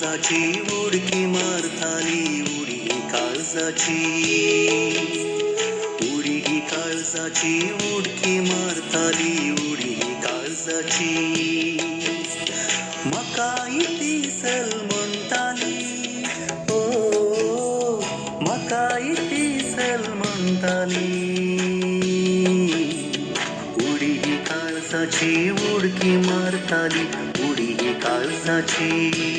काळजाची उडकी मारताली उडी काळजाची, उडी काळजाची उडकी मारताली उडी काळजाची। म्हाका ती सल म्हणटाली, ओ म्हाका ती सल म्हणटाली। उडी काळजाची उडकी मारताली उडी काळजाची।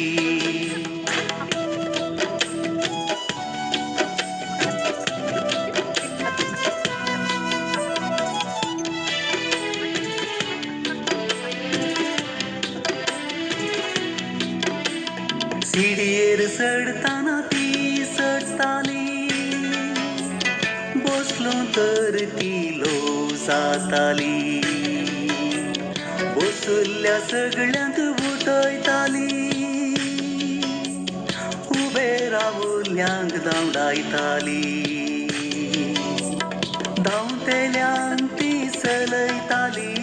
सिडयेर चडताना ती चडटाली, बसलो तर ती लो जाताली, बसुल्ल्या सगळ्यांक उठयताली, उबे रावल्ल्यांक धांवडायताली, धांवतेल्यांक ती चलयताली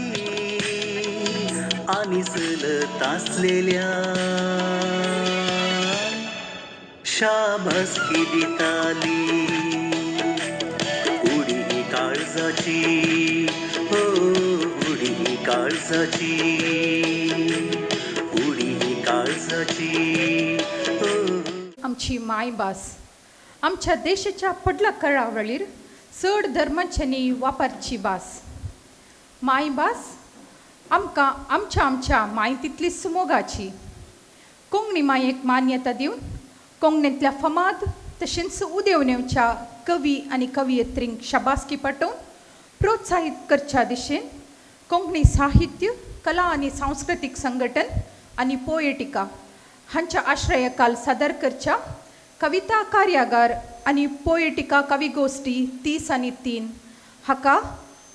आनी चलत आसलेल्या शाबासकी दिताली। उडी काळजाची, हो उडी काळजाची, उडी काळजाची। आमची मायभास आमच्या देशाच्या पडला कळावळीर चड धर्माच्यांनी वापरची भास। मायभास आमकां आमच्या आमच्या मायतींतली सुमोगाची। कोंकणी मायेक मान्यता दिवन कोंकणींतल्या फमाद तशेंच उदेवनेवच्या कवी आनी कवियत्रींक शाबासकी पाठोवन प्रोत्साहीत करच्या दिशेन कोंकणी साहित्य कला आनी सांस्कृतीक संघटन आनी पोएटिका हांच्या आश्रयाकाल सादर करच्या कविता कार्यागार आनी पोएटिका कविगोष्ठी 30 आनी 3 हाका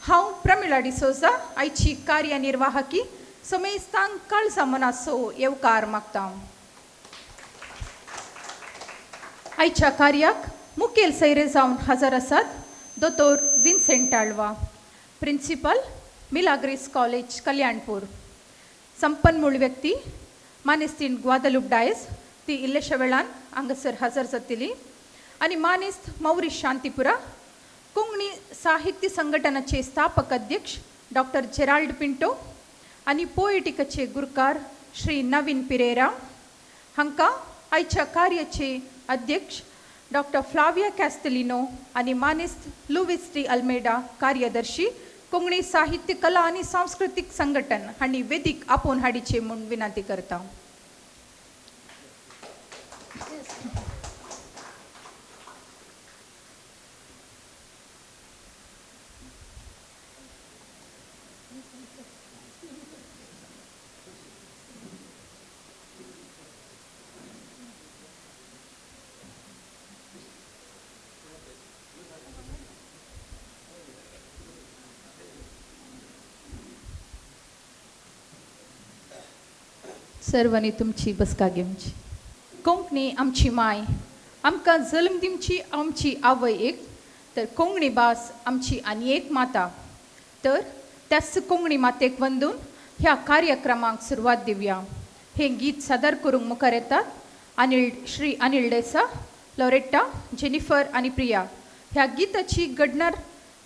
हांव प्रमिळा डिसोजा आयची कार्यनिर्वाहकी समेस्तांक काळजा मनाचो येवकार मागता। आयच्या कार्याक मुखेल सैरे जावन हजर आसात दोतोर Vincent Alva, principal Milagres college Kalyanpur, संपन्मूळ व्यक्ती मानेस्तीन ग्वादलूप डायस ती इल्लेशा वेळान हांगासर हजर जातली आनी मानेस्त मौरीश शांतीपुरा, कोंकणी साहित्य संघटनाचे स्थापक अध्यक्ष डॉक्टर जेराल्ड पिंटो आनी पोएटिकाचे गुरकार श्री नवीन पिरेरा हांकां आयच्या कार्याचे अध्यक्ष डॉक्टर फ्लाविया कॅस्टेलिनो आनी मानेस्त लुवीस डी अल्मेडा कार्यदर्शी कोंकणी साहित्य कला आनी सांस्कृतीक संघटन हांणी वेदीक आपोवन हाडीचे म्हूण विनंती करता। सर्वांनी तुमची बसका घेवची। कोंकणी आमची माय, आमकां जल्म दिवची आमची आवय एक, तर कोंकणी भास आमची आनी एक माता। तर त्याच कोंकणी मातेक वंदून ह्या कार्यक्रमाक सुरवात दिवया। हे गीत सादर करूंक मुखार येतात अनिल श्री अनिल डेसा, लॉरेट्टा, जेनिफर आनी प्रिया। ह्या गीताची घडणार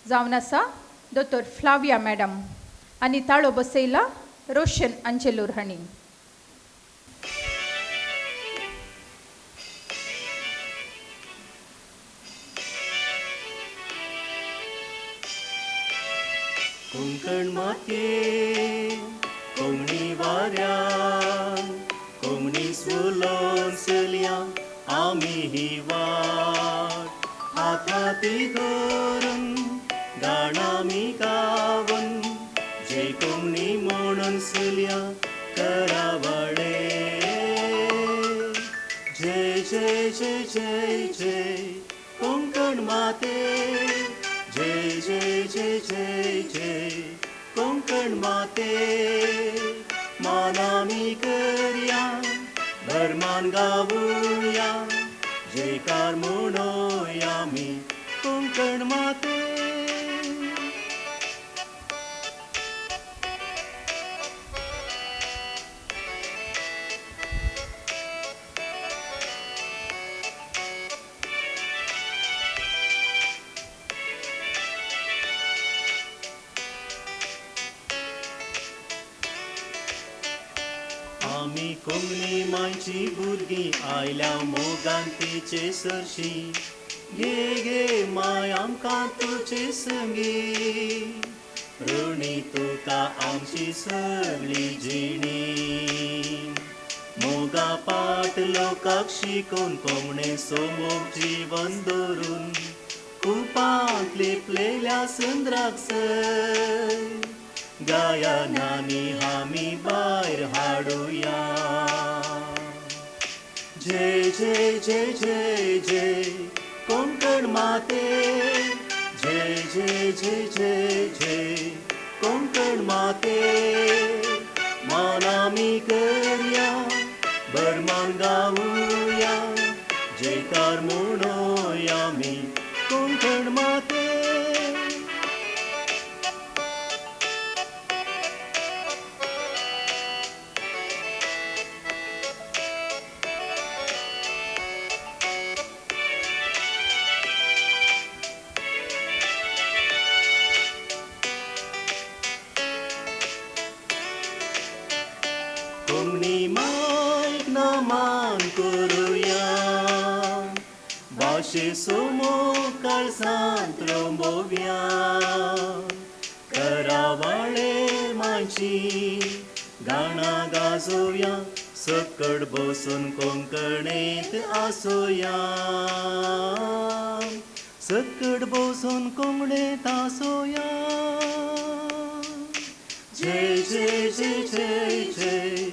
जावन आसा दोतोर फ्लाविया मॅडम आनी ताळो बसयला रोशन अंजेलूर हांणी। कोंकण मातये कोंकणी वाऱ्या कोंकणी सुलोन चलया आमी ही वाट, हाताती धरून गाणा मी गावन जय कोंकणी म्हणून चलया करावळे। जय जय जय जय जय कोंकण माते, जय जय जय जय जय कोंकण माते। मानामी करया धर्मान गावया जयकार म्हणोया मी कोंकण माते। आमी कोंकणी मायची भुरगीं आयल्या मोगान तिचे सरशी घे घे माय आमकां तुजे संगी ऋणी तुका आमची सगळी जिणी मोगा पाट लोकाक शिकोवन कोंकणे सोमोग जीवन दवरून कुपांत लिपलेल्या सुंदराक सय गायनांनी आमी भायर हाडुया. जय जय जय जय जय कोंकण माते जय जय जय जय जय कोंकण माते मान आमी करया बरमान गावया जयकार म्हणोया आमी कोंकण माते. कोंकणी मायक नमान करुया भाशेचो मोग काळजांत रोंबोवया करावाळे मायची गाणां गाजोवया सकट बसून कोंकणीत आसोया सकट बसून कोंकणीत आसोया. जय जय जय जय जय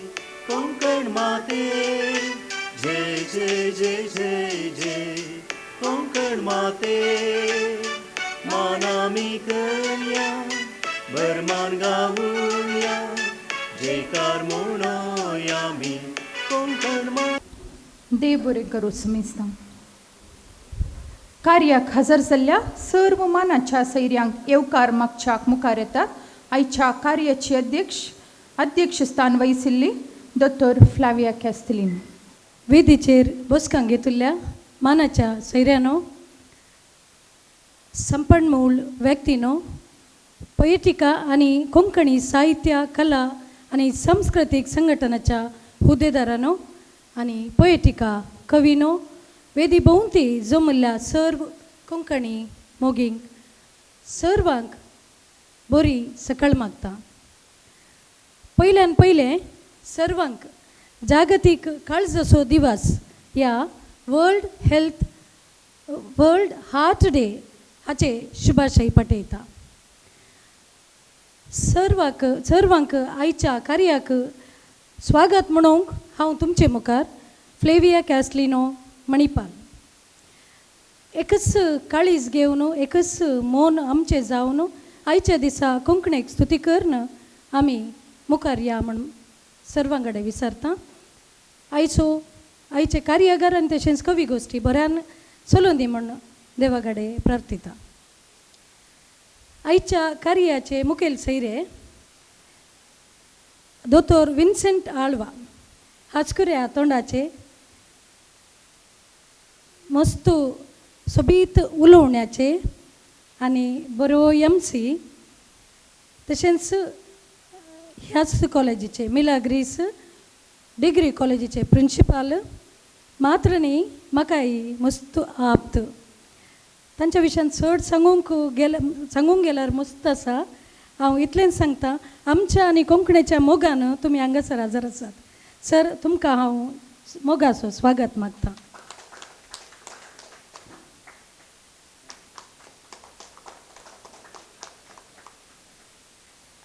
कोंकण माते जय जय जय जय जय कोंकण माते मान आमी करया बरमान गावया जयकार म्हणोया आमी कोंकण माते. देव बरें करूं समेस्तांक. कार्याक हजर जाल्ल्या सर्व मानाच्या सैऱ्यांक येवकार मागच्याक मुखार येतात आयच्या कार्याची अध्यक्षस्थान वहिसिल्ली दोतोर फ्लाविया कॅस्टलिन. वेदीचेर बसकांक घेतिल्ल्या मानाच्या सैऱ्यानो, संपन्मूळ व्यक्तीनो, पोएटिका आनी कोंकणी साहित्य कला आनी सांस्कृतीक संघटनाच्या हुद्देदारानो आनी पोएटिका कविनो, वेदी भोंवती जमल्ल्या सर्व कोंकणी मोगींक सर्वांक बरी सकाळ मागता. पयल्यान पयलें सर्वांक जागतीक काळजाचो दिवस ह्या वर्ल्ड हार्ट डे हाचे शुभाशय पाठयता. सर्वांक आयच्या कार्याक स्वागत म्हणूंक हांव तुमचे मुखार फ्लेविया कॅस्लिनो मणिपाल. एकच काळीज घेवन एकच मन आमचें जावन आयच्या दिसा कोंकणीक स्तुती करून आमी मुखार या म्हण सर्वां कडेन विचारता. आयचे कार्यागार आनी तशेंच कवी गोश्टी बऱ्यान चलोवन दी म्हण देवा कडेन प्रार्थिता. आयच्या कार्याचे मुखेल सैरे दोतोर विन्सेंट आळवा, हाचकुऱ्या तोंडाचे मस्त सोबीत उलोवण्याचे आनी बरो एम सी, तशेंच ह्याच कॉलेजीचे मिलाग्रीस डिग्री कॉलेजीचे प्रिंसिपाल मात्र न्ही म्हाकाय मस्त आप्त. तांच्या विशयान चड सांगूंक गेल्यार मस्त आसा. हांव इतलेंच सांगता, आमच्या आनी कोंकणीच्या मोगान तुमी हांगासर हजर आसात. सर, तुमकां हांव मोगाचो स्वागत मागता.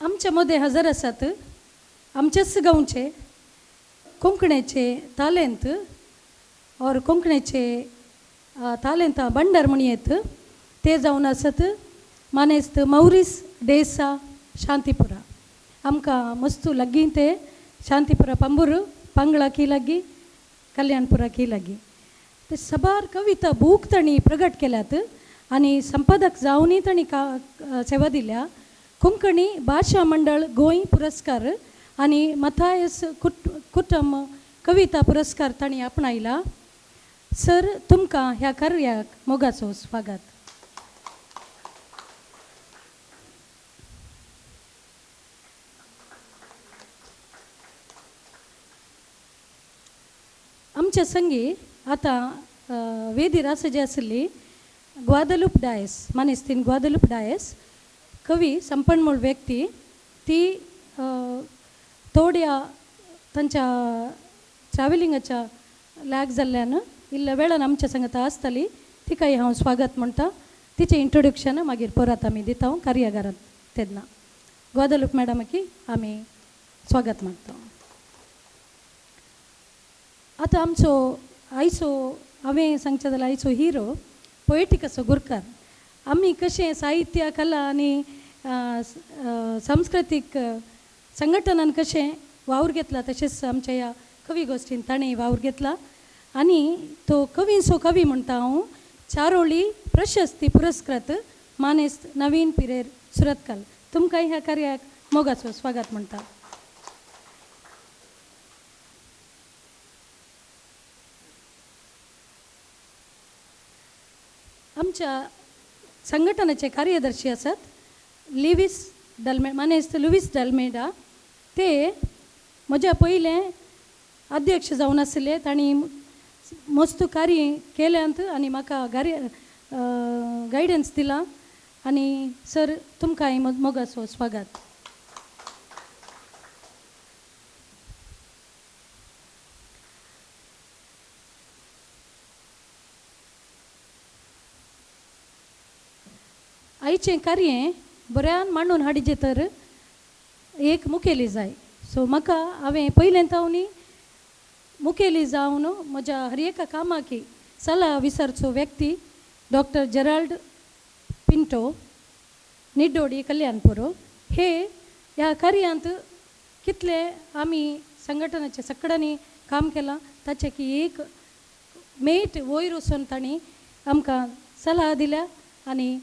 आमच्या मदें हजर आसात आमचेच गांवचे कोंकणीचे तालेंत और कोंकणीचे तालेंतां भांडार म्हणयेत ते जावन आसात मानेस्त मौरीस डेसा शांतीपुरा. आमकां मस्तू लागीं ते शांतीपुरा पंबूर पांगळा की लागीं कल्याणपुरा की लागीं ते साबार कविता बूक तांणी प्रगट केल्यात आनी संपादक जावनूय तांणी सेवा दिल्या. कोंकणी भाशा मंडळ गोंय पुरस्कार आनी मथायस कुटम कविता पुरस्कार तांणी आपणायला. सर, तुमकां ह्या कार्याक मोगाचो स्वागत. आमच्या संगी आतां वेदीर आसा जी आसली ग्वादलूप डायस मानेस्तीन ग्वादलूप डायस कवी संपन्मूळ व्यक्ती ती थोड्या तांच्या ट्रॅव्हलिंगाच्या लॅग जाल्ल्यान इल्ल्या वेळान आमच्या संगता आसताली तिकाय हांव स्वागत म्हणटा. तिचें इंट्रोडक्शन मागीर परत आमी दिता कार्यागारांत तेन्ना ग्वादलूप मॅडमाकी आमी स्वागत मागता. आतां आमचो आयचो हांवें सांगचें जाल्यार आयचो हिरो पोएटिकसो गुरकार. आमी कशें साहित्य कला आनी सांस्कृतीक संघटनान कशें वावर घेतला तशेंच आमच्या ह्या कवी गोश्टीन ताणें वावर घेतला आनी तो कवींचो कवी म्हणटा हांव. चारोळी प्रशस्ती पुरस्कृत मानेस्त नवीन पिरेर सुरतकाल तुमकां ह्या कार्याक मोगाचो स्वागत म्हणटा. आमच्या संघटनेचे कार्यदर्शी आसात लिवीस डल्मे मानेस्त लुवीस डल्मेडा. ते म्हज्या पयलें अध्यक्ष जावन आशिल्ले तांणी मस्त कार्य केल्यांत आनी म्हाका गायडन्स दिला आनी सर तुमकां मोगाचो स्वागत. आयचें कार्य बऱ्यान मांडून हाडिचें तर एक मुखेली जाय. सो म्हाका हांवें पयलें तावनी मुखेली जावन म्हज्या हर एका कामाकी सलाह विसरचो व्यक्ती डॉक्टर जेराल्ड पिंटो निड्डोडी कल्याणपूर हे ह्या कार्यांत कितले आमी संघटनाच्या सगळ्यांनी काम केलां ताचें की एक मेट वयर वचून तांणी आमकां सलाह दिल्या आनी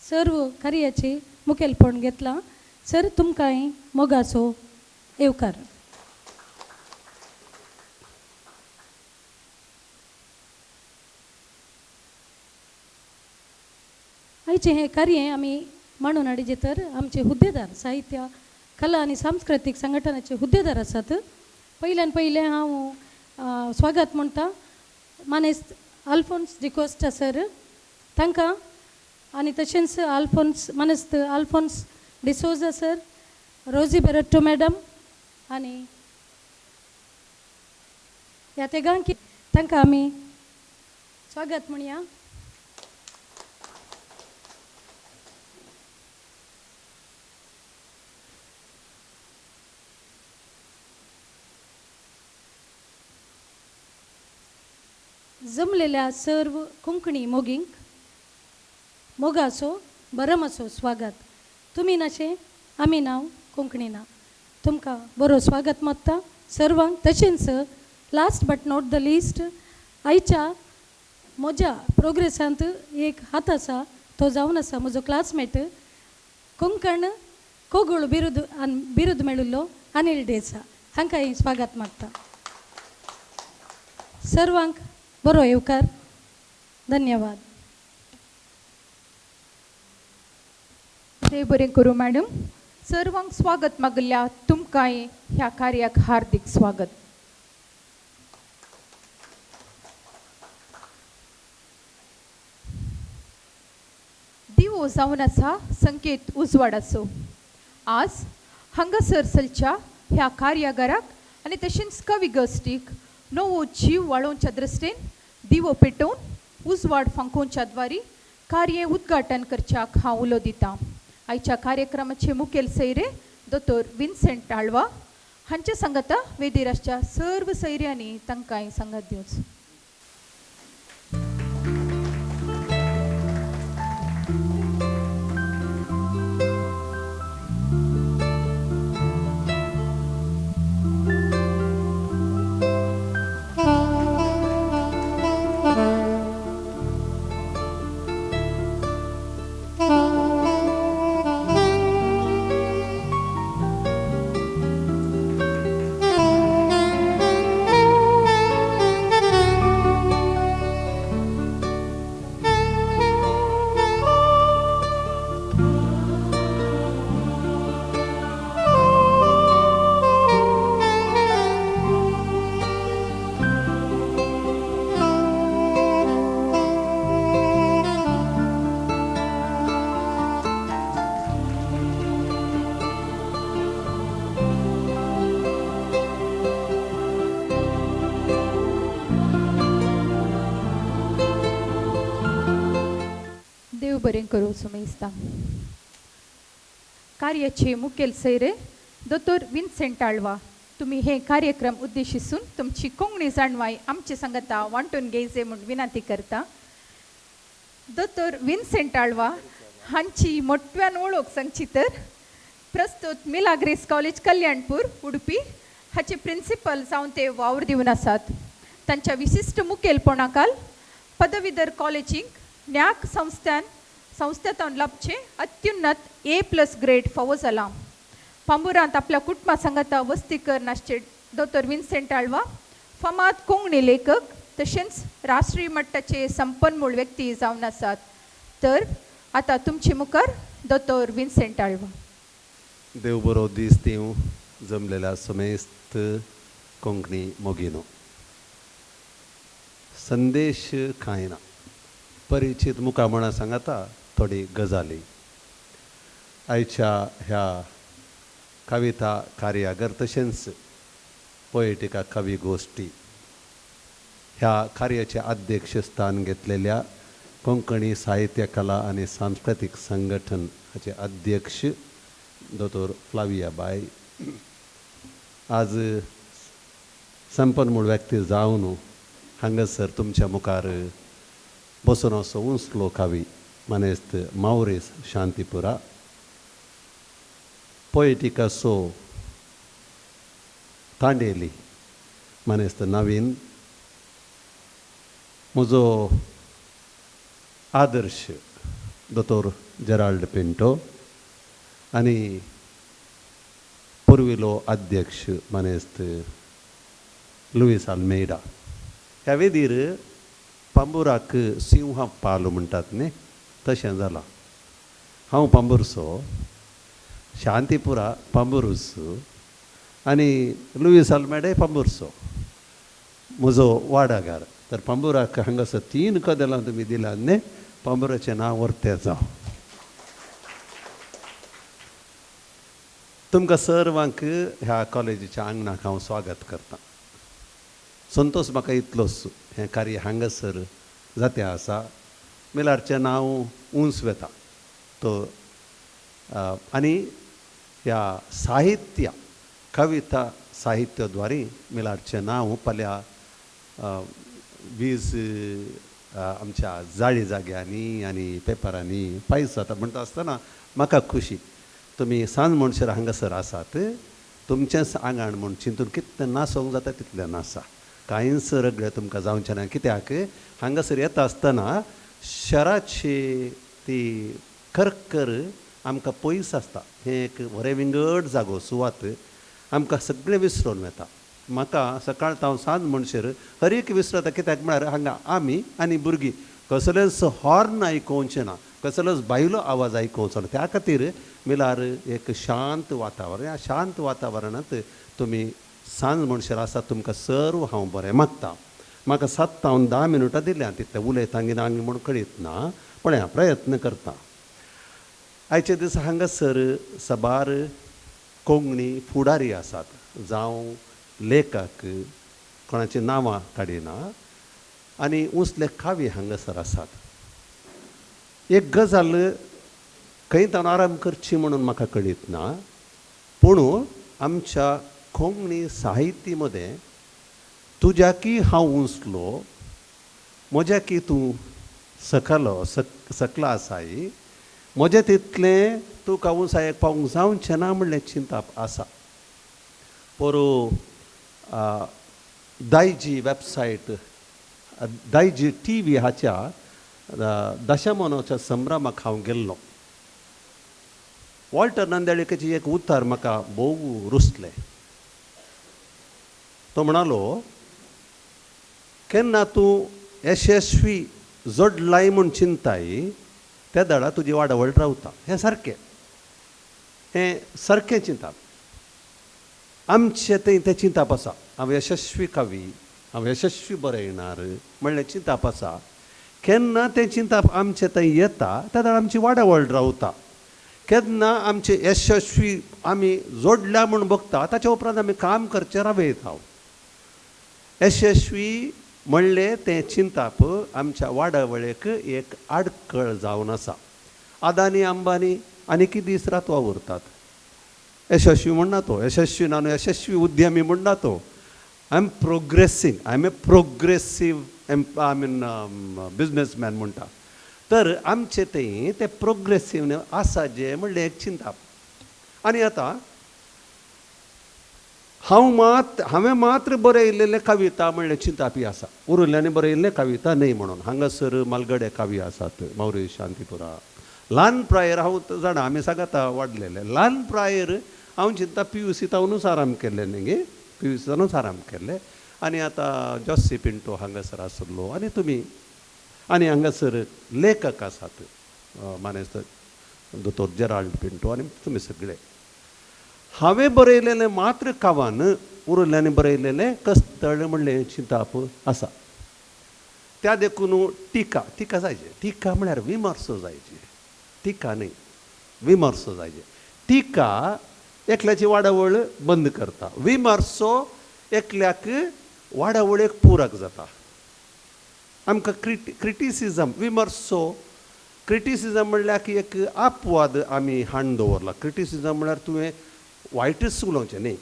सर्व कार्याची मुखेलपण घेतलां. सर तुमकांय मोगाचो येवकार. आयचें हें कार्य आमी मांडून हाडिचें तर आमचे हुद्देदार साहित्य कला आनी सांस्कृतीक संघटनाचे हुद्देदार आसात. पयल्यान पयलें हांव स्वागत म्हणटा मानेस्त आल्फोन्स डिकोस्टा सर तांकां आनी तशेंच आल्फोन्स मानेस्त Alphonse D'Souza sir, Rosy Barreto madam आनी ह्या तेगांक तांकां आमी स्वागत म्हणया. जमलेल्या सर्व कोंकणी मोगींक मोगाचो बरमाचो स्वागत. तुमी नाशे आमी नांव कोंकणी ना तुमकां बरो स्वागत मागता सर्वांक. तशेंच last but not the least आयच्या म्हज्या प्रोग्रेसांत एक हात आसा तो जावन आसा म्हजो क्लासमेट कोंकण कोगूळ बिरुद बिरुद मेळिल्लो अनिल डेसा हांकां स्वागत मागता. सर्वांक बरो येवकार. धन्यवाद. देव बरें करूं मॅडम. सर्वांक स्वागत मागल्या तुमकांय ह्या कार्याक हार्दिक स्वागत. दिवो जावन आसा संकेत उजवाडाचो. आज हांगासर चलच्या ह्या कार्यागाराक आनी तशेंच कवी गोश्टीक नवो जीव वाडोवच्या दृश्टीन दिवो पेटोवन उजवाड फांकोवच्या द्वारी कार्य उद्घाटन करच्याक हांव उलो दितां. आयच्या कार्यक्रमाचे मुखेल सैरे दोतोर विन्सेंट आळवा हांचे सांगता वेदीर आसच्या सर्व सैऱ्यांनी तांकां सांगत दिवचो. Thank you. बरें करूं सुमेस्ता. कार्याचे मुखेल सैरे दोतोर विन्सेंट आळवा, तुमी हे कार्यक्रम उद्देशिसून तुमची कोंकणी जाणवाय आमचे सांगता वांटून घेयचे म्हूण विनंती करता. दोतोर विन्सेंट आळवा हांची मोठ्यान वळख सांगची तर प्रस्तुत मिलाग्रीस कॉलेज कल्याणपूर उडपी हाचे प्रिंसिपल जावन ते वावर दिवन आसात. तांच्या विशिश्ट मुखेलपणाकाल पदवीधर कॉलेजींक न्याक संस्थेंत लाभचे अत्युन्नत A+ grade फावो जाला. पांबुरांत आपल्या कुटुंबा सांगाता वस्ती कर नासचे दोतोर विन्सेंट आळवा फामाद कोंकणी लेखक तशेंच राष्ट्रीय मट्टाचे संपन्मूळ व्यक्ती जावन आसात. तर आतां तुमचे मुखार दोतोर विन्सेंट आळवा. देव बरो दीस दिवं जमलेल्या समेस्त कोंकणी मोगिनो. संदेश कांय ना, परिचीत मुखार म्हणा सांगाता थोडी गजाली. आयच्या ह्या कविता कार्यागर तशेंच पोएटिका कवी गोष्टी ह्या कार्याचे अध्यक्षस्थान घेतलेल्या कोंकणी साहित्य कला आनी सांस्कृतीक संघटन हाचे अध्यक्ष दोतोर फ्लाविया बाय, आज संपन्मूळ व्यक्ती जावन हांगासर तुमच्या मुखार बसून असो उंचलो कवी मानेस्त मावरीस शांतीपुरा, पोएटिका सो तांडेली मानेस्त नवीन, म्हजो आदर्श दोतोर जेराल्ड पिंटो आनी पुर्विलो अध्यक्ष मानेस्त लुईस आल्मेडा. ह्या वेदीर पांबुराक सिंहा पालो म्हणटात न्ही, तशें जालां. हांव पांबुरसो, शांतीपुरा पांबुरूस आनी लुईस आल्मेडाय पांबुरसो, म्हजो वाडागार. तर पांबुराक हांगासर 3 कदेलां तुमी दिलां न्ही, पांबुराचें नांव वर्तें जावं. तुमकां सर्वांक ह्या कॉलेजीच्या आंगणाक हांव स्वागत करतां. संतोष म्हाका इतलोच हें कार्य हांगासर जातें आसा. मिलारचें नांव उंच वेता तो आनी ह्या साहित्य कविता साहित्य द्वारे मिलारचें नांव फाल्यां वीज आमच्या जाळी जाग्यांनी आनी पेपरांनी पायस जाता म्हणटा आसतना म्हाका खुशी. तुमी सांज म्हणसर हांगासर आसात, तुमचेंच आंगण म्हूण चिंतून कितलें नासोंक जाता तितलें नासा, कांयच रगडे तुमकां जावचें ना. कित्याक हांगासर येता आसतना शहराची ती करकर आमकां पयस आसता. हें एक बरें विंगड जागो सुवात आमकां सगळें विसरून वता. म्हाका सकाळ ताव सांज म्हणसर हर एक विसरता. कित्याक म्हळ्यार हांगा आमी आनी भुरगीं कसलेंच हॉर्न आयकोवचें ना, कसलोच बायलो आवाज आयकोवचो ना. त्या खातीर मिलार एक शांत वातावरण. ह्या शांत वातावरणांत तुमी सांज म्हणसर आसा, तुमकां सर्व हांव बरें मागता. म्हाका 7 हांव 10 मिनटां दिल्या, तितलें उलयता ना म्हूण कळीत ना, पण हांव प्रयत्न करता. आयच्या दिसा हांगासर साबार कोंकणी फुडारी आसात, जावं लेखक कोणाचीं नांवां काडिना, आनी उंचले कावी हांगासर आसात. एक गजाल खंय तावन आराम करची म्हणून म्हाका कळीत ना, पूण आमच्या कोंकणी साहित्य मदें तुज्याकी हांव उंचलो, म्हज्याकी तूं सकलो सकला आसाय, म्हजें तितलें तुका उंचायेक पावूंक जावचें ना म्हणलें चिंताप आसा. पोरूं दायजी वेबसायट, दायजी TV हाच्या दशमोनाच्या संभ्रमाक हांव गेल्लो. वॉल्टर नंदेळेकाचें एक उतर म्हाका भोव रुचलें. तो म्हणालो, केन्ना तूं यशस्वी जोडलाय म्हूण चिंताय त्या दडा तुजी वाडावळ रावता. हें सारकें, हें सारकें चिंताप. आमचें थंय तें चिंताप आसा, हांव यशस्वी कवी, हांव यशस्वी बरयणार म्हणलें चिंताप आसा. केन्ना तें चिंताप आमचें थंय येता त्या दडा आमची वाडावळ रावता. केन्ना आमचे यशस्वी आमी जोडल्या म्हूण बघता ताच्या उपरांत आमी काम करचें रावयता. यशस्वी म्हणलें तें चिंताप आमच्या वाडावळेक एक आडखळ जावन आसा. अदानी अंबानी आनी कितें दीस रात वावुरतात. यशस्वी म्हणना तो, यशस्वी ना न्हू, यशस्वी उद्यमी म्हणना तो. I am progressing, I am a progressive I mean businessman म्हणटा. तर आमचे थंय ते प्रोग्रेसीव आसा जे म्हणलें एक चिंताप. आनी आतां हांव मात हांवें मात्र बरयल्लें कविता म्हणलें चिंतापी आसा, उरुल्ल्यांनी बरयल्लें कविता न्हय म्हणून. हांगासर मालगडे काव्य आसात, मावरी शांतीपुरा ल्हान प्रायर हांव जाणा आमी सांगाता वाडलेले ल्हान प्रायर हांव चिंता पी यू सी तावनूच आराम केल्ले न्ही गे, पी यू सी तावनूच आराम केल्ले. आनी आतां जॉसी पिंटो हांगासर आसलो आनी तुमी आनी हांगासर लेखक आसात मानेस्त दोतोर जेराल्ड पिंटो आनी तुमी सगळे. हांवें बरयलेलें मात्र कावान उरुल्ल्यांनी बरयलेलें कस्तळ म्हणलें चिंताप आसा. त्या देखून टिका टिका जायचे, टिका म्हळ्यार विमर्सो जायचे, टिका न्हय विमर्सो जायचे. टिका एकल्याची वाडावळ बंद करता, विमर्सो एकल्याक वाडावळेक पूरक जाता. आमकां क्रिटिसिजम विमर्सो क्रिटिसिजम म्हणल्यार एक अपवाद आमी हाडून दवरला. क्रिटिसिजम म्हळ्यार तुवें वायटच उलोवचें न्ही,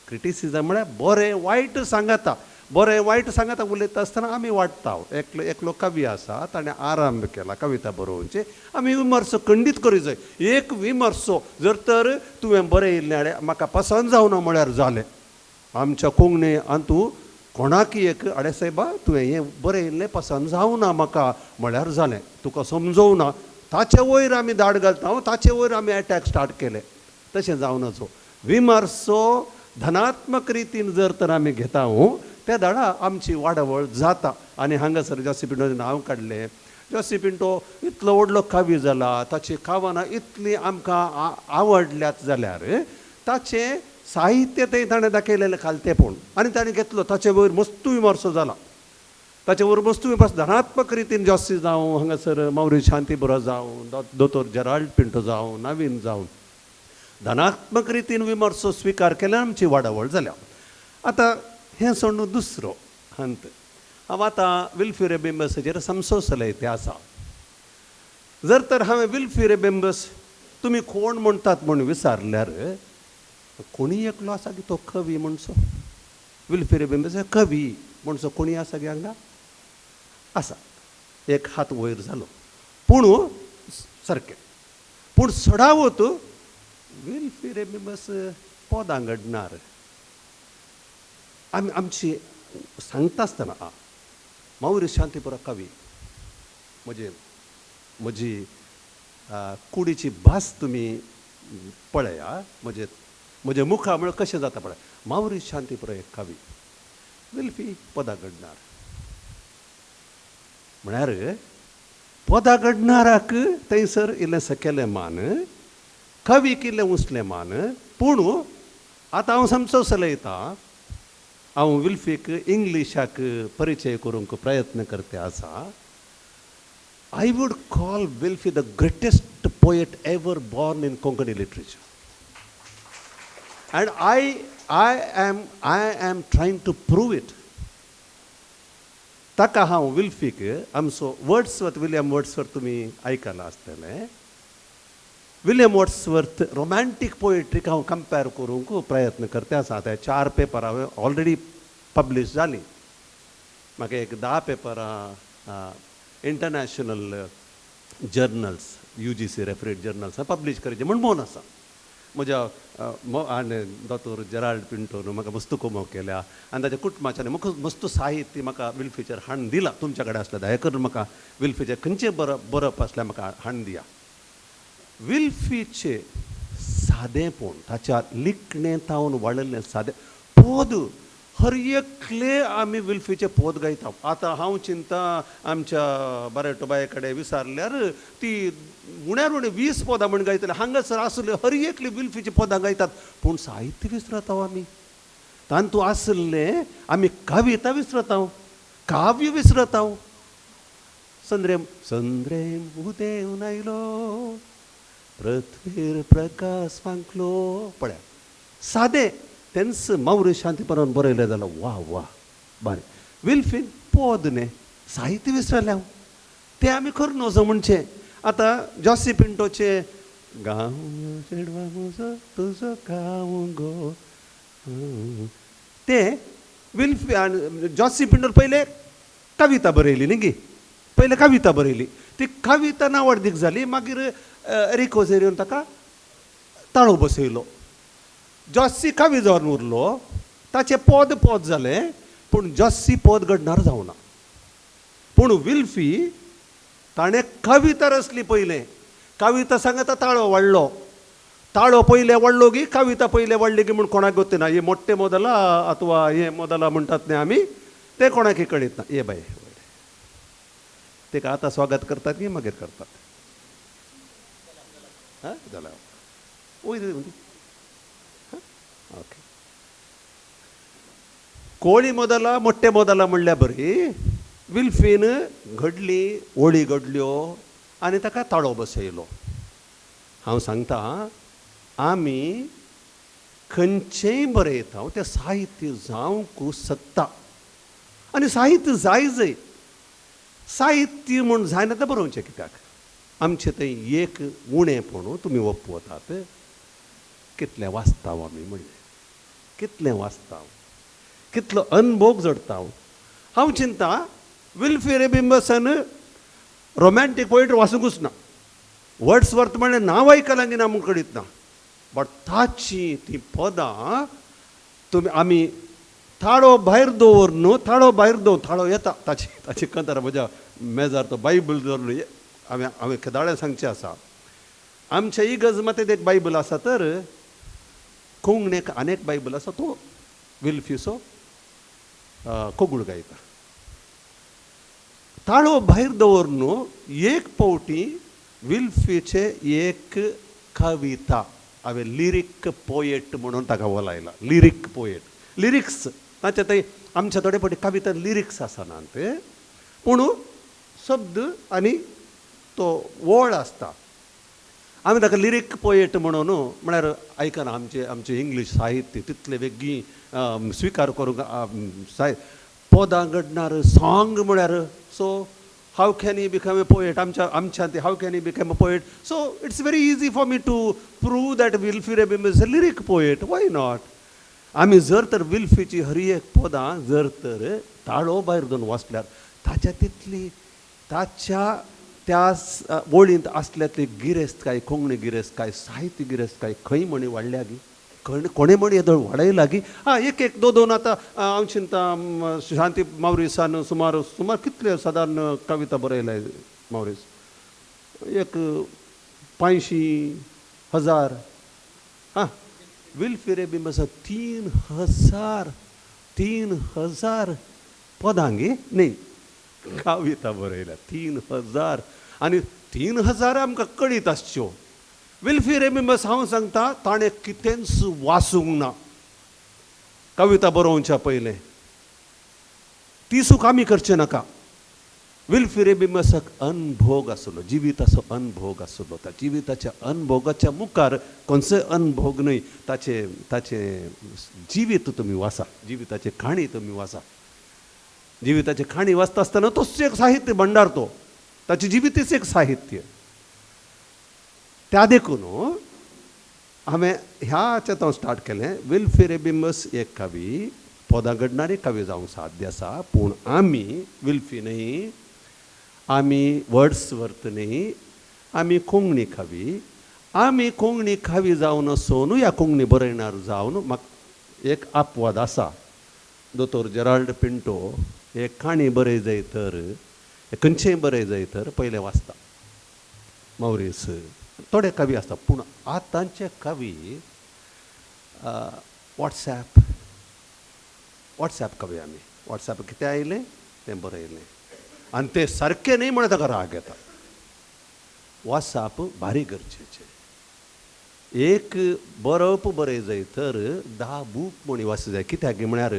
क्रिटिसिजम म्हळ्यार बरें वायट सांगता, बरें वायट सांगता उलयता आसतना आमी वाडटा. एकलो एकलो कवी आसा ताणें आरंभ केला कविता बरोवचे, आमी विमर्सो खंडीत करूंक जाय. एक विमर्सो जर तर तुवें बरयिल्लें म्हाका पसंत जावना म्हळ्यार जालें. आमच्या कोंकणी आनी तूं कोणाक एक आडे सायबा तुवें हें बरयिल्लें पसंत जावना म्हाका म्हळ्यार जालें, तुका समजोवना, ताचे वयर आमी दाड घालता, ताचे वयर आमी एटॅक स्टार्ट केले. तशें जावनाचो विमर्सो धनात्मक रितीन जर तर आमी घेता त्या दाडा आमची वाडावळ जाता. आनी हांगासर जॉसी पिंटोचें नांव काडलें, जॉसी पिंटो इतलो व्हडलो कवी जाला, ताची कावनां इतलीं आमकां आवडल्यात जाल्यार ताचें साहित्य थंय ताणें दाखयलेलें खालतेपण आनी ताणें घेतलो, ताचे वयर मस्तू विमर्सो जाला, ताचे वयर मस्तू विमर्सो धनात्मक रितीन जॉसी जावं हांगासर मावरी शांतीपुरा जावं दोतोर जेराल्ड पिंटो जावं नवीन जावं धनात्मक रितीन विमर्सो स्विकार केल्यार आमची वाडावळ जाल्या. आतां हें सोडून दुसरो हंत हांव आतां विल्फी रेबिंबसाचेर समसो चलयते आसा. जर तर हांवें विल्फी रेबिंबस तुमी कोण म्हणटात म्हूण विचारल्यार कोणी एकलो आसा की तो कवी म्हणचो, विल्फी रेबिंबस कवी म्हणचो कोणी आसा की हांगा आसा, एक हात वयर जालो पूण सारकें. पूण सडावत विल्फी रेबिंबस पदां घडणार आमी आमची सांगता आसतना मावरी शांतीपुरा कवी म्हजे म्हजी कुडीची भास तुमी पळया, म्हजे म्हजे मुखा म्हळ्यार कशें जाता पळय. मावरी शांतीपुरा एक कवी, विल्फी पदां घडणार म्हळ्यार पदां घडणाराक थंयसर इल्लें सकयलें मान, कवीक इल्लें उंचलें मान. पूण आतां हांव समजो चलयतां, हांव विल्फीक इंग्लिशाक परिचय करूंक प्रयत्न करते आसा. I would call Wilfy the greatest poet ever born in Konkani literature. And I am trying to prove it. ताका हांव विल्फीक आमचो वर्ड्सवर्थ, विलियम वर्ड्सवर्थ तुमी आयकलां आसतलें, विलियम वर्ड्सवर्थ रोमॅन्टीक पोएट्रीक हांव कंपेर करूंक प्रयत्न करता आसा. आतां 4 पेपरां हांवें ऑलरेडी पब्लीश जालीं, म्हाका एक 10 पेपरां international journals UGC refereed journals publish करचें म्हूण मन आसा. म्हज्या आनी दोतोर जेराल्ड पिंटोन म्हाका मस्त कोमो केल्या आनी ताच्या कुटुंबाच्यान म्हाका मस्त साहित्य म्हाका विल्फीचेर हाडून दिलां. तुमच्या कडेन आसलें दया करून म्हाका विल्फीचेर खंयचें बरप आसल्यार म्हाका हाडून दिया. विल्फीचें सादेंपण, ताच्या लिखणें तावन वाडयल्लें सादें पद, हर एकले आमी विल्फीचें पद गायता. आतां हांव चिंता आमच्या बारेटो बाये कडेन विचारल्यार ती उण्यार उणें 20 पदां म्हूण गायतले. हांगासर आसले हर एकले विल्फीचीं पदां गायतात, पूण साहित्य विसरता आमी, तातूंत आसलें आमी कविता विसरता, काव्य विसरता. संद्रेम संद्रेम उदेवन आयलो पृथ्वीर प्रकाश फांकलो, पळया सादें तेंच मावरी शांतीपणान बरयलें जाल्यार वा वा बरें. विल्फीन पद न्ही साहित्य विसरलें हांव, तें आमी करूं नजो म्हणचें. आतां जॉसी पिंटोचे गांव चेडवा म्हजो तुजो गांव गो ते विल्फी जॉसी पिंटोन पयले कविता बरयली न्ही गी, पयले कविता बरयली, ती कविता नावडदीक जाली, मागीर एरिक ओझेरियोन ताका ताळो बसयलो. जॉसी कवी जावन उरलो, ताचें पद पद जालें, पूण जॉसी पद घडणार जावना. पूण विल्फी ताणें कविता रचली पयलें, कविता सांगता ताळो वाडलो, ताळो पयले वाडलो गी कविता पयले वाडली गी म्हूण कोणाक गोत्ती ना. हे मोट्टे मोदला अथवा हे मोदला म्हणटात न्ही आमी, तें कोणाक कळीत ना. ये बाय तेका आतां स्वागत करतात की मागीर करतात? हां जाल्यार वयर ओके. कोळी मोदला मोट्टे मोदला म्हणल्यार बरी विल्फीन घडली ओळी घडल्यो आनी ताका ताळो बसयलो. हांव सांगता आमी खंयचेंय बरयता तें साहित्य जावंक शकता आनी साहित्य जाय जय. साहित्य म्हूण जायना तें बरोवचें कित्याक? आमचें थंय एक उणेंपण तुमी वतात, कितलें वाचता आमी म्हणलें, कितलें वाचता, कितलो अनभोग जोडटा. हांव चिंता विल्फी रेबिंबसान रोमॅन्टीक पोएट्री वाचूंकूच ना, वर्ड्सवर्थ म्हणलें नांव आयकलां की ना म्हूण कळीत ना, बट ताची ती पदां तुमी आमी थाळो भायर दवर न्हू, थाळो भायर दवर, थाळो येता ताची ताची कंतर म्हज्या मेजार तो बायबल दवर न्हू. हांवें हांवें केदाळें सांगचें आसा, आमच्या इगर्ज मात एक बायबल आसा, तर कोंकणीक आनी एक बायबल आसा, तो विल्फीचो कोगूळ गायता. ताळो भायर दवर न्हू एक फावटी विल्फीचे एक कविता हांवें लिरीक पोएट म्हणून ताका वलायला. लिरीक पोएट, लिरिक्स ताचे थंय आमच्या थोडे फावटी कविता लिरिक्स आसना ते, पूण शब्द आनी तो वळ आसता. आमी ताका लिरीक पोएट म्हणून म्हळ्यार आयकना. आमचे आमचें इंग्लीश साहित्य तितलें वेगळी स्विकार करूंक पदां घडणार सोंग म्हळ्यार, so how can he become a poet? आमच्या आमच्या how can he become a poet? So it's very easy for me to prove that Wilfy Rebimbus is a lyric poet. Why not? आमी जर तर विल्फीची हर एक पदां जर तर ताळो भायर दोन वाचल्यार ताच्या तितली ताच्या त्या वळींत आसल्या ती गिरेस्तकाय, कोंकणी गिरेस्तकाय, साहित्य गिरेस्तकाय खंय म्हणी वाडल्या गी, खंय कोणे म्हणी येदोळ वाडयला गी. आं एक एक दोन दोन आतां हांव चिंता शांती मावरीसान सुमार सुमार कितले सादारण कविता बरयल्या मावरीस, एक 500 1000. आं विल्फी रेबिंबस 3000 पदां गी न्ही कविता बरयल्या, 3000. आनी 3000 आमकां कळीत आसच्यो. विल्फी रेबिंबस हांव सांगता ताणें कितेंच वाचूंक ना कविता बरोवच्या पयलें, ती चूक आमी करचें नाका. विल्फी रेबिंबसाक अनभोग आसलो, जिविताचो अनभोग आसलो. त्या जिविताच्या अनभोगाच्या मुखार खंयचोय अनभोग न्हय. ताचें ताचें जिवीत तुमी वाचा, जिविताची काणी तुमी वाचा. जिविताची काणी वाचता आसतना तोच एक साहित्य भंडार, तो ताचें जिवितूच एक साहित्य. त्या देखून हांवें ह्या हाचें हांव स्टार्ट केलें. विल्फी रेबिंबस एक कवी, पदां घडणारी कवी जावंक साध्य आसा, पूण आमी विल्फी न्ही, आमी वर्ड्सवर्थ न्ही, आमी कोंकणी कवी. आमी कोंकणी कवी जावन आसून ह्या कोंकणी बरयणार जावन म्हाका एक अपवाद आसा. दोतोर जेराल्ड पिंटो एक काणी बरय जाय तर, खंयचेंय बरय जाय तर पयलें वाचता. मावरीस थोडे कवी आसता, पूण आतांचे कवी वॉट्सॅप वॉट्सॅप कवी. आमी वॉट्सॅप कितें आयलें तें बरयलें आनी तें सारकें न्ही म्हणून ताका राग येता. वॉट्सॅप भारी गरजेचें. एक बरोवप बरय जाय तर 10 बूक म्हण वाच जाय. कित्याक म्हळ्यार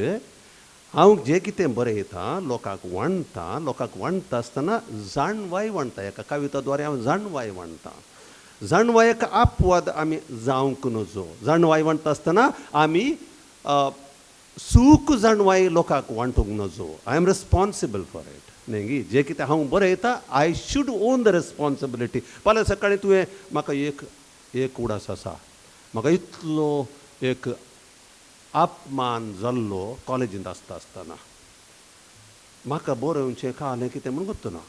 हांव जें कितें बरयता लोकांक वांटता, लोकांक वांटता आसतना जाणवाय वांटता. एका कविता द्वारे हांव जाणवाय वांटता. जाणवायेक अपवाद आमी जावंक नजो. जाणवाय वांटता आसतना आमी चूक जाणवाय लोकांक वांटूंक नजो. I am responsible for it. न्ही जे कितें हांव बरयता I should own the responsibility. फाल्यां सकाळीं तुवें म्हाका एक एक उडास आसा, म्हाका इतलो एक अपमान जाल्लो कॉलेजींत आसता आसतना, म्हाका बरोवचें खालें कितें म्हूण गोत्तू ना,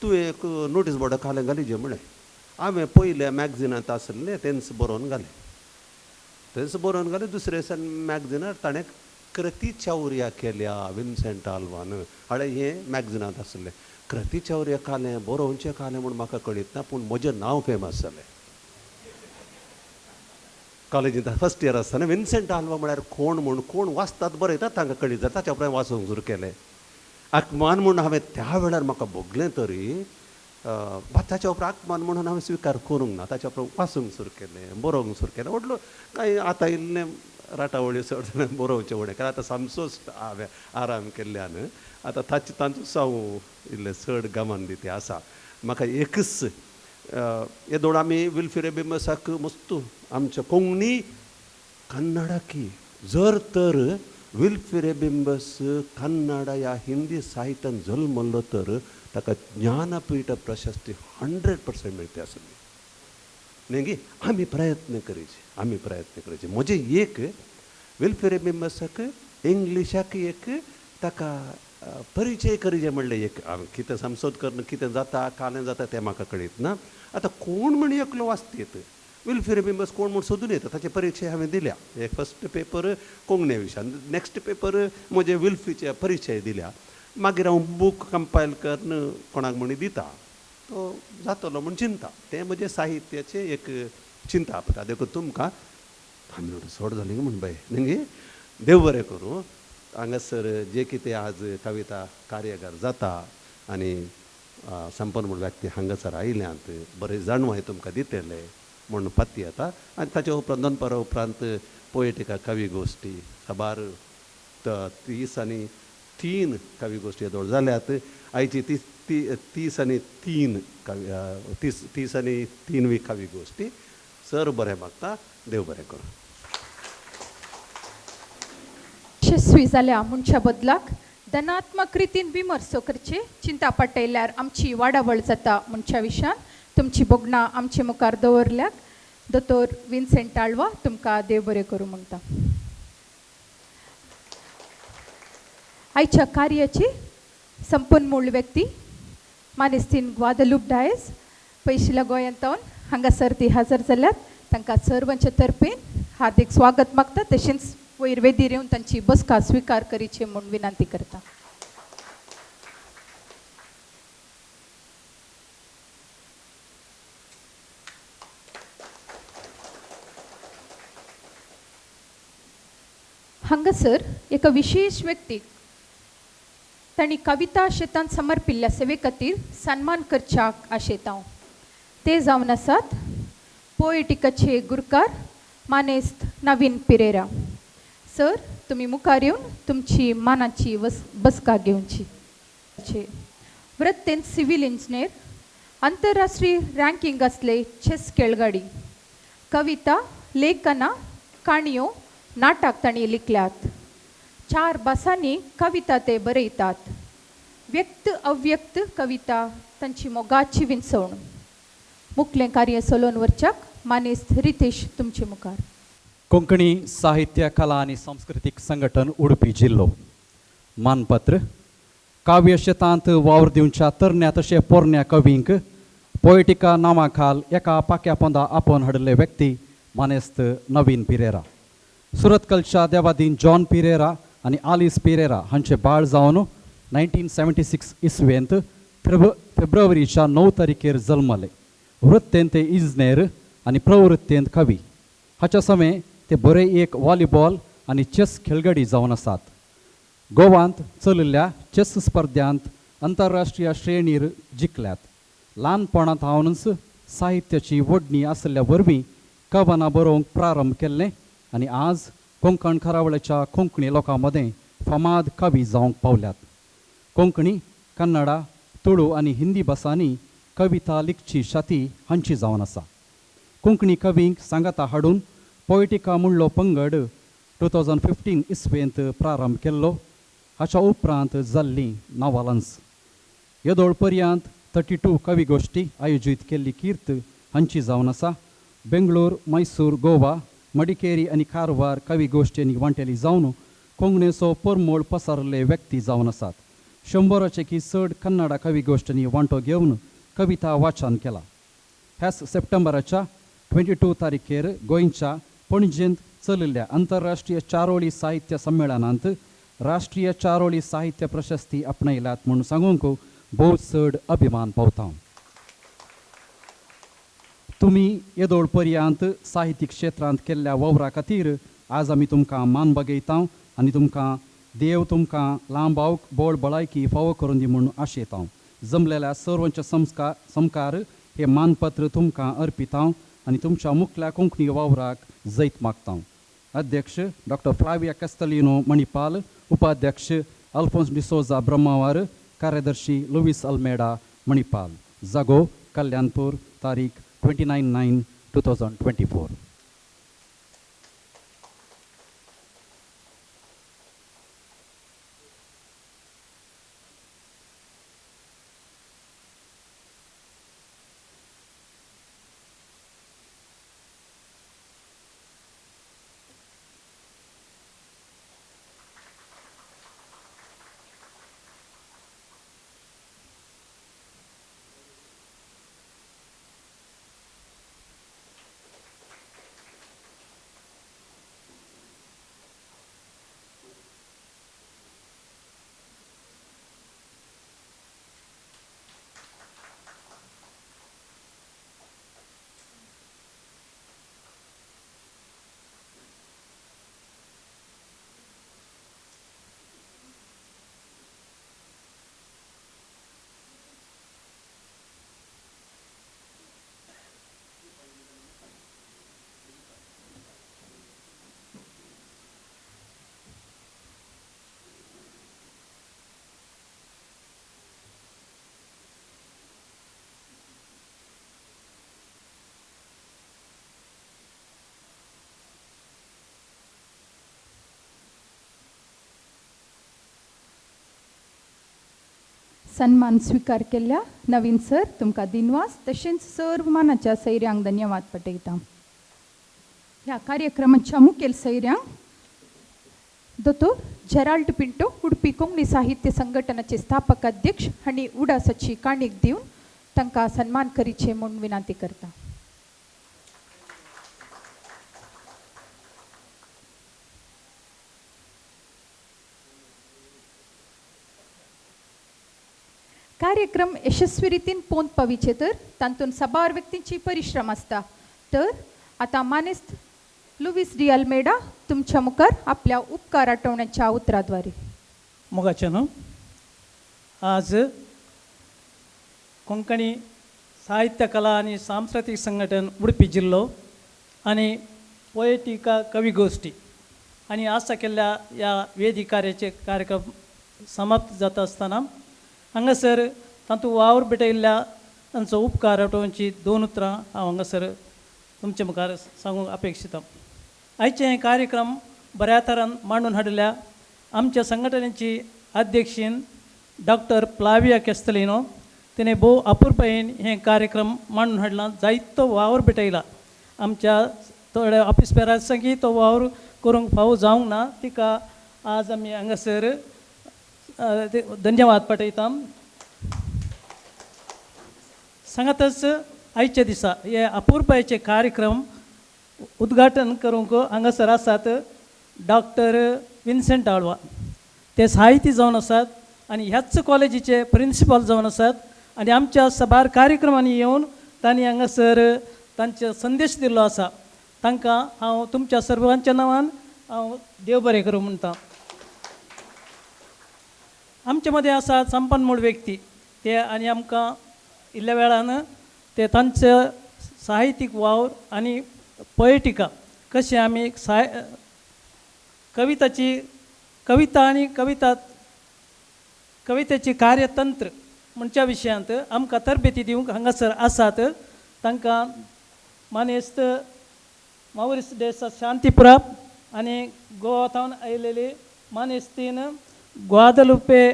तुवें एक नोटीस बोर्डा खालें घालिजे म्हळें. हांवें पयल्या मॅगझिनांत आसलें तेंच बरोवन घालें, तेंच बरोवन घालें. दुसरे दिसान मॅगझिनार ताणें कृती चौर्या केल्या विन्सेंट आल्वान हाणें हें मॅगझिनांत आसलें. कृती चौर्या खालें बरोवचें खालें म्हूण म्हाका कळीत ना, पूण म्हजें नांव फेमस जालें. कॉलेजींत फर्स्ट इयर आसतना विन्सेंट आल्वा म्हळ्यार कोण म्हूण कोण वाचतात बरयतात तांकां कळीत जाता, ताच्या उपरांत वाचूंक सुरू केलें. आकमान म्हूण हांवें त्या वेळार म्हाका भोगलें तरी ताच्या उपरांत आकमान म्हणून हांवें स्विकार करूंक ना. ताच्या उपरांत वाचूंक सुरू केलें, बरोवंक सुरू केलें. व्हडलो कांय आतां इल्लें राटावळी चड बरोवचें उणें, कारण आतां सामसोच हांवें आराम केल्ल्यान आतां ताचे तांचोच हांव इल्लें चड गमान दिती आसा. म्हाका एकच येदोळ आमी विल्फ्री बिंबसाक मस्तू आमच्या कोंकणी कन्नडाकी जर तर विल्फ्री बिंबस कन्नडा या हिंदी साहित्यान जल्मल्लो तर ताका ज्ञानपीठ प्रशस्ती 100% मेळटी आसली. न्ही आमी प्रयत्न करीचे, आमी प्रयत्न करीचे. म्हजें एक विल्फ्री बिंबसाक इंग्लिशाक एक ताका परिचय करीचे म्हणलें एक कितें संशोध करून कितें जाता कालें जाता तें म्हाका कळीत ना. आतां कोण म्हण एकलो वाचतीत विल्फ्री बिंबस कोण म्हूण सोदून येता, ताचे परिचय हांवें दिल्या. एक फर्स्ट पेपर कोंकणी विशयान, नेक्स्ट पेपर म्हजे विल्फीचे परिचय दिल्या. मागीर हांव बूक कंपायल करून कोणाक म्हण दिता, तो जातलो म्हूण चिंता. तें म्हजें साहित्याचें एक चिंता पडटा. देखून तुमकां आमी चड जाली म्हूण बाय न्ही देव बरें करूं. हांगासर जे कितें आज कविता कार्यागार जाता आनी संपन्न म्हूण व्यक्ती हांगासर आयल्यांत, बरें जाणवाय तुमकां दितले म्हूण पत्ती येता. आनी ताच्या उपरांत दनपारा उपरांत पोएटिका कवी गोश्टी साबार 30 आनी 3 कवी गोश्टी येदोळ जाल्यात. आयची 30 आनी 3 कवी 30 आनी 3वी कवी गोश्टी. सर बरें मागता, देव बरें करूं. यशस्वी जाल्या मनशा बदलाक धनात्मक रितीन विमर्सो करचे चिंता पाटयल्यार आमची वाडावळ जाता मनशा विशयान तुमची भोगणां आमचे मुखार दवरल्याक दोतोर विन्सेंट आल्वा तुमकां देव बरें करूं म्हणटा. आयच्या कार्याची संपन्न मूळ व्यक्ती मानेस्तीन ग्वादलूप डायस पयशिल्या गोंयांत हांगासर ती हजर जाल्यात, तांकां सर्वांचे तर्फेन हार्दीक स्वागत मागता. तशेंच वयर वेदीर येवन तांची बसका स्विकार करीची म्हूण विनंती करता. हांगासर एका विशेश व्यक्तीक तांणी कविता शेतान समर्पिल्ल्या सेवे खातीर सन्मान करच्याक आशेता हांव. ते जावन आसात पोएटिकाचे गुरकार मानेस्त नवीन पिरेरा. सर तुमी मुखार येवन तुमची मानाची बसका घेवची. वृत्तेन सिव्हील इंजिनियर, आंतरराष्ट्रीय रँकिंग आसले चेस खेळगाडी, कविता, लेखना, काणयो, नाटक तांणी लिखल्यात. 4 भासांनी कविता ते बरयतात. व्यक्त अव्यक्त कविता तांची मोगाची विंचवण. मुखलें कार्य चलोवन वरच्याक मानेस्त रितेश तुमचे मुखार. कोंकणी साहित्य कला आनी सांस्कृतीक संघटन उडपी जिल्लो. मानपत्र काव्य शेतांत वावर दिवच्या तरण्या तशें पोरण्या कवींक पोएटिका नांवा खाल एका पाक्या पोंदा आपोवन हाडिल्ले व्यक्ती मानेस्त नवीन पिरेरा. सुरतकलच्या देवादीन जॉन पिरेरा आनी आलिस पिरेरा हांचे बाळ जावन 1976 इसवेंत फेब्रुवारीच्या 9 तारखेर जल्मले. वृत्तेंत ते इजनेर आनी प्रवृत्तेंत कवी. हाच्या समय ते बरे एक व्हॉलीबॉल आनी चेस खेळगडी जावन आसात. गोवांत चलिल्ल्या चेस स्पर्ध्यांत आंतरराष्ट्रीय श्रेणीर जिखल्यात. ल्हानपणांत हांवूच साहित्याची ओडणी आशिल्ल्या वरवीं कवनां बरोवंक प्रारंभ केल्लें आनी आज कोंकण करावळीच्या कोंकणी लोकां मदें फामाद कवी जावंक पावल्यात. कोंकणी, कन्नडा, तुळू आनी हिंदी भासांनी कविता लिखची शाती हांची जावन आसा. कोंकणी कवींक सांगाता हाडून पोएटिका म्हणलो पंगड 2015 इसवेंत प्रारंभ केल्लो. हाच्या उपरांत जाल्ली नावालांस. येदोळ पर्यंत 32 कवी गोष्टी आयोजीत केल्ली कीर्त हांची जावन आसा. बेंगलोर, मैसूर, गोवा, मडिकेरी आनी कारवार कवी गोष्टींनी वांटेली जावन कोंकणीचो परमोळ पसरले व्यक्ती जावन आसात. 100 की चड कन्नडा कवी गोष्टींनी वांटो घेवन कविता वाचन केला. ह्याच सप्टेंबराच्या 22 तारखेर गोंयच्या पणजेंत चलिल्ल्या आंतरराष्ट्रीय चारोळी साहित्य संमेलनांत राष्ट्रीय चारोळी साहित्य प्रशस्ती आपणायल्यात म्हूण सांगूंक भोव चड अभिमान पावता. तुमी येदोळ पर्यंत साहित्यीक क्षेत्रांत केल्ल्या वावरा खातीर आज आमी तुमकां मान बगयता आनी तुमकां देव तुमकां लांबावक बोळ बळायकी फावो करून दी म्हूण आशेता. जमलेल्या सर्वांच्या संस्कार हे मानपत्र तुमकां अर्पिता आनी तुमच्या मुखल्या कोंकणी वावराक जैत मागता. अध्यक्ष डॉक्टर फ्लाविया कॅस्टलिनो मणिपाल, उपाध्यक्ष अल्फोन्स डिसोजा ब्रह्मावार, कार्यदर्शी लुईस अल्मेडा मणिपाल. जागो कल्याणपूर, तारीख 29/9/2024. सन्मान स्वीकार केल्ल्या नवीन सर तुमकां दिनवास, तशेंच सर्व मानाच्या सैऱ्यांक धन्यवाद पटयता. ह्या कार्यक्रमाच्या मुखेल सैऱ्यांक दोतोर जेराल्ड पिंटो, उडपी कोंकणी साहित्य संघटनाचे स्थापक अध्यक्ष हांणी उडासाची काणीक दिवन तांकां सन्मान करीचे म्हूण विनंती करता. कार्यक्रम यशस्वी रितीन पोंत पावीचे तर तातूंत साबार व्यक्तींची परिश्रम आसता. तर आतां मानेस्त लुईस डी अल्मेडा तुमच्या मुखार आपल्या उपकार आठवण्याच्या उतराद्वारे. मोगाचें न्हू, आज कोंकणी साहित्य कला आनी सांस्कृतीक संघटन उडपी जिल्लो आनी पोएटिका कवी गोष्टी आनी आसा केल्ल्या ह्या वेदिकार्याचे कार्यक्रम समाप्त जाता आसतना हांगासर तातूंत वावर भेटयल्ल्या तांचो उपकार आठोवची दोन उतरां हांव हांगासर तुमचे मुखार सांगूंक अपेक्षिता. आयचे हे कार्यक्रम बऱ्या तरान मांडून हाडिल्ल्या आमच्या संघटनेची अध्यक्षीन डॉक्टर फ्लाविया कॅस्टलिनो तिणें भोव अपुरबायेन हे कार्यक्रम मांडून हाडला, जायतो वावर भेटयला. आमच्या थोड्या ऑफिस बेरांकी तो वावर करूंक फावो जावंक ना, तिका आज आमी हांगासर धन्यवाद पाठयता. सांगातच आयच्या दिसा हे अपुरबायेचे कार्यक्रम उद्घाटन करूंक हांगासर आसात डॉक्टर विन्सेंट आळवा. ते साहित्य जावन आसात आनी ह्याच कॉलेजीचे प्रिंसिपल जावन आसात आनी आमच्या साबार कार्यक्रमांनी येवन तांणी हांगासर तांचे संदेश दिल्लो आसा. तांकां हांव तुमच्या सर्वांच्या नांवान हांव देव बरें करूं म्हणटा. आमचे मदें आसात संपन्न व्यक्ती ते आनी आमकां इल्ल्या वेळान ते तांचे साहित्यीक वावर आनी पोएटिका कशें आमी कविताची कविता आनी कवितेची कार्यतंत्र म्हणच्या विशयांत आमकां तरबेती दिवंक हांगासर आसात. तांकां मानेस्त मावरीस डेसा शांतीपुरा आनी गोवा थावन आयलेली मानेस्तीन ग्वादलुपे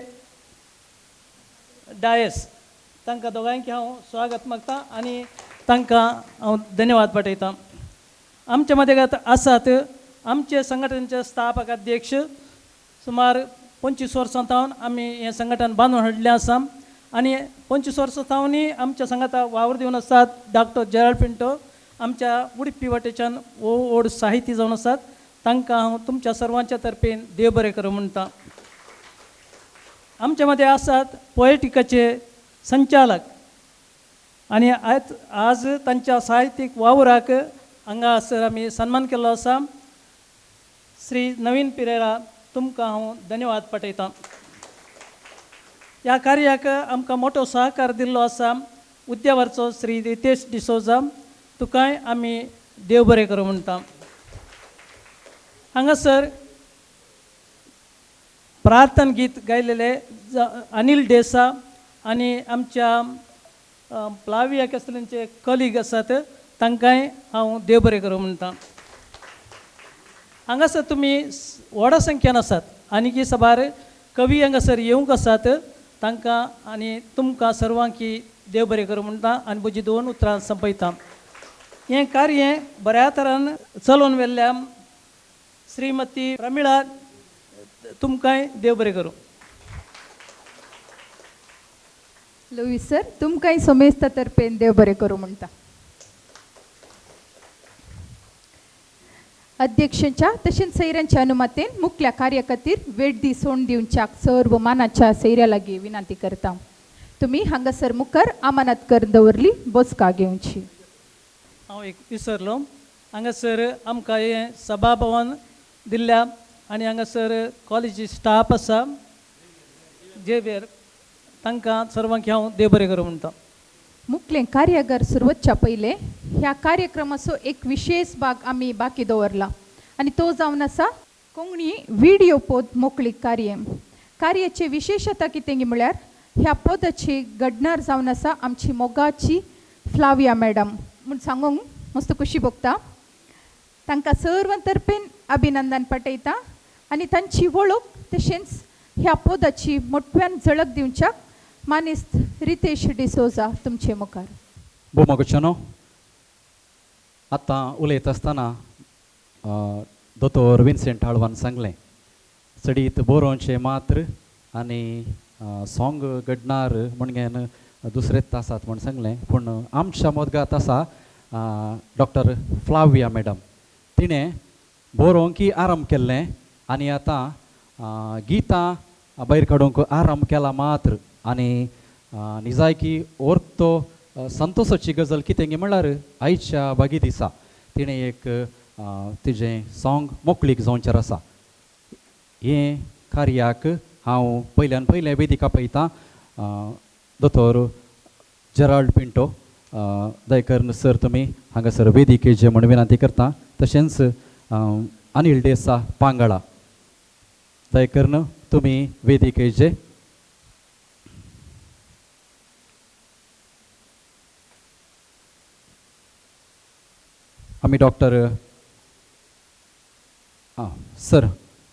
डायस तांकां दोगांयक हांव स्वागत मागता आनी तांकां हांव धन्यवाद पाठयतां. आमच्या मदेगात आसात आमचे संघटनेचे स्थापक अध्यक्ष सुमार 25 वर्सां सावन आमी हें संघटन बांदून हाडलें आसा आनी 25 वर्सां सावनूय आमच्या संगता वावर दिवन आसात डॉक्टर जेराल्ड पिंटो आमच्या उडपी वाटेच्यान व्हड साहित्य जावन आसात. तांकां हांव तुमच्या सर्वांच्या तर्फेन देव बरें करूं म्हणटा. आमच्या मदें आसात पोएटिकाचे संचालक आनी आज तांच्या साहित्यीक वावराक हांगासर आमी सन्मान केल्लो आसा श्री नवीन पिरेरा तुमकां हांव धन्यवाद पाठयतां. ह्या कार्याक आमकां मोटो सहकार दिल्लो आसा उद्यावरचो श्री रितेश डिसोजा तुकाय आमी देव बरें करूं म्हणटा. हांगासर प्रार्थना गीत गायलेले अनिल डेसा आनी आमच्या प्लाविया केसलींचे कलीग आसात तांकांय हांव देव बरें करूं म्हणटा. हांगासर तुमी व्हडा संख्येन आसात आनीक साबार कवी हांगासर येवंक आसात तांकां आनी तुमकां सर्वांकी देव बरें करूं म्हणटा आनी म्हजी 2 उतरां संपयता. हें कार्य बऱ्या तरान चलोवन व्हेल्ल्या श्रीमती प्रमिळा तुमकांय देव बरें करूं. लुईस सर तुमकांय समेस्ता तर्फेन देव बरें करूं म्हणटा. अध्यक्षांच्या तशेंच सैऱ्यांच्या अनुमतेन मुखल्या कार्या खातीर वेट सोंड दिवच्याक सर्व मानाच्या सैऱ्या लागीं विनंती करता. तुमी हांगासर मुखार अमानत कर दवरली बसका घेवची. हांव एक विसरलो हांगासर आमकां हें सभाभवन दिल्ल्या आनी हांगासर कॉलेजी स्टाफ आसा जेवियर तांकां सर्वांक हांव देव बरें करूं म्हणटा. मुखलें कार्यागार सुरवतच्या पयलें ह्या कार्यक्रमाचो एक विशेष भाग आमी बाकी दवरला आनी तो जावन आसा कोंकणी व्हिडियो पद मोकळीक कार्य. कार्याचे विशेषता कितें म्हळ्यार ह्या पदाची घडणार जावन आसा आमची मोगाची फ्लाविया मॅडम म्हूण सांगूंक मस्त खुशी भोगता. तांकां सर्व तर्फेन अभिनंदन पाठयता आनी तांची वळख तशेंच ह्या पदाची मोठ्यान झळक दिवच्याक मानेस्त रितेश डिसोजा तुमचे मुखार. भोव आतां उलयता आसतना दोतोर विन्सेंट आळवान सांगलें चडीत बरोवचें मात्र आनी सोंग घडणार म्हणगेन दुसरेच आसात म्हूण सांगलें पूण आमच्या मदगात आसा डॉक्टर फ्लाविया मॅडम तिणें बरोवंकी आरंभ केल्लें आनी आतां गितां भायर काडूंक आरंभ केला मात्र आनी निजायकी ओर्तो संतोसाची गजाल कितें म्हणल्यार आयच्या बागी दिसा तिणें एक तिजें सोंग मोकळीक जावचें आसा. हें कार्याक हांव पयल्यान पयलें वेदिका पळयतां दोतोर जेराल्ड पिंटो दयकर्ण सर तुमी हांगासर वेदिकेचे म्हूण विनंती करता. तशेंच अनिल डेसा पांगळा दयकर्ण तुमी वेदिकेचे. आमी doctor sir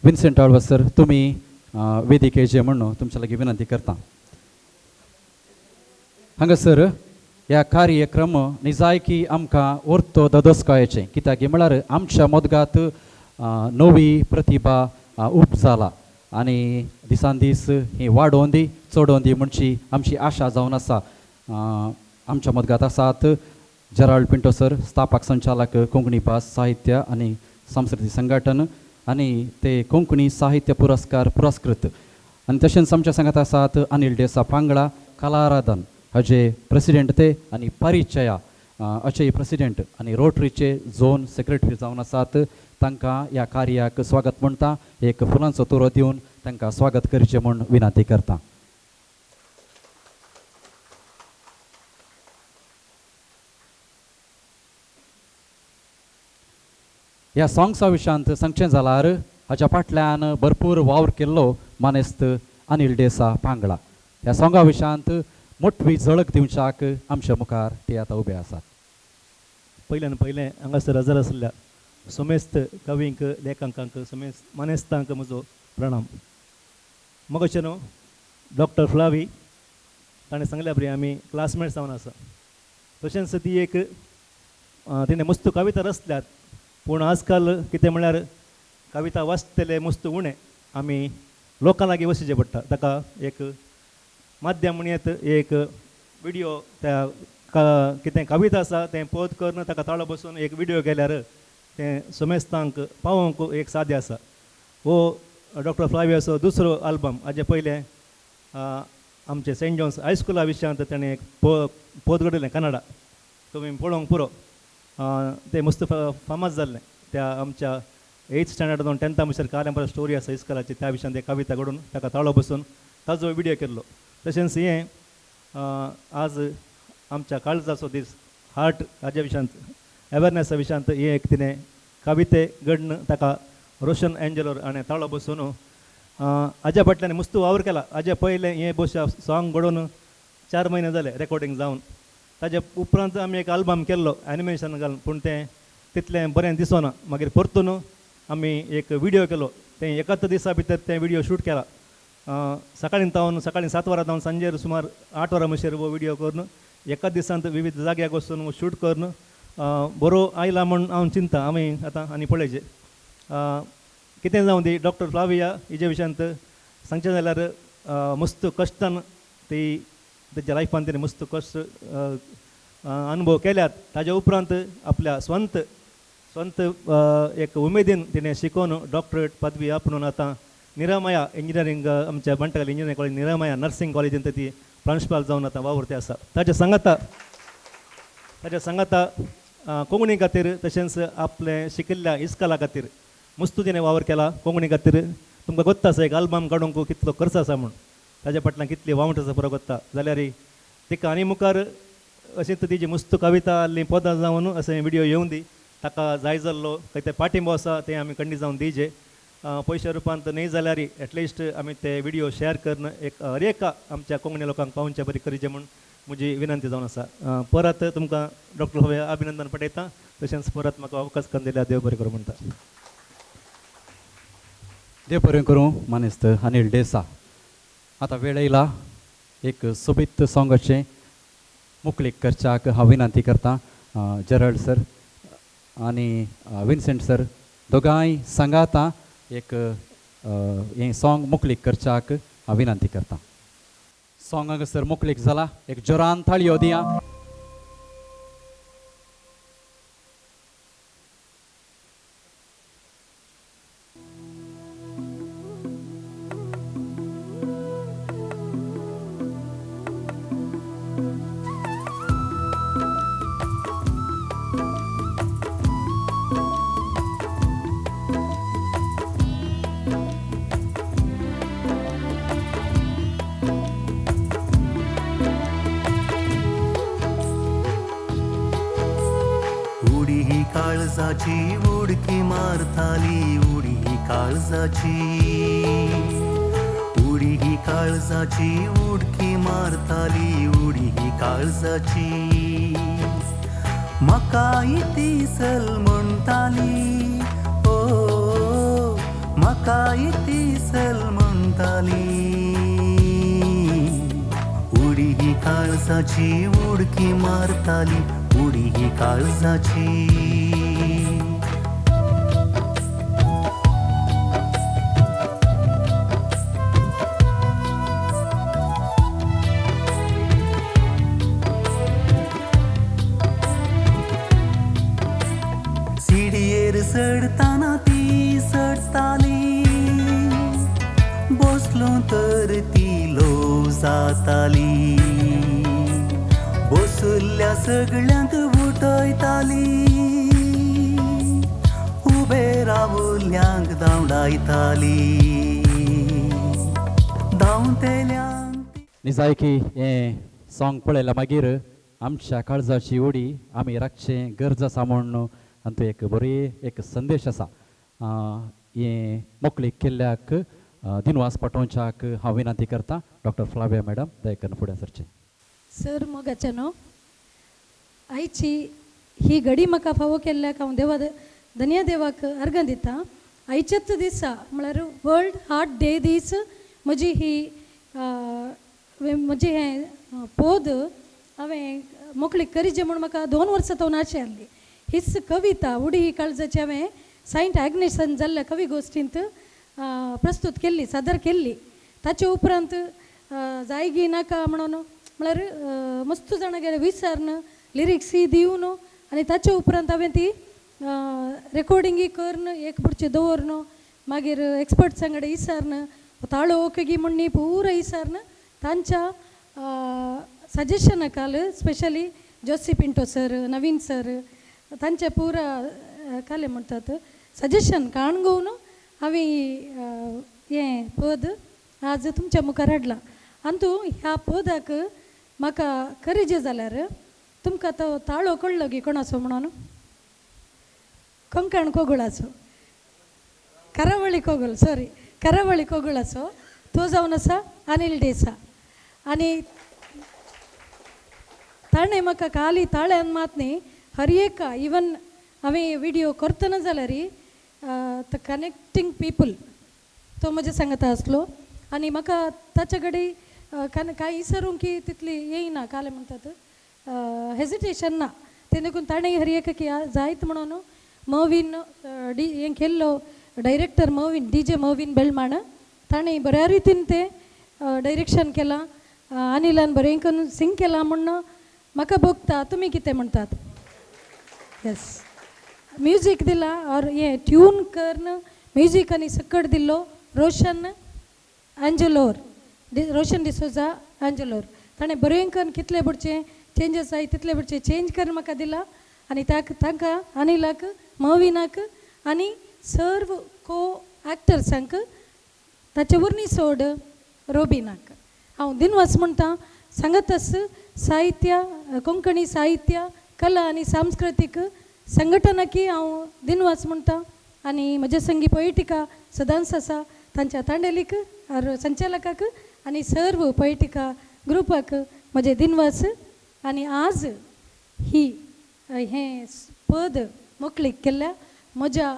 Vincent Alva sir तुमी वेदिकेचे म्हणून तुमच्या लागीं विनंती करता. हांगासर ह्या कार्यक्रम निजायकी आमकां ओर्तो ददस्कायचें कित्याक म्हळ्यार आमच्या मदगात नवी प्रतिभा उब जाला आनी दिसान दीस ही वाडोवन दी चडोवन दी म्हणची आमची आशा जावन आसा. आमच्या मदगात आसात जेराल्ड पिंटो सर स्थापक संचालक कोंकणी भास साहित्य आनी सांस्कृतीक संघटन आनी ते कोंकणी साहित्य पुरस्कार पुरस्कृत आनी तशेंच आमच्या सांगात आसात अनिल डेसा पांगळा कलाराधन हाजे प्रेसिडेंट ते आनी परिचया अशे प्रेसिडेंट आनी रोटरीचे झोन सेक्रेटरी जावन आसात. तांकां ह्या कार्याक स्वागत म्हणटा एक फुलांचो तुरो दिवन तांकां स्वागत करचें म्हूण विनंती करता. ह्या सोंग्सा विशयांत सांगचें जाल्यार हाच्या फाटल्यान भरपूर वावर केल्लो मानेस्त अनिल डेसा पांगळा. ह्या सोंगा विशयांत मोटवी झळक दिवच्याक आमच्या मुखार ते आतां उबे आसात. पयल्यान पयलें हांगासर हजर आसल्या समेस्त कवींक लेखकांक समेस्त मानेस्तांक म्हजो प्रणाम. मगोचें न्हू डॉक्टर फ्लावी ताणें सांगल्या परी आमी क्लासमेट्स जावन आसा. तशेंच ती एक तिणें मस्त कविता रचल्यात, पूण आजकाल कितें म्हळ्यार कविता वाचतले मस्त उणें, आमी लोकां लागीं वचचें पडटा. ताका एक माध्यम म्हणयेत एक विडियो, त्या कितें कविता आसा तें पद करून ताका ताळो बसून एक विडियो केल्यार तें समेस्तांक पावोवंक एक सादें आसा. हो डॉक्टर फ्लावियाचो दुसरो आल्बम. हाजे पयलें आमचे सेंट जॉन्स हायस्कुला विशयांत ताणें एक पद घडयलें कन्नडा, तुमी पळोवंक पुरो, तें मस्त फामाद जाल्लें. त्या आमच्या 8th standard जावन 10th म्हणसर कालें स्टोरी आसा इस्कलाची, त्या विशयांत एक कविता घडून ताका ताळो बसून ताजो विडियो केल्लो. तशेंच हें आज आमच्या काळजाचो दीस, हार्ट हाज्या विशयांत अवेरनेसा विशयांत हें एक तिणें कविते घडून ताका रोशन एंजलोर आनी ताळो बसून हाज्या फाटल्यान मस्त वावर केला. हाज्या पयलें हें बोशा सॉंग घडोवन 4 म्हयने जाले रेकॉर्डिंग जावन, ताज्या उपरांत आमी एक आल्बम केल्लो एनिमेशन घालून, पूण तें तितलें बरें दिसना. मागीर परतून आमी एक विडियो केलो, तें एकाच दिसा भितर तें विडियो शूट केला. सकाळीं तावन सकाळीं 7 वरां तावन सांजेर सुमार 8 वरां म्हणसर हो विडियो करून एकाच दिसांत विविध जाग्याक वचून शूट करून बरो आयला म्हूण हांव चिंता. आमी आतां आनी पळयचें कितें जावं दी. डॉक्टर फ्लाविया हिजे विशयांत सांगचें जाल्यार मस्त कश्टान ती तेच्या लायफान तिणें मस्त कश्ट अनुभव केल्यात. ताज्या उपरांत आपल्या स्वंत स्वंत एक उमेदीन तिणें शिकोवन डॉक्टरेट पदवी आपणून आतां निरामया इंजिनियरींग आमच्या Bantakal engineering college Niramaya nursing कॉलेजींत ती प्रांशपाल जावन आतां वावुरती आसा. ताच्या सांगाता कोंकणी खातीर तशेंच आपलें शिकिल्ल्या इस्कला खातीर मस्त तिणें वावर केला. कोंकणी खातीर तुमकां गोत्ता आसा एक आल्बम काडूंक कितलो खर्च आसा म्हूण, ताज्या फाटल्यान कितली वावट आसा पुरो गोत्ता. जाल्यार तिका आनी मुखार अशेंच तिजी मस्त कविता आसली पदां जावन अशें विडियो येवन दी, ताका जाय जाल्लो खंय तें पाठिंबो आसा तें आमी खंडीत जावन दिजे. पयशा रुपांत न्हय जाल्यार एटलिस्ट आमी ते विडियो शेअर करून एक हर एका आमच्या कोंकणी लोकांक पावोवचे बरी करीचे म्हूण म्हजी विनंती जावन आसा. परत तुमकां डॉक्टर फ्लाविया अभिनंदन पठयता, तशेंच परत म्हाका अवकाश करून दिल्यार देव बरें करूं म्हणटा. देव बरें करूं मानेस्त अनिल डेसा. आतां वेळ येयला एक सोबीत सोंगाचें मुकलीक करच्याक हांव विनंती करता जेरल्ड सर आनी विन्सेंट सर दोगांय सांगाता एक हें सोंग मुकलीक करच्याक हांव विनंती करता. सोंग हांगासर मुकलीक जाला, एक जोरान थाळयो दिया. काळजाची उडकी मारताली, उडी ही काळजाची, उडी ही काळजाची उडकी मारताली, उडी ही काळजाची. म्हाका ती सल म्हणटाली, ओ म्हाका ती सल म्हणटाली. उडी ही काळजाची उडकी मारताली, उडी ही काळजाची. सिडयेर चडताना ती चडताली, बसलो तर ती लो जाताली, बसुल्ल्या सगळ्यांक उठयताली, उबे रावल्यांक धांवडायताली, धांवतेल्यांक. निजायकी हें सोंग पळयलां मागीर आमच्या काळजाची उडी आमी राखचें गरज आसा म्हूण आनी एक बरी एक संदेश आसा. हें मोकळीक केल्ल्याक दिनवास पाठोवच्याक हांव विनंती करता डॉक्टर फ्लाविया मॅडम दयकन फुडें सरचें. सर मोगाचें न्हू आयची ही घडी म्हाका फावो केल्ल्याक हांव देवा धन्य देवाक अर्गां दिता. आयच्याच दिसा म्हळ्यार वर्ल्ड हार्ट डे दीस म्हजी ही म्हजी हें पद हांवें मोकळी करीजे म्हूण म्हाका 2 वर्सां तो आशे आहली. हीच कविता उडी ही काळजाची हांवें सायंट आग्नेसान जाल्ल्या कवी गोश्टींत प्रस्तूत केल्ली, सादर केल्ली. ताचे उपरांत जायगी नाका म्हणून म्हळ्यार मस्त जाणां गेले विसर्न लिरिक्सूय दिवन आनी ताचे उपरांत हांवें ती रेकॉर्डिंगूय करून एक पुडचे दवरन मागीर एक्सपर्ट्सां कडेन विचारून ताळो ओके गी म्हूण न्ही पुरो विचारून तांच्या सजेशना काल specially Josy Pinto sir, Naveen sir तांचे पुरा काले म्हणटात सजेशन काणगोवन हांवें हें पद आज तुमच्या मुखार हाडलां. आनी तूं ह्या पदाक म्हाका करीजे जाल्यार तुमकां तो ताळो कळ्ळो गी कोणाचो म्हणून? कोंकण कोगुळाचो, करावळी कोगुळ, सॉरी करावळी कोगुळाचो तो जावन आसा अनिल डेसा. आनी ताणें म्हाका खाली ताळ्यान मात न्ही हर एका इवन हांवें विडियो करतना जाल्यार the connecting people तो म्हज्या सांगता आसलो आनी म्हाका ताचे कडेन कांय विसरूंक की तितली येयना कालें म्हणटात हेजिटेशन ना तें देखून ताणें हर एक की जायत म्हणून मवीन डी हें केल्लो director Mervin D J Mervin Belman ताणें बऱ्या रितीन तें डायरेक्शन केलां. अनिलान बरें करून सिंग केलां म्हूण म्हाका भोगता. तुमी कितें म्हणटात? येस, म्युजीक दिलां और हें ट्यून करून म्युजीक आनी सकट दिल्लो रोशन आंजलोर, रोशन डिसोजा आंजलोर ताणें बरें करून कितले बुडचे चेंजस जाय तितले बुडचे चेंज करून म्हाका दिला. आनी तांकां अनिलाक, मविनाक आनी सर्व को एक्टर्सांक ताचे वरवीं सोड रोबिनाक हांव दिनवास म्हणटा. सांगतच साहित्य, कोंकणी साहित्य कला आनी सांस्कृतीक संघटनाकी हांव दिनवास म्हणटा. आनी म्हज्या संगी पोएटिका सदांच आसा तांच्या तांडेलीक संचालकाक आनी सर्व पोएटिका ग्रुपाक म्हजें दिनवास. आनी आज ही हें पद मोकळीक केल्ल्या म्हज्या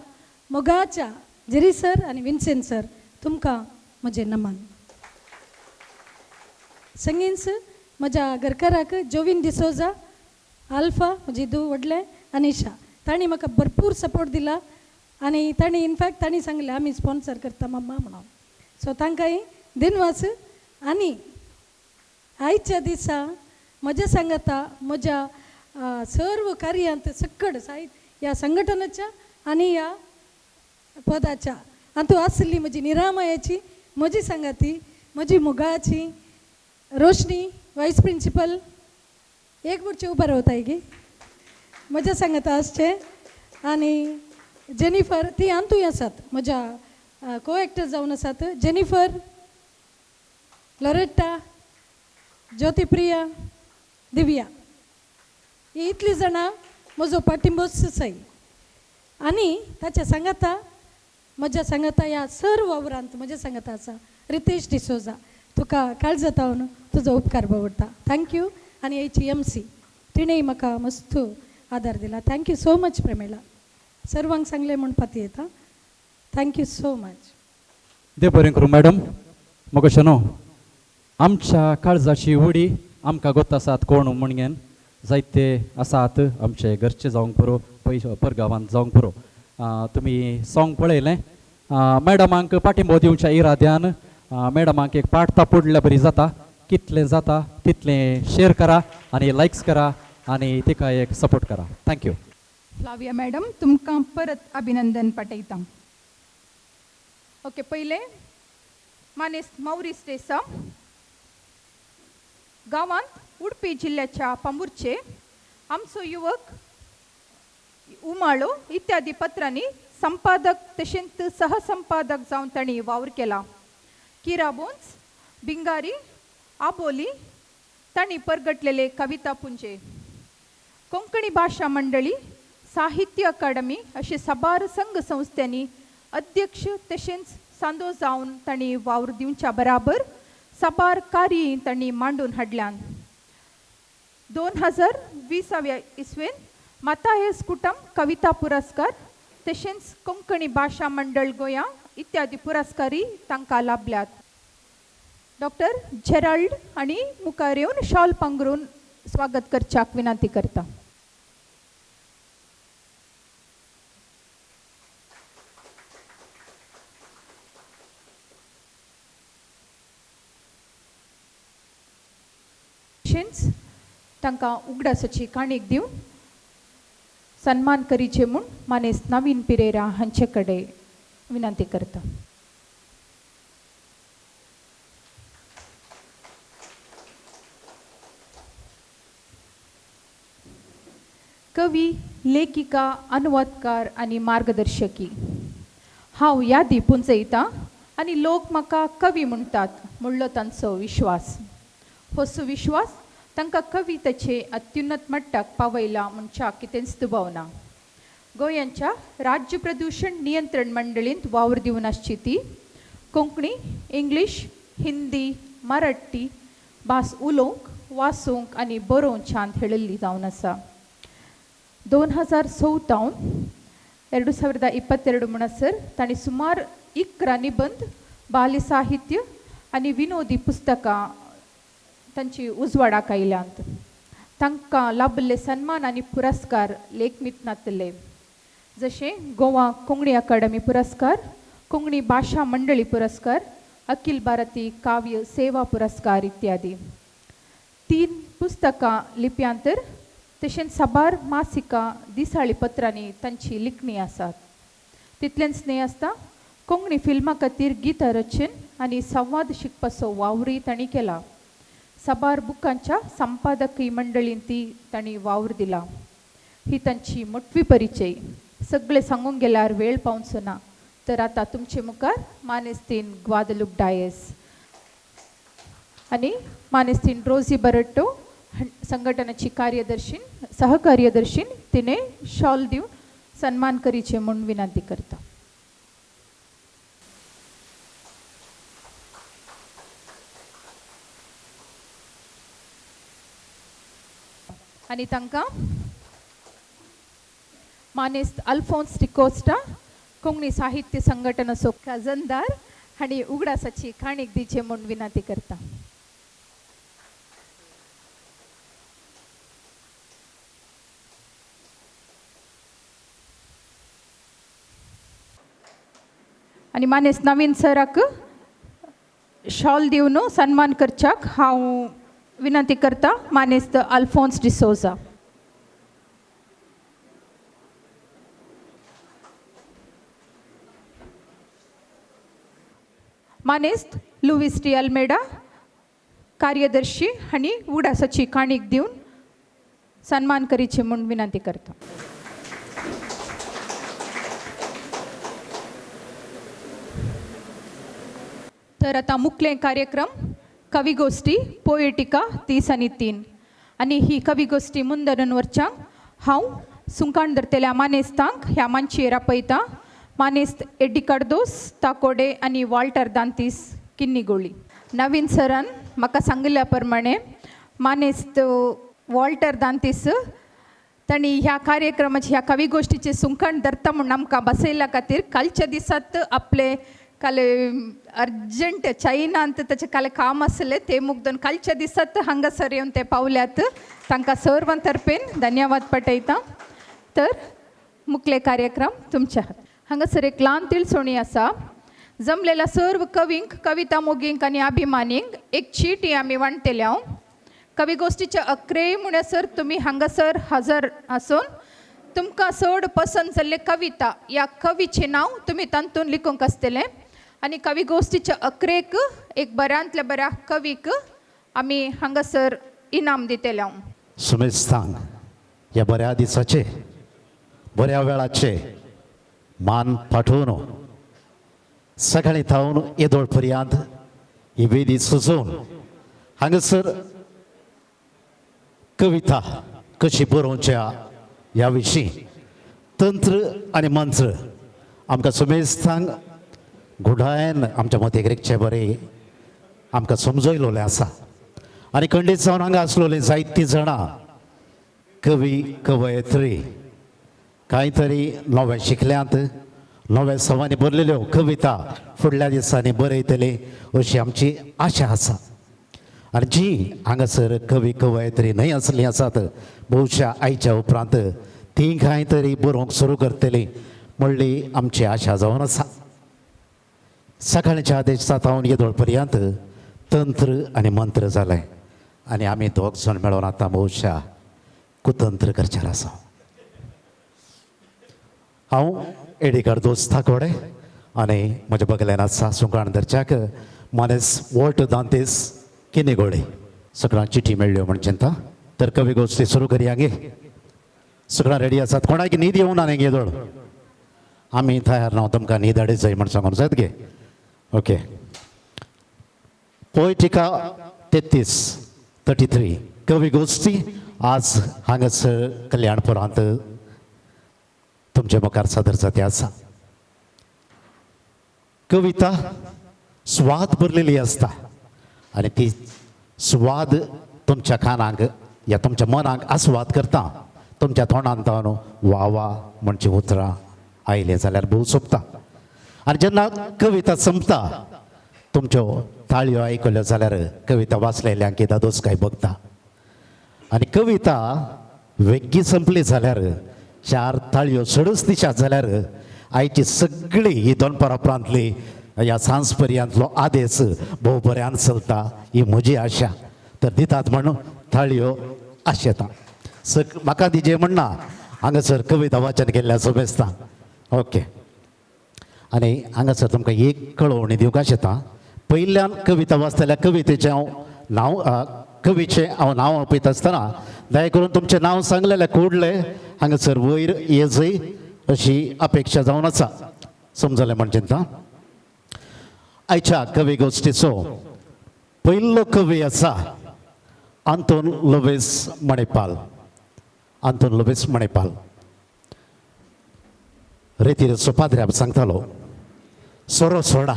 मोगाच्या जेरी सर आनी विन्सेंट सर तुमकां म्हजें नमन. संगींच म्हज्या घरकाराक जोवीन डिसोजा, आल्फा म्हजी धूव व्हडलें अनिशा तांणी म्हाका भरपूर सपोर्ट दिला आनी तांणी इनफॅक्ट तांणी सांगलें आमी स्पॉन्सर करता मम्मा म्हणून. सो तांकांय दिनवास. आनी आयच्या दिसा म्हज्या सांगाता म्हज्या सर्व कार्यांत सकड साहित्य ह्या संघटनाच्या आनी ह्या पदाच्या आनी तूं आसली म्हजी निरामयाची, म्हजी सांगाती, म्हजी मोगाची रोशनी वायस प्रिंसिपल एक बुडचे उबो रावताय गी म्हज्या सांगाता आसचें. आनी जेनिफर ती आंतूय आसात म्हज्या को एक्टर जावन आसात जेनिफर, लॉरेट्टा, ज्योतिप्रिया, दिव्या ही इतली जाणां म्हजो पाठिंबोच सय. आनी ताच्या सांगाता म्हज्या सांगाता ह्या सर्व वावरांत म्हज्या सांगाता आसा रितेश डिसोजा तुका काळजातावन तुजो उपकार बावडटा. Thank you. आनी हेची एम सी तिणेंय म्हाका मस्त आदार दिला. Thank you so much Pramila. सर्वांक सांगलें म्हूण पाती येता. Thank you so much. देव बरें करूं मॅडम. म्हाका न्हू आमच्या काळजाची उडी आमकां गोत आसात कोण म्हणगेन जायते आसात आमचे घरचे जावंक पुरो, पयशे परगांवांत जावंक पुरो. तुमी सोंग पळयलें मॅडमांक पाठिंबो दिवच्या इराद्यान मॅडमांक एक पाठ तापुडल्या बरी जाता. कितलें जाता तितलें शेअर करा आनी लायक्स करा आनी तिका एक सपोर्ट करा. Thank you. Flavia madam तुमकां परत अभिनंदन पाठयता. ओके, पयलें मानेस्त मौरीस डेसा गांवांत उडपी जिल्ल्याच्या पांबुरचे आमचो युवक उमाळो इत्यादी पत्रांनी संपादक तशेंच सहसंपादक जावन तांणी वावर केला. किराबोन्स, बिंगारी, आबोली तांणी परगटलेले कविता पुंजे, कोंकणी भाशा मंडळी, साहित्य अकादमी अशे साबार संघ संस्थांनी अध्यक्ष तशेंच सांदो जावन तांणी वावर दिवच्या बराबर साबार कार्य तांणी मांडून हाडल्यान. 2020व्या इसवेन माताहेस कुटम कविता पुरस्कार तशेंच कोंकणी भाशा मंडळ गोंया इत्यादी पुरस्कारय तांकां लाभल्यात. डॉक्टर जेराल्ड आनी मुखार येवन शॉल पांगरून स्वागत करच्याक विनंती करता. तशेंच तांकां उगडासाची काणीक दिवन सन्मान करीचे म्हूण मानेस्त नवीन पिरेरा हांचे कडेन विनंती करता. कवी, लेखिका, अनुवादकार आनी मार्गदर्शकी. हांव यादी पुंजयतां आनी लोक म्हाका कवी म्हणटात म्हणलो तांचो विश्वास. हो सुविश्वास तांकां कवितेचे अत्युन्नत मट्टाक पावयला म्हणच्या कितेंच दुबाव ना. गोंयांच्या राज्य प्रदूशण नियंत्रण मंडळींत वावर दिवन आसची ती कोंकणी, इंग्लीश, हिंदी, मराठी भास उलोवंक, वाचूंक आनी बरोवंक हेळिल्ली जावन आसा. 2004 2022 म्हणसर तांणी सुमार 11 निबंद, बाल साहित्य आनी विनोदी पुस्तकां तांची उजवाडाक आयल्यांत. तांकां लाभिल्ले सन्मान आनी पुरस्कार लेखमीत नातले, जशें गोवा कोंकणी अकादमी पुरस्कार, कोंकणी भाशा मंडळी पुरस्कार, अखिल भारतीय काव्य सेवा पुरस्कार इत्यादी. 3 पुस्तकां लिप्यांतर तशेंच साबार मासिकां, दिसाळी पत्रांनी तांची लिखणी आसात. तितलेंच न्हय आसता कोंकणी फिल्मां खातीर गीता रचन आनी संवाद शिकपाचो वावरूय तांणी केला. साबार बुकांच्या संपादकीय मंडळीन ती तांणी वावर दिला. ही तांची मोटवी परिचय. सगळे सांगूंक गेल्यार वेळ पावचो ना. तर आतां तुमचे मुखार मानेस्तीन ग्वादलूप डायस आनी मानेस्तीन रोजी बरट्टो संघटनाची कार्यदर्शीन, सहकार्यदर्शीन तिणे शॉल दिवन सन्मान करीचे म्हूण विनंती करता. आनी तांकां मानेस्त अल्फोन्स डिकोस्टा कोंकणी साहित्य संघटनाचो खजनदार हांणी उगडासाची काणीक दिवचे म्हूण विनंती करता. आनी मानेस्त नवीन सराक शॉल दिवन सन्मान करच्याक हांव विनंती करता. मानेस्त अल्फोन्स डिसोजा. मानेस्त लुईस डी अल्मेडा कार्यदर्शी हांणी उडासाची काणीक दिवन सन्मान करीचे म्हूण विनंती करता. तर आतां मुखले कार्यक्रम कविगोष्ठी पोएटिका 30 आनी 3 आनी ही कविगोष्ठी मुंदरून वरच्यांक हांव सुंकाण धरतल्या मानेस्तांक ह्या मांचयेर आपयतां. मानेस्त एड्डी कार्दोस ताकोडे आनी वॉल्टर दांतीस किन्नीगोळी. नवीन सरान म्हाका सांगिल्ल्या प्रमाणे मानेस्त वॉल्टर दांतीस तांणी ह्या कार्यक्रमाची ह्या कविगोष्ठीचे सुंकाण धरता म्हूण आमकां बसयल्ल्या खातीर कालच्या दिसात आपले काल अर्जंट चायनांत ताचें काल काम आसलें ते मुगदून कालच्या दिसात हांगासर येवन ते पावल्यात. तांकां सर्वां तर्फेन धन्यवाद पटयता. तर मुखले कार्यक्रम तुमच्या हात. हांगासर एक ल्हान तिळसोणी आसा. जमलेल्या सर्व कवींक, कविता मोगींक आनी अभिमानींक एक चीटी आमी वांटतले. हांव कविगोष्ठीच्या अकरेय म्हणसर तुमी हांगासर हजर आसून तुमकां चड पसंत जाल्ले कविता या कवीचें नांव तुमी तातूंत लिखूंक आसतलें. आनी कविगोष्ठीच्या अकरेक एक बऱ्यांतल्या बऱ्या कवीक आमी हांगासर इनाम दितले. हांव सुमेस्तांक ह्या बऱ्या दिसाचे बऱ्या वेळाचे मान पाठोवन सकाळी थावन येदोळ पर्यंत ही वेदी सजोवन हांगासर कविता कशी बरोवच्या ह्या विशीं तंत्र आनी मंत्र आमकां सुमेस्तांक गुढायन आमच्या मतीक रिगचे बरें आमकां समजयलोलें आसा. आनी खंडीत जावन हांगा आसलोले जायतीं जाणां कवी कवयत्री कांय तरी नवें शिकल्यांत, नव्या सवांनी बरलेल्यो कविता फुडल्या दिसांनी बरयतली अशी आमची आशा आसा. आनी जी हांगासर कवी कवयत्री न्हय आसली आसात बहुशा आयच्या उपरांत ती कांय तरी बरोवंक सुरू करतली म्हणली आमची आशा जावन आसा. सकाळच्या आदेश सातावन येदोळ पर्यंत तंत्र आनी मंत्र जालें आनी आमी दोग जाण मेळोन आतां बहुशा कुतंत्र करचेर आसा. हांव एडीकार दोस्त ठाकोडे आनी म्हज्या बगल्यान आसा सुंकाण दर्च्याक मानेस वॉल्ट दांतेस किनेगोळे. सगळ्यांक चिठी मेळ्ळ्यो म्हण चिंता तर कवी गोश्टी सुरू करया गे. सगळ्यां रेडी आसात? कोणाक न्हीद येवना न्ही येदोळ? आमी तयार ना, तुमकां न्हीद हाडीत जाय म्हण सांगून जायत गे. ओके, पोयटिका 33 कवी गोश्टी आज हांगासर कल्याणपुरांत तुमचे मुखार सादर जाते आसा. कविता स्वाद भरलेली आसता आनी ती स्वाद तुमच्या कानांक या तुमच्या मनाक आस्वाद करता. तुमच्या तोंडान वा वा म्हणची उतरां आयलीं जाल्यार भोव सोंपता. आनी जेन्ना कविता संपता तुमच्यो ताळयो आयकल्यो जाल्यार कविता वाचलेल्यांक दादोस काय बघता. आनी कविता वेगळी संपली जाल्यार चार ताळयो चडच दिशात जाल्यार आयची सगळी ही दोनपारा उपरांतली ह्या सांज पर्यंतलो आदेश भोव बऱ्यान चलता ही म्हजी आशा. तर दितात म्हणून थाळयो आशेता सग म्हाका दिजे म्हणना हांगासर कविता वाचन केल्ल्या सोबेस्ता. ओके, आनी हांगासर तुमकां एक कळोवणी दिवंक आशेता. पयल्यान कविता वाचतल्या कवितेचें हांव नांव कवीचें हांव नांव आपयता आसतना दया करून तुमचें नांव सांगलेलें कोडलें हांगासर वयर येजय अशी अपेक्षा जावन आसा. समजलें म्हण चिंता. आयच्या कवी गोश्टीचो पयलो कवी आसा आंतोन लोबेस मणिपाल. आंतोन लोबेस मणिपाल रेतीरचो पाद्र्याब सांगतालो सोरो सोडा.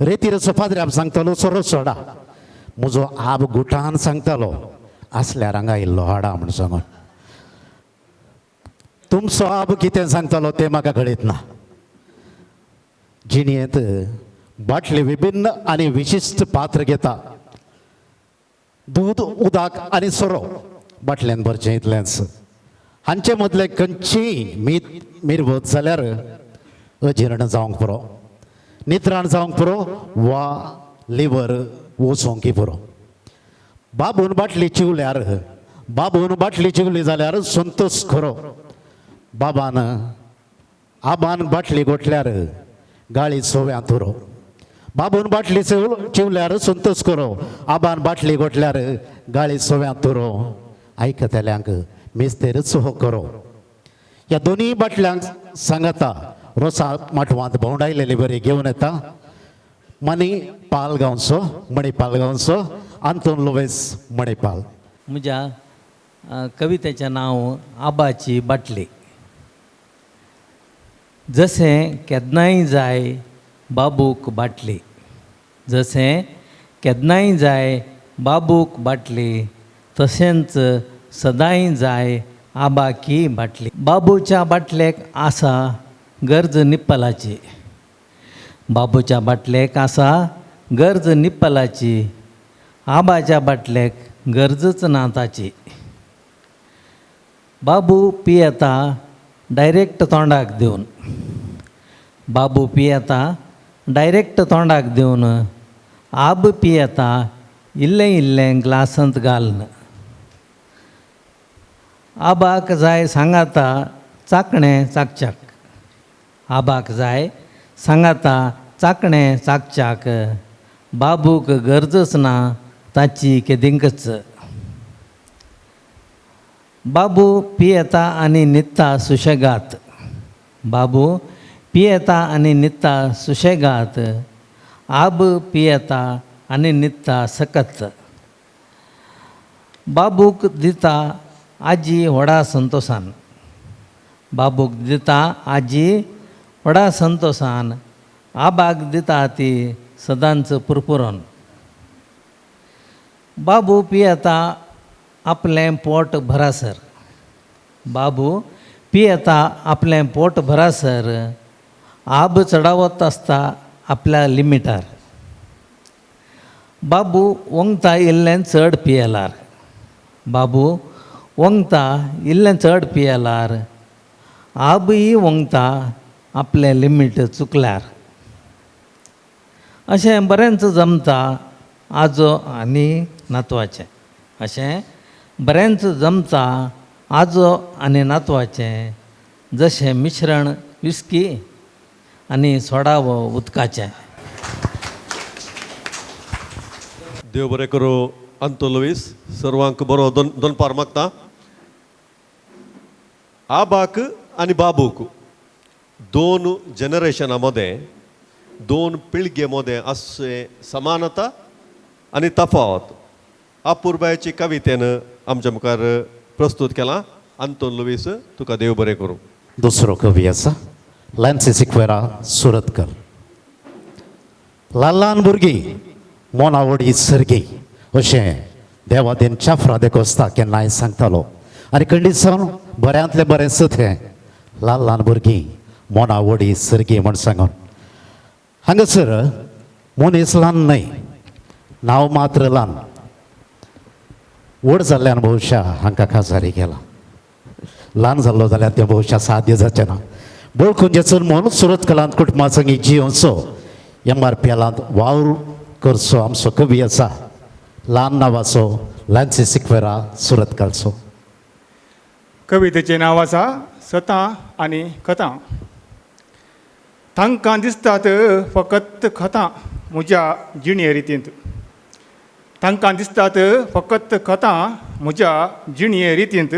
रेतीरचो पाद्र्याब सांगतालो सोरो सोडा. म्हजो आब गुटान सांगतालो आसल्यार हांगा इल्लो हाडा म्हण सांगून. तुमचो आब कितें सांगतालो तें म्हाका कळीत ना. जिणेंत बाटले विभिन्न आनी विशिश्ट पात्र घेता. दूद, उदक आनी सोरो बाटल्यान भरचें इतलेंच. हांचे मदले खंयचीय मीत मिरवत जाल्यार अजीर्ण जावंक पुरो, नित्राण जावंक पुरो वा लिवर वचोंकी पुरो. बाबून बाटली चिवल्यार, बाबून बाटली चिवली जाल्यार संतोष खरो. बाबान आबान बाटली गोठल्यार गाळी सोव्यांत उरो. बाबून बाटली चिवल्यार संतोष करो, आबान बाटली गोठल्यार गाळी सोव्यांत उरो. आयकतल्यांक मिस्तेरच हो करो. ह्या दोनूय बाटल्यांक सांगता रोसा माटवांत भोंवडायलेली बरी घेवन येता मनी पाल गांवचो, मणिपाल गांवचो आंतोन लोवेस मणिपाल. म्हज्या कवितेचें नांव आबाची बाटली. जशें केन्नाय जाय बाबूक बाटली, जशें केन्नाय जाय बाबूक बाटली, तशेंच सदांय जाय आबाकी बाटली. बाबूच्या बाटलेक आसा गरज निप्पलाची, बाबूच्या बाटलेक आसा गरज निप्पलाची, आबाच्या बाटलेक गरजच ना ताची. बाबू पियेता डायरेक्ट तोंडाक दिवन, बाबू पियेता डायरेक्ट तोंडाक दिवन, आब पियेता इल्लें इल्लें ग्लासांत घालून. आबाक जाय सांगाता चाकणें चाकचाक, आबाक जाय सांगाता चाकणें चाकचाक, बाबूक गरजच ना ताची केदिंकच. बाबू पियेता आनी न्हिदता सुशेगात, बाबू पियेता आनी न्हिदता सुशेगात, आब पियेता आनी न्हिदता सकत. बाबूक दिता आजी व्हडा संतोसान, बाबूक दिता आजी व्हडा संतोसान, आबाक दिता ती सदांच पुरपुरोन. बाबू पियेता आपलें पोट भरासर, बाबू पियेता आपलें पोट भरासर, आब चडावत आसता आपल्या लिमिटार. बाबू वोंगता इल्लें चड पियेलार, बाबू वोंगता इल्लें चड पियेलार, आबूय वोंगता आपलें लिमीट चुकल्यार. अशें बरेंच जमता आजो आनी नातवाचें, अशें बरेंच जमता आजो आनी नातवाचें, जशें मिश्रण विस्की आनी सोडा वो उदकाचें. देव बरें करूं आंतोन लुईस, सर्वांक बरो दोनपार मागता. आबाक आनी बाबूक दोन जनरेशना मदें, दोन पिळगे मदें आसचें समानता आनी तफावत अपुरबायेची कवितेन आमच्या मुखार प्रस्तूत केलां. आंतोन लुईस, तुका देव बरें करूं. दुसरो कवी आसा लॅन्सी सिक्वेरा सुरतकर. ल्हान ल्हान भुरगीं मोनावडी सर्गी अशें देवादेन चाफ्रा देकोस्ता केन्नाय सांगतालो आनी खंडीत सावन बऱ्यांतलें बरें सत हें ल्हान ल्हान भुरगीं मोनावडी सर्गी म्हण सांगून. हांगासर मनीस ल्हान न्हय, नांव मात्र ल्हान, व्हड जाल्ल्यान भोवशा हांकां काजारी केला, ल्हान जाल्लो जाल्यार तें भोवशा साध्य जाचें ना. बळखुंजेचो म्हणून सुरतकलांत कुटुंबा संगी जियोवचो एम आर पी एलांत वावर करचो आमचो कवी आसा ल्हान नांवाचो लॅन्सी सिक्वेरा सुरतकालचो. कवितेचें नांव आसा सतां आनी कथां. तांकां दिसतात फकत खतां म्हज्या जिणे रितींत, तांकां दिसतात फकत खतां म्हज्या जिणे रितींत,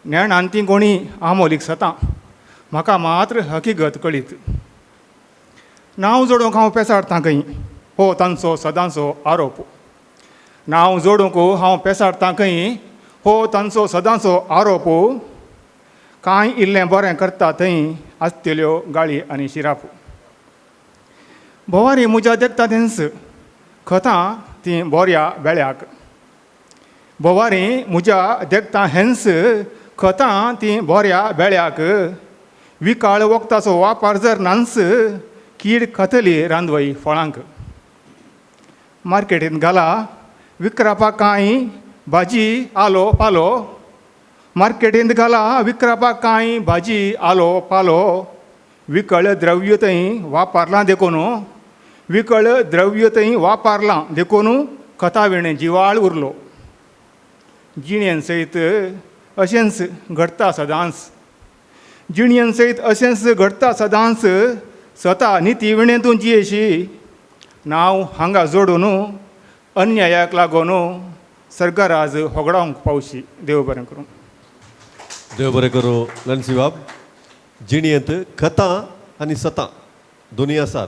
नेणान तीं कोणी आमोलीक सतां म्हाका मात्र हकीगत कळीत. नांव जोडूंक हांव पेसाडटां खंय हो तांचो सदांचो आरोप, नांव जोडूंक हांव पेसाडटां खंय हो तांचो सदांचो आरोप, कांय इल्लें बरें करता थंय आसतल्यो गाळी आनी शिराप. भोवारी म्हज्या देखता तेंच खतां तीं बोऱ्या बेळ्याक, भोवारी म्हज्या देखता हेंच खतां तीं बोऱ्या बेळ्याक, विकाळ वखदाचो वापर जर नाच कीड खातली रांदवय फळांक. मार्केटींत घाला विकरापाक कांय भाजी आलो पालो, मार्केटींत घाला विकरापाक कांय भाजी आलो पालो, विकळ द्रव्य थंय वापरलां देखून, विकळ द्रव्य थंय वापरलां देखून खता विणें जिवाळ उरलो. जिणेन सयत अशेंच घडटा सदांच, जिणेन सयत अशेंच घडटा सदांच, स्वता निती विणें तूं जियेशी, नांव हांगा जोडून अन्यायाक लागून सर्गराज होगडावंक पावशी. देव बरें करूं. देव बरें करूं लॅन्सी बाब. जिणेंत कथा आनी सतां दोनूय आसात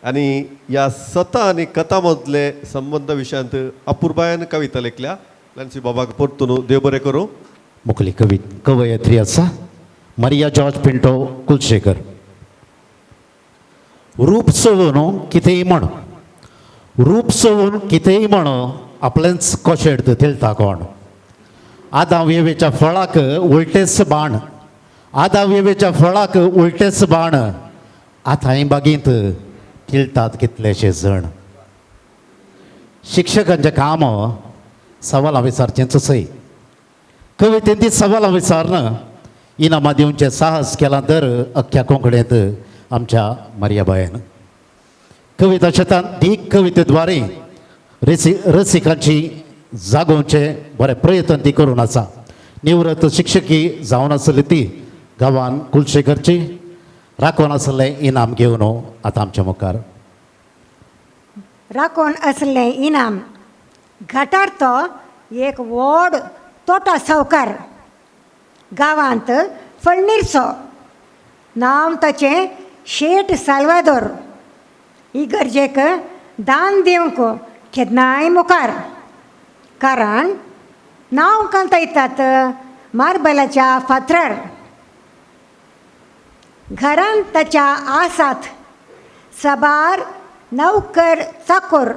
आनी ह्या सतां आनी कथा मदले संबंद विशयांत अपुरबायान कविता लेखल्या. लॅन्सी बाबाक परतून देव बरें करूं. मुखली कवी कवयत्री आसा मारिया जॉर्ज पिंटो कुलशेखर. रूप सोडून कितेंय म्हण, रूप सोडून कितेंय म्हण, आपलेंच कशें तेलता कोण. आदां वेवेच्या फळाक उलटेच बाण, आदां वेवेच्या फळाक उलटेच बाण, आतांय बागींत किळतात कितलेशे जण. शिक्षकांचें काम सवालां विचारचेंच सय, कवितेन ती सवालां विचारन इनामां दिवचें साहस केलां तर अख्ख्या कोंकणींत आमच्या मारियाबायन. कविता शेतान दीक कवितेद्वारे रसिकांची जागोवचें बरें प्रयत्न ती करून आसा. निवृत्त शिक्षकी जावन आसली ती गांवान कुलशेखरची राखून आसलें इनाम घेवन आतां आमच्या मुखार राखून आसलें इनाम. घाटार तो एक व्हड तोटा सावकार गांवांत फळणीरचो, नांव ताचें शेठ साल्वादोर. इगर्जेक दान दिवंक केन्नाय मुखार, कारण नांव कांतयतात मार्बलाच्या फातरार. घरांत ताच्या आसात साबार नौकर चाकोर,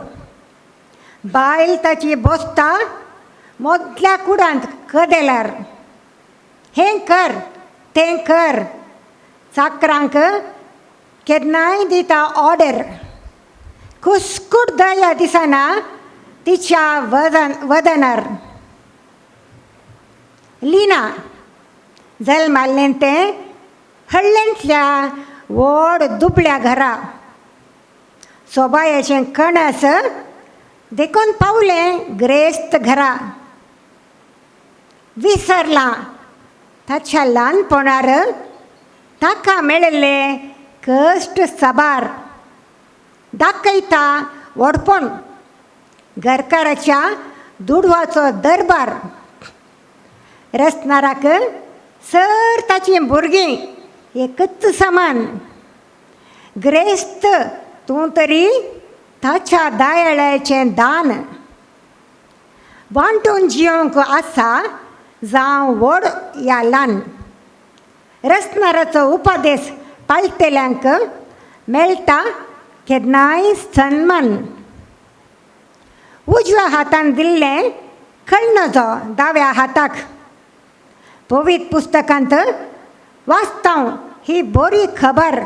बायल ताची बसता मोदल्या कुडांत कदेलार. हें कर तें कर चाकरांक केन्नाय दिता ऑर्डर. कुस्कूट दया दिसना तिच्या वदनार. लिना जल्माल्लें तें हळ्ळेंतल्या व्हड दुबळ्या घरा. सोबायेचें कणस देखून पावलें ग्रेस्त घरा. विसरलां ताच्या ल्हानपणार ताका मेळिल्ले कश्ट साबार. दाखयता व्हडपण घरकाराच्या दुडवाचो दरबार. रसनाराक सर ताचीं भुरगीं एकच समान. ग्रेस्त तूं तरी ताच्या दायाळ्याचें दान. वांटून जियोंक आसा जावं व्हड या ल्हान. रसनाराचो उपदेस पाळटल्यांक मेळटा केन्नाय सन्मान. उजव्या हातान दिल्लें कळनजो दाव्या हाताक. पवित्र पुस्तकांत वाचतांव ही बरी खबर.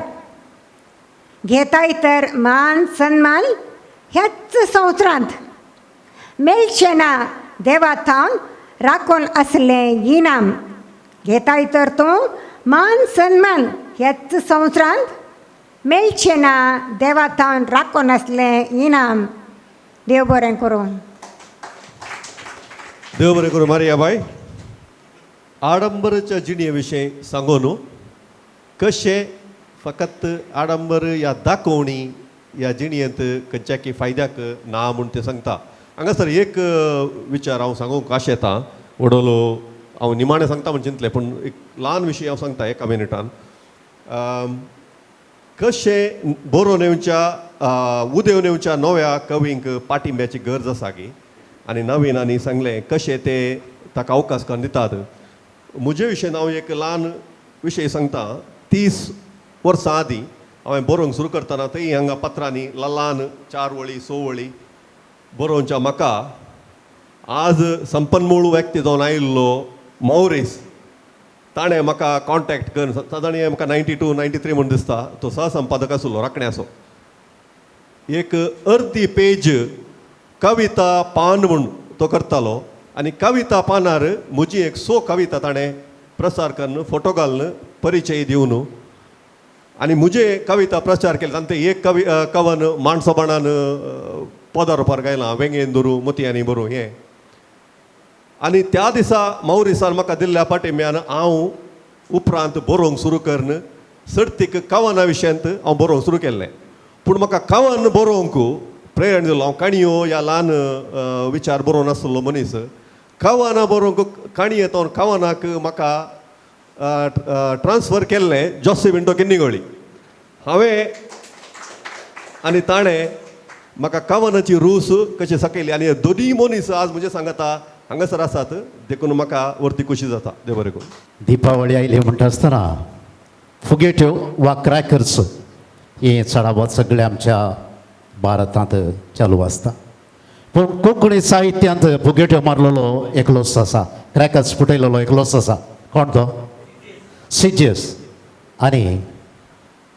घेताय तर मान सन्मान ह्याच संवसारांत. मेळचें ना देवा थावन राखून आसलें इनाम. घेताय तर तूं मान सन्मान ह्याच संवसारांत. मेळचें ना देवा थावन राखून आसलें इनाम. देव बरें करूं. देव बरें करूं मारिया बाय. आडंबराच्या जिणे विशीं सांगू न्हू कशें फकत आडंबर या दाखोवणी ह्या जिणेंत खंयच्याकी फायद्याक ना म्हूण तें सांगता. हांगासर एक विचार हांव सांगूंक आशेतां वडोलो हांव निमाणें सांगता म्हण चिंतलें पूण एक ल्हान विशय हांव सांगता एका मिनटान. कशें बरोवन येवच्या उदेवन येवच्या नव्या कवींक पाठिंब्याची गरज आसा की आनी नवीनांनी सांगलें कशें ते ताका अवकाश करून दितात. म्हजे विशयन हांव एक ल्हान विशय सांगता. 30 वर्सां आदीं हांवें बरोवंक सुरू करतना थंय हांगा पत्रांनी ल्हान 4 वळी 6 वळी बरोवच्या म्हाका आज संपन्मूळ व्यक्ती जावन आयिल्लो मौरीस ताणें म्हाका कॉन्टेक्ट करून सादारण म्हाका 92 93 म्हूण दिसता तो सहसंपादक आसलो राखण्याचो. एक अर्दी पेज कविता पान म्हूण तो करतालो आनी कविता पानार म्हजी एक 100 कविता ताणें प्रसार करून फोटो घालून परिचय दिवन आनी म्हजे कविता प्रचार केले. तांचे एक कवी कवन माणसोबाणान पदार रुपार गायलां वेंगेन धरू मोतयांनी भरू हें. आनी त्या दिसा मौरिसान म्हाका दिल्ल्या पाठिंब्यान हांव उपरांत बरोवंक सुरू करून सर्तीक कवना विशयांत हांव बरोवंक सुरू केल्लें. पूण म्हाका कवन बरोवंक प्रेरणा दिलो. हांव काणयो ह्या ल्हान विचार बरोवन आसलो मनीस. कवनां बरोवंक काणये तो कवनाक म्हाका ट्रान्सफर केल्लें जोसी विंटो किन्निगोळी हांवें आनी ताणें म्हाका कवनाची रूस कशी सकयली. आनी दोनूय मनीस आज म्हजे सांगता हांगासर आसात देखून म्हाका वरती खोशी जाता. देव बरें करूं. दिपावळी आयली म्हणटा आसतना फुगेट्यो वा क्रॅकर्स हे चडावत सगळे आमच्या भारतांत चालू आसता. पूण कोंकणी साहित्यांत फुगेट्यो मारलेलो एकलोच आसा, क्रॅकर्स फुटयलेलो एकलोच आसा. कोण तो? सिजियस. आनी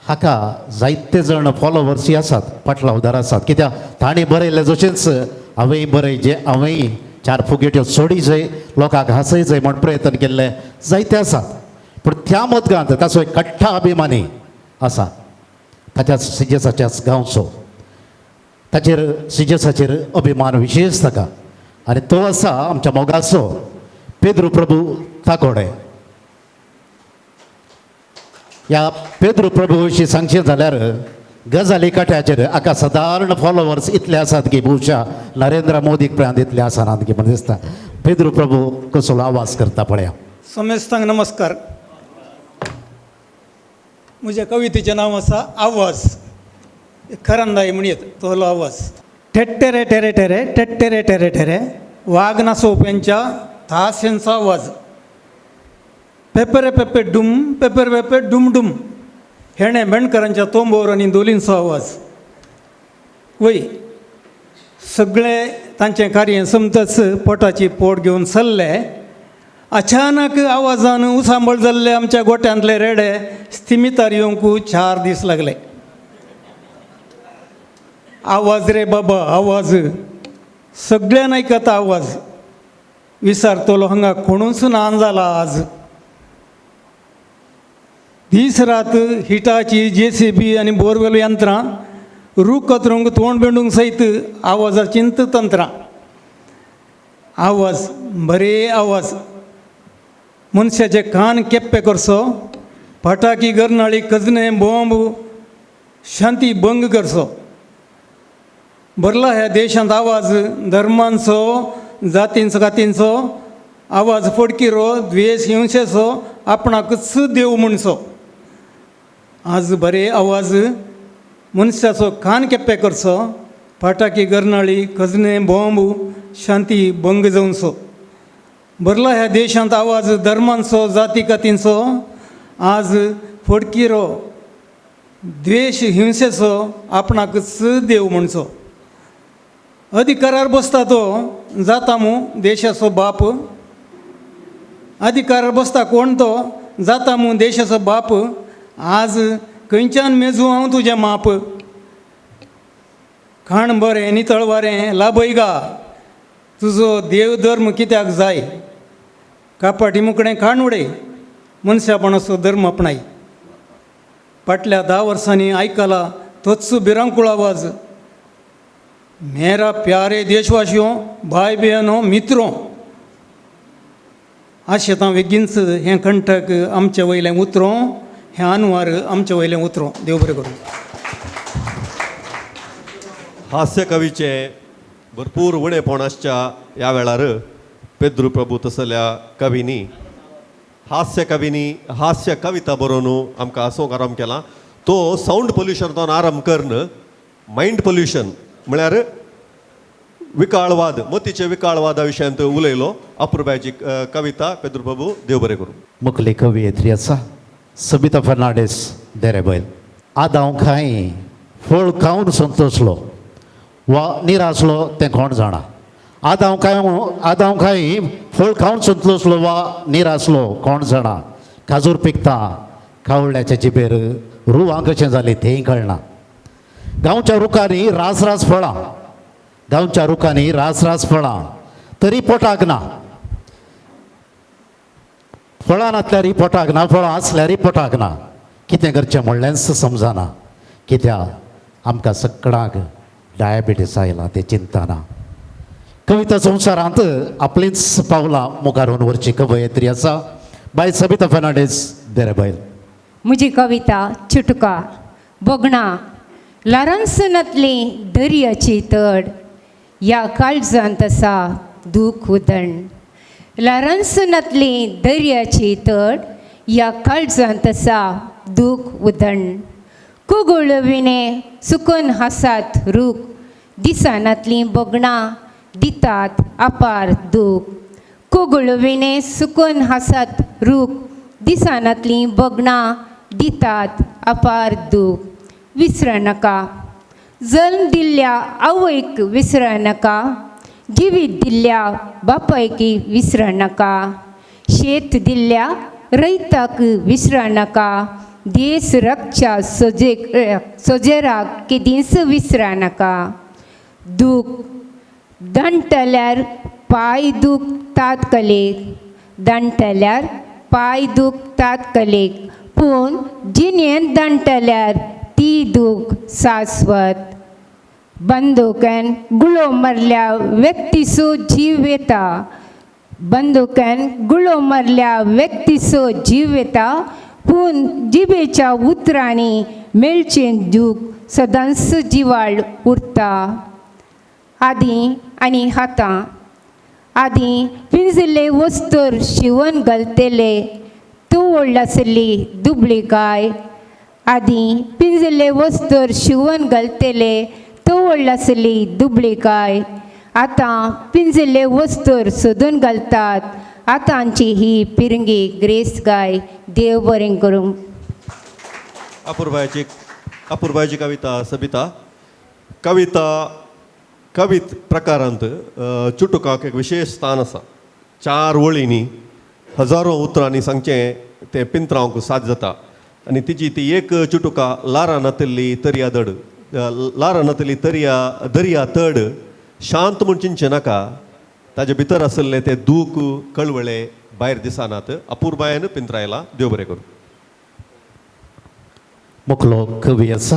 हाका जायते जाण फॉलोवर्सूय आसात, पाटलावदार आसात. कित्याक तांणी बरयल्लें जशेंच हांवेंय बरयचें, हांवेंय 4 फुगेट्यो सोडी जाय, लोकांक हांसय जाय म्हण प्रयत्न केल्ले जायते आसात. पूण त्या मदगांत ताचो एक कट्टा अभिमानी आसा, ताच्या सिजेसाच्याच गांवचो. ताचेर सिजेसाचेर अभिमान विशेश ताका. आनी तो आसा आमच्या मोगाचो पेद्रू प्रभू ताकोडे. ह्या पेद्रू प्रभू विशीं सांगचें जाल्यार गजाली काट्याचेर हाका सादारण फॉलोवर्स इतले आसात की बहुशा नरेंद्र मोदीक पर्यंत इतले आसनात की म्हण दिसता. पेद्रू प्रभू कसलो आवाज करता पळया. समेस्तांक नमस्कार. म्हज्या कवितेचें नांव आसा आवाज. खरंदाई म्हणयेत तोलो आवाज. टेट्टेरे टेरे टेरे टेट्टेरे टेरे टेरे वाग नासोवप्यांच्या ताशांचो आवाज. पेपरे पेपे डुम पेपर पेपे डुम डुम हेणे बेणकरांच्या तोंबोर आनी धोलींचो आवाज. वय सगळे तांचें कार्य समतच पोटाची पोट घेवन सरले. अचानक आवाजान उसांबळ जाल्ले आमच्या गोट्यांतले रेडे स्थिमितार येवंक 4 दीस लागले. आवाज रे बाबा आवाज, सगळ्यान आयकता आवाज, विसारतलो हांगा कोणूच ना जाला आज. दीस रात हिटाची जेसीबी आनी बोरवेल यंत्रां, रूख कतरूंक तोंड बेंडूंक सयत आवाजाचींत तंत्रां. आवाज बरे आवाज, मनशाचे कान केप्पे करचो, फटाकी गरनाळी कजने बॉम्ब शांती भंग करचो. भरला ह्या देशांत आवाज धर्मांचो, जातींचो कातींचो, आवाज फडकिरो द्वेश हिंसेचो, आपणाकच देव म्हणचो. आज बरे आवाज मनशाचो कान केप्पे करचो, फटाकी गरनाळी कजने बॉम्ब शांती भंग जावचो. भरला ह्या देशांत आवाज धर्मांचो, जाती कातींचो, आज फडकिरो द्वेश हिंसेचो, आपणाकच देव म्हणचो. अधिकारार बसता तो जाता मू देशाचो बाप, अधिकारार बसता कोण तो जाता मू देशाचो बाप. आज खंयच्यान मेजूं हांव तुजें माप, खाण बरें नितळ वारें लाभय गा, तुजो देव धर्म कित्याक जाय, कापाटी मुकडें खाण उडय, मनशापणाचो धर्म आपणाय. फाटल्या 10 वर्सांनी आयकला तोच भिरांकूळ आवाज, मेरा प्यारे देशवासियों, भाई बहनों, मित्रों. आशेतां बेगीनच हें कंठक आमचे वयलें उतरों, हें आनवार आमचे वयलें उतरों. देव बरें करूं. हास्य कवीचे भरपूर उणेपण आसच्या ह्या वेळार पेद्रू प्रभू तसल्या कवींनी हास्य कवींनी हास्य कविता बरोवन आमकां हांसूंक आरंभ केला. तो सावंड पोल्युशन तो आरंभ करून मायंड पोल्युशन म्हळ्यार विकाळवाद, मतीचे विकाळवादा विशयांत उलयलो. अपुरबायची कविता पेद्रू प्रभू, देव बरें करूं. मुखली कवियत्री आसा सबिता फर्नांडीस देरेबैल. आदांव खाय फळ खावन संतोषलो वा निरासलो तें कोण जाणा. आदांव खाय फळ खावन संतोषलो वा निरासलो कोण जाणा. काजूर पिकता कावळ्याच्या जिबेर रुवां कशें जालें तेंय कळना. गांवच्या रुखांनी रास रास फळां, गांवच्या रुखांनी रास रास फळां, तरी पोटाक ना. फळां नासल्यारय पोटाक ना, फळां आसल्यारय पोटाक ना. कितें करचें म्हणलेंच समजना. कित्याक आमकां सगळ्यांक डायबिटीस आयला तें चिंतना. कविता संवसारांत आपलींच पावलां मुखार व्हरची कवयित्री आसा बाय सबिता फर्नांडीस देरेबैल. म्हजी कविता चुटका भोगणां लारांसनांतली दर्याची तड, ह्या काळजांत आसा दूख उदण. लारांसनांतली दर्याची तड, ह्या काळजांत आसा दूख उदण. कुगुळ विणे सुकून हासात रूख, दिसनातलीं भोगणां दितात अपार दूख. कुगुळ विणे सुकून हासात रूख, दिसनातलीं भोगणां दितात अपार दूख. विसरनाका जल्म दिल्ल्या आवयक, विसरनाका जिवीत दिल्ल्या बापायक, विसरनाका शेत दिल्ल्या रयताक, विसरनाका देश रक्षा सोजेराक केदींच विसरनाका. दूख दंटल्यार पांय दुखतात कलेक, दंटल्यार पांय दुखतात कलेक, पूण जिणेंत दंटल्यार ती दूख शाश्वत. बंदुकान गुळो मारल्या व्यक्तीचो जीव येता, बंदुकान गुळो मारल्या व्यक्तीचो जीव येता, पूण जिबेच्या उतरांनी मेळचें दूख सदांच जिवाळ उरता. आदीं आनी हातां आदीं पिंजिल्ले वस्तर शिंवन घालतले, तवळ आसली दुबळी गाय. आदीं पिंजिल्ले वस्तर शिंवन घालतले, तवळ आसली दुबळी गाय. आतां पिंजिल्ले वस्तर सोदून घालतात, आतांची ही पिरंगी ग्रेस गाय. देव बरें करूं. अपुरबायची कविता सबिता. कविता कवीत प्रकारांत चुटुकाक एक विशेष स्थान आसा. 4 वळींनी हजारो उतरांनी सांगचें तें पिंत्रावंक साध्य जाता. आनी तिची ती एक चुटुका लारां नातिल्ली तरी आदड लारानातली दर्या दर्या तड शांत म्हूण चिंतचें नाका, ताजे भितर आसले ते दूख कळवळे भायर दिसनात. अपुरबायेन पिंत्रायला. देव बरें करूं. मुखलो कवी आसा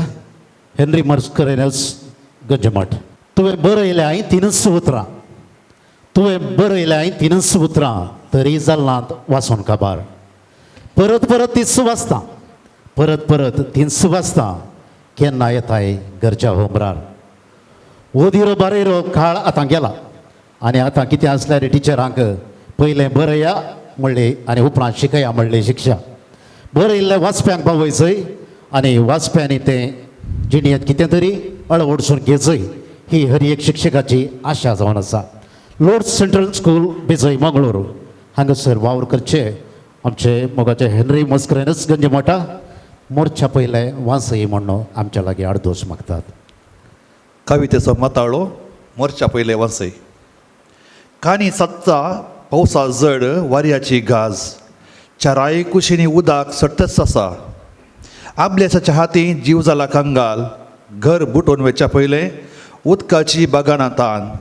हेनरी मस्करेनस गंजमठ. तुवें बरयलें हांवें तिनूच उतरां, तुवें बरयलें हांवें तिनूच उतरां, तरी जालांत वाचून काबार. परत परत तीच वाचता, परत परत तीच वाचता, केन्ना येताय घरच्या होमरार. ओदिरो बारयरो काळ आतां गेला आनी आतां कितें आसल्यार टिचरांक पयलें बरया म्हणलें आनी उपरांत शिकया म्हणलें शिक्षा. बरयल्लें वाचप्यांक पावयचय आनी वाचप्यांनी तें जिणेंत कितें तरी अळवडसून घेचय ही हर एक शिक्षकाची आशा जावन आसा. Lord central school Bejai Mangalore हांगासर वावर करचे आमचे मोगाचे हेनरी मस्करेनस गंजमठा मोर्चा पयले वाचय म्हणून आमच्या लागीं आडदोस मागतात. कवितेचो माताळो मोर्चा पयले वाचय. कानी सत्ता पावसा जड वाऱ्याची गाज, चाराय कुशींनी उदक सट्टच आसा. आबलेसाच्या हाती जीव जाला कंगाल, घर बुटोवन वेच्या पयलें उदकाची बागानां तान.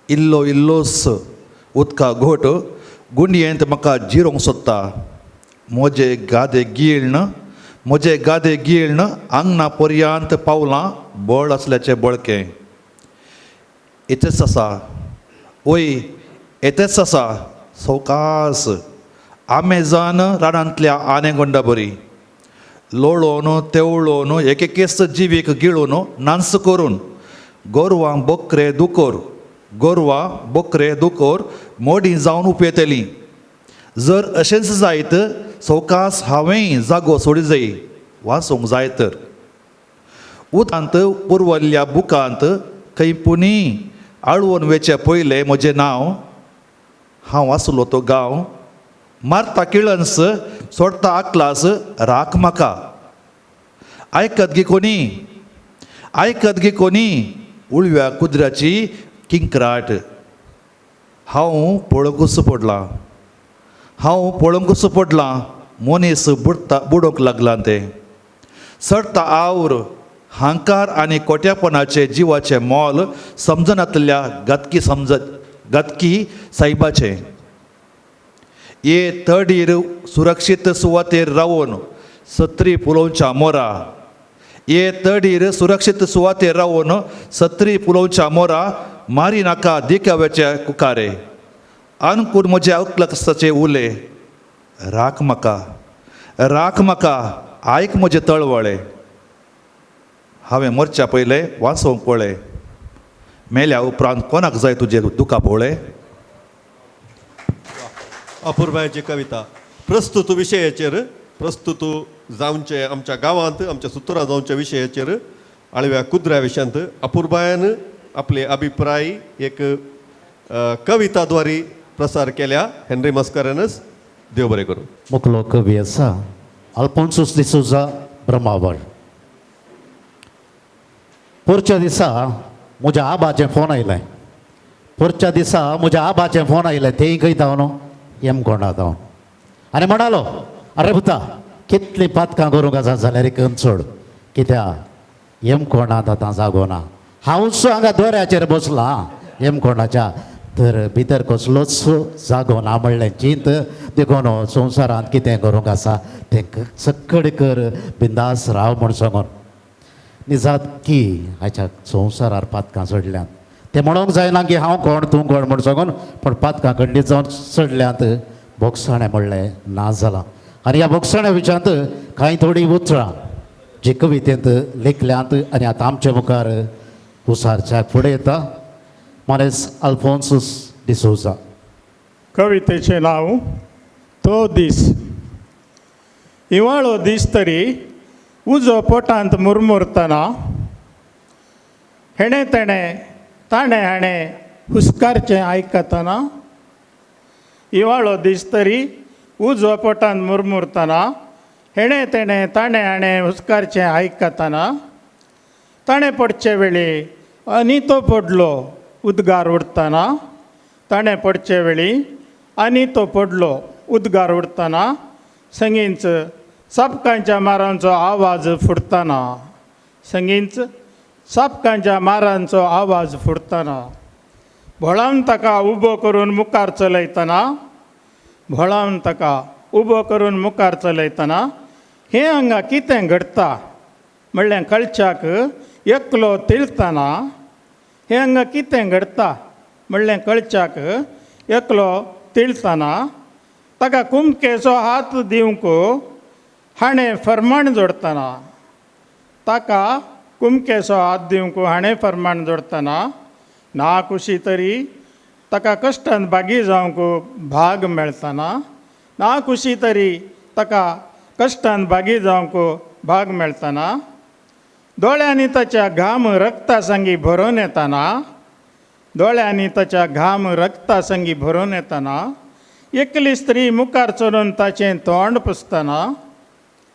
इल्लो इल्लोस उदका घोट गुंडयेंत म्हाका जिरोवंक सोदता. म्हजे गादे गिळ्ण, म्हजे गादे गिळ्ण आंगणा पर्यांत पावलां बळ आसल्याचें बळकें. येतेच आसा, ओय येतेच आसा सवकास आमेझॉन रानांतल्या आनेगोंडा बरी लोळोन तेवळोन एकेकेच जिवीक गिळून नांस करून गोरवां बोकरे दुकोर, गोरवां बोकरे दुकोर मोडी जावन उपयतली. जर अशेंच जायत सवकास हांवेंय जागो सोडी जाय वाचूंक जाय तर. उदांत पुर्वल्ल्या बुकांत खंय पुणी आळवण वेचें पयलें म्हजें नांव, हांव आसलो तो गांव. मारता किळन्स सोडटा आकलास राख म्हाका. आयकत गी कोणी, आयकत गी कोणी उळव्या कुद्र्याची किंक्राट. हांव पळोवंकूच पडलां, हांव पळोवंकूच पडलां, मनीस बुडटा बुडोवंक लागलां तें. चडटा आवर हांकार आनी कोट्यापणाचे जिवाचें मोल समजनातल्या गातकी समजत गातकी सायबाचें. ये तडीर सुरक्षीत सुवातेर रावन सत्री पुलोवच्या मोरा, ये तडीर सुरक्षीत सुवातेर रावन सत्री पुलोवच्या मोरा, मारी नाका दिकाव्याचे कुकारे. आनकून म्हज्या अकलकसाचे उले, राख म्हाका, राख म्हाका, आयक म्हजे तळवळे. हांवें मरच्या पयलें वाचोवंक पळय, मेल्या उपरांत कोणाक जाय तुजे दुका पळय. अपुरबायेची कविता प्रस्तुत विशयाचेर, प्रस्तुत जावचे आमच्या गांवांत आमच्या सुत्रां जावच्या विशयाचेर आळव्या कुद्र्या विशयांत अपुरबायेन आपले अभिप्राय एक कविता द्वारे प्रसार केल्या. हेनरी मस्करेनस देव बरें करूं. मुखलो कवी आसा अल्फोन्सूस डिसोजा ब्रह्मावळ. पोरच्या दिसा म्हज्या आबाचें फोन आयलें, पोरच्या दिसा म्हज्या आबाचें फोन आयलें, तेंय खंय धांवन येमकोंडा धांवन आनी म्हणालो, अरे पुता कितलीं पातकां करूंक आसा जाल्यार कन चड, कित्याक येमकोंडांत आतां जागो ना, हांवूच हांगा दोऱ्याचेर बसलां येमकोंडाच्या, तर भितर कसलोच जागो ना म्हणलें चिंत. देखून संवसारांत कितें करूंक आसा तें सक्कड कर, बिंदास राव म्हूण सांगून. निजात की हाच्या संवसारार पातकां चडल्यांत तें म्हणूंक जायना की हांव कोण तूं कोण म्हूण सांगून, पूण पातकां खंडीत जावन चडल्यांत भोगसाणें म्हणलें ना जालां. आनी ह्या भोगसाण्या विचारांत कांय थोडीं उतरां जी कवितेंत लेखल्यांत आनी आतां आमचे मुखार उसारच्याक फुडें येता मानेस अल्फोन्सूस डिसोजा. कवितेचें नांव तो दीस. हिंवाळो दीस तरी उजो पोटांत मुरमुरतना हेणें तेणें ताणें हाणें हुस्कारचें आयकतना, हिंवाळो दीस तरी उजो पोटांत मुरमुरतना हेणें तेणें ताणें हाणें हुस्कारचें आयकतना, ताणें पडचे वेळी आनी तो पडलो उदगार उडतना, ताणें पडचे वेळी आनी तो पडलो उदगार उडतना, संगींच चापकांच्या मारांचो आवाज फुटतना, संगींच सापकांच्या मारांचो आवाज फुटतना भोळावन ताका उबो करून मुखार चलयतना भोळावन ताका उबो करून मुखार चलयतना हें हांगा कितें घडटा म्हणल्यार कळच्याक एकलो तिळतना हें हांगा कितें घडटा म्हणल्यार कळच्याक एकलो तिळतना ताका कुमकेचो हात दिवंक हाणें फर्माण जोडटना ताका कुमकेचो हात दिवंक हाणें फर्माण जोडटना ना खुशी तरी ताका कश्टान भागी जावंक भाग मेळटना ना खुशी तरी ताका कश्टान भागी जावंक भाग मेळटना दोळ्यांनी ताच्या घाम रक्ता संगी भरून येतना दोळ्यांनी ताच्या घाम रक्ता संगी भरून येतना एकली स्त्री मुखार चलून ताचें तोंड पुसतना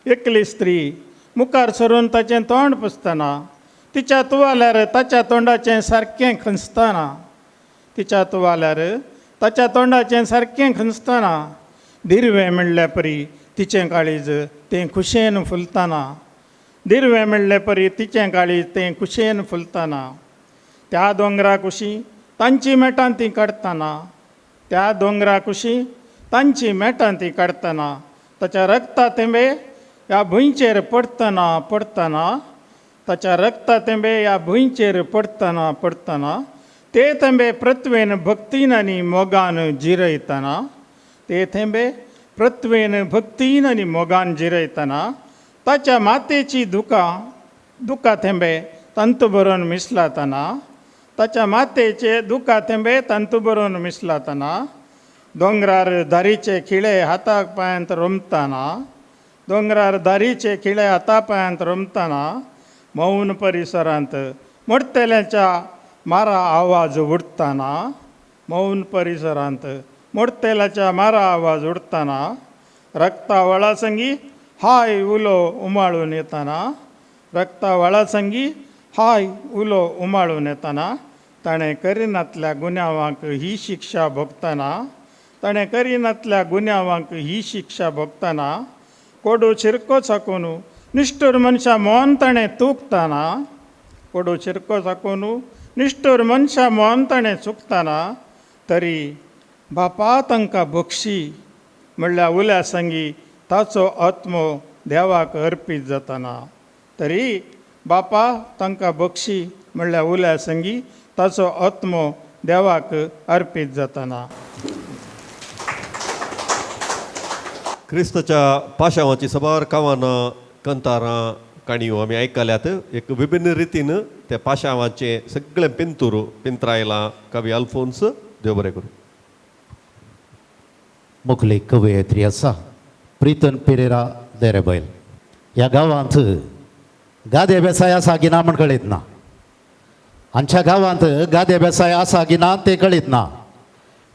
एकली स्त्री मुखार सरून ताचें तोंड पुसतना तिच्या तुवाल्यार ताच्या तोंडाचें सारकें खंचतना तिच्या तुवाल्यार ताच्या तोंडाचें सारकें खंचतना दिरवें म्हणल्या परी तिचें काळीज तें खुशेन फुलतना दिरवें म्हणले परी तिचें काळीज तें खुशेन फुलतना त्या दोंगरा कुशी तांची मेटां ती काडटना त्या दोंगरा कुशी तांची मेटां ती काडटना ताच्या रक्ता थेंबे ह्या भुंयचेर पडटना पडटना ताच्या रक्ता थेंबे ह्या भुंयचेर पडटना पडटना ते थेंबे पृथ्वेन भक्तीन आनी मोगान जिरयतना ते थेंबे पृथ्वेन भक्तीन आनी मोगान जिरयतना ताच्या मातेची दुकां दुकां थेंबे तांतू भरून मिसलातना ताच्या मातेचे दुकां थेंबे तांतू भरून मिसलातना दोंगरार दारीचे खिळे हाताक पांयांत रोमतना दोंगरार दारीचे खिळे हाता पांयांत रोमतना मौन परिसरांत मोडतेल्याच्या मारा आवाज उडटना मौन परिसरांत मोडतेल्याच्या मारा आवाज उडटना रक्ता वळा संगी हाय उलो उमाळून येतना रक्ता वळा संगी हाय उलो उमाळून येतना ताणें करिनातल्या गुन्यांवांक ही शिक्षा भोगतना ताणें करिनातल्या गुन्यांवांक ही शिक्षा भोगतना कोडू चिरको साकून निश्ठूर मनशां मोन ताणें तुकतना कोडू चिरको साकून निश्ठूर मनशां मोन ताणें चुकतना तरी बापा तांकां बक्षी म्हणल्यार उल्या संगी ताचो आत्मो देवाक अर्पीत जातना तरी बापा तांकां बक्षी म्हणल्यार उल्या संगी ताचो आत्मो देवाक अर्पीत जातना. क्रिस्ताच्या पाशावाची सबार कावानां कंतारां काणयो आमी आयकल्यात. एक विभिन्न रितीन त्या पाशावाचें सगळें पिंतूर पिंत्रायलां कवी अल्फोन्स. देव बरें करूं. मुखली कवयित्री आसा प्रितन पेरेरा देरेबैल. ह्या गांवांत गादे वेवसाय आसा की ना म्हण कळीत ना. आमच्या गांवांत गादे वेवसाय आसा की ना तें कळीत ना,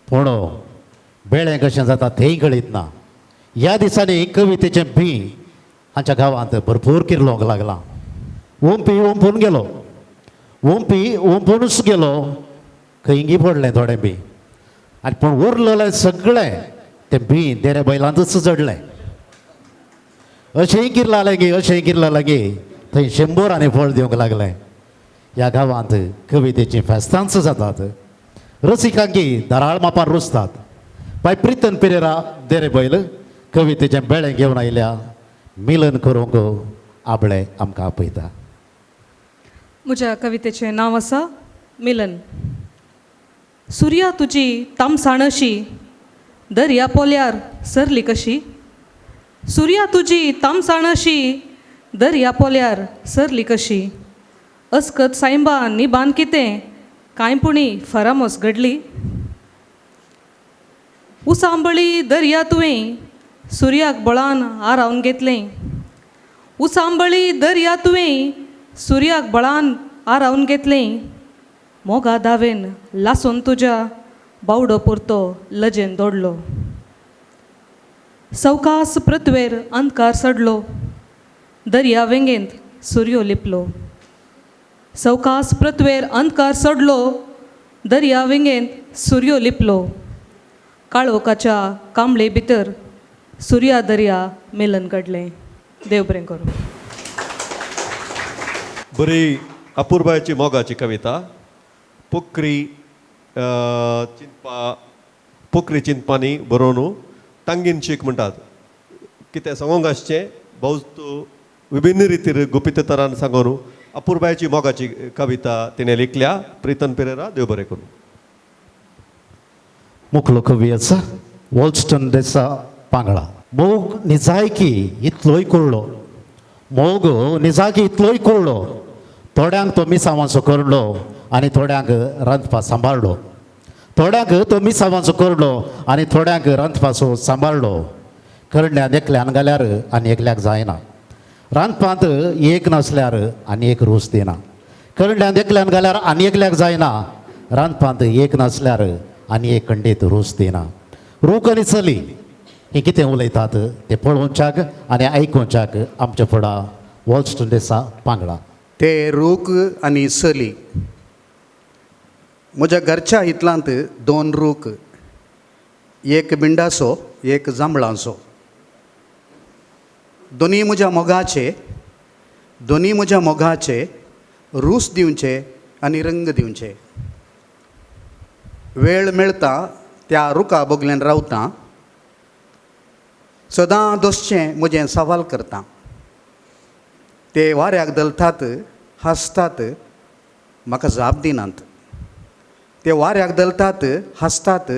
पूण बेळें कशें जाता तेंय कळीत ना. ह्या दिसांनी कवितेचें बी आमच्या गांवांत भरपूर किरलोंक लागलां. ओंपी ओंपून गेलो, ओंपी ओंपुनूच गेलो, खंयगी पडलें थोडें बी आनी पूण उरलेलें सगळें तें बी देरे बैलांतूच जडलें. अशेंय किरलालें गी अशेंय किरलालें गी थंय शंबरांनी फळ दिवंक लागलें. ह्या गांवांत कवितेचीं फेस्तांच जातात, रसिकांकी धाराळ मापान रुजतात. बाय प्रितन पेरेरा देरे बैल कवितेचें बेळें घेवन आयल्या मिलन करूंक आबळे आमकां आपयता. म्हज्या कवितेचें नांव आसा मिलन. सुर्या तुजी तामसाण अशी दर्या पोल्यार सरली कशी, सुर्या तुजी तामसाण अशी दर्या पोल्यार सरली कशी, अस्कत सायंबा निबान कितें कांय पुणी फरामोस घडली. उसांबळी दर्या तुवें सुर्याक बळान आरावन घेतलें, उसांबळी दर्या तुवें सुर्याक बळान आरावन घेतलें, मोगा दावेन लासून तुज्या बावडो पुरतो लजेन दोडलो. सवकास पृथ्वेर अंधकार सडलो, दर्या वेंगेंत सुर्यो लिपलो, सवकास पृथ्वेर अंधकार सडलो, दर्या वेंगेंत सुर्यो लिपलो, काळोखाच्या कांबळे भितर सुर्या दर्या मिलन घडलें. देव बरें करूं. बरी अपुरबायेची मोगाची कविता पोखरी चिंतपा पोखरी चिंतपानी बरोवन टांगीन शीक म्हणटात. कितें सांगूंक आसचें भौस विभिन्न रितीर गुपीत तरान सांगून अपुरबायेची मोगाची कविता तिणें लिखल्या. प्रितन पेरेरा, देव बरें करूं. मुखलो कवी आसा वॉल्स्टन देसा पांगळा. मोग निजायकी इतलोय कुळ्ळो, मोग निजायकी इतलोय कुळ्ळो, थोड्यांक तो मिसावांचो करलो आनी थोड्यांक रांदपा सांबाळ्ळो, थोड्यांक तो मिसावांचो करलो आनी थोड्यांक रांदपाचो सांबाळ्ळो. करण्यान एकल्यान घाल्यार आनी एकल्याक जायना, रांदपांत एक नासल्यार आनी एक रोस दिना. करण्यान एकल्यान घाल्यार आनी एकल्याक जायना, रांदपांत एक नासल्यार आनी एक खंडीत रोस दिना. रूख आनी चली ही कितें उलयतात तें पळोवच्याक आनी आयकुच्याक आमच्या फुडा वॉल्स्टन देसा पांगळा. ते रूख आनी चली. म्हज्या घरच्या हितलांत दोन रूख, एक बिंडाचो एक जांबळांचो. दोनी म्हज्या मोगाचे, दोनी म्हज्या मोगाचे रूस दिवचे आनी रंग दिवचे. वेळ मेळटा त्या रुखा बगल्यान रावता, सदां दोसचें म्हजें सवाल करता. ते वाऱ्याक दलतात हांसतात, म्हाका जाप दिनात. ते वाऱ्याक दलतात हांसतात,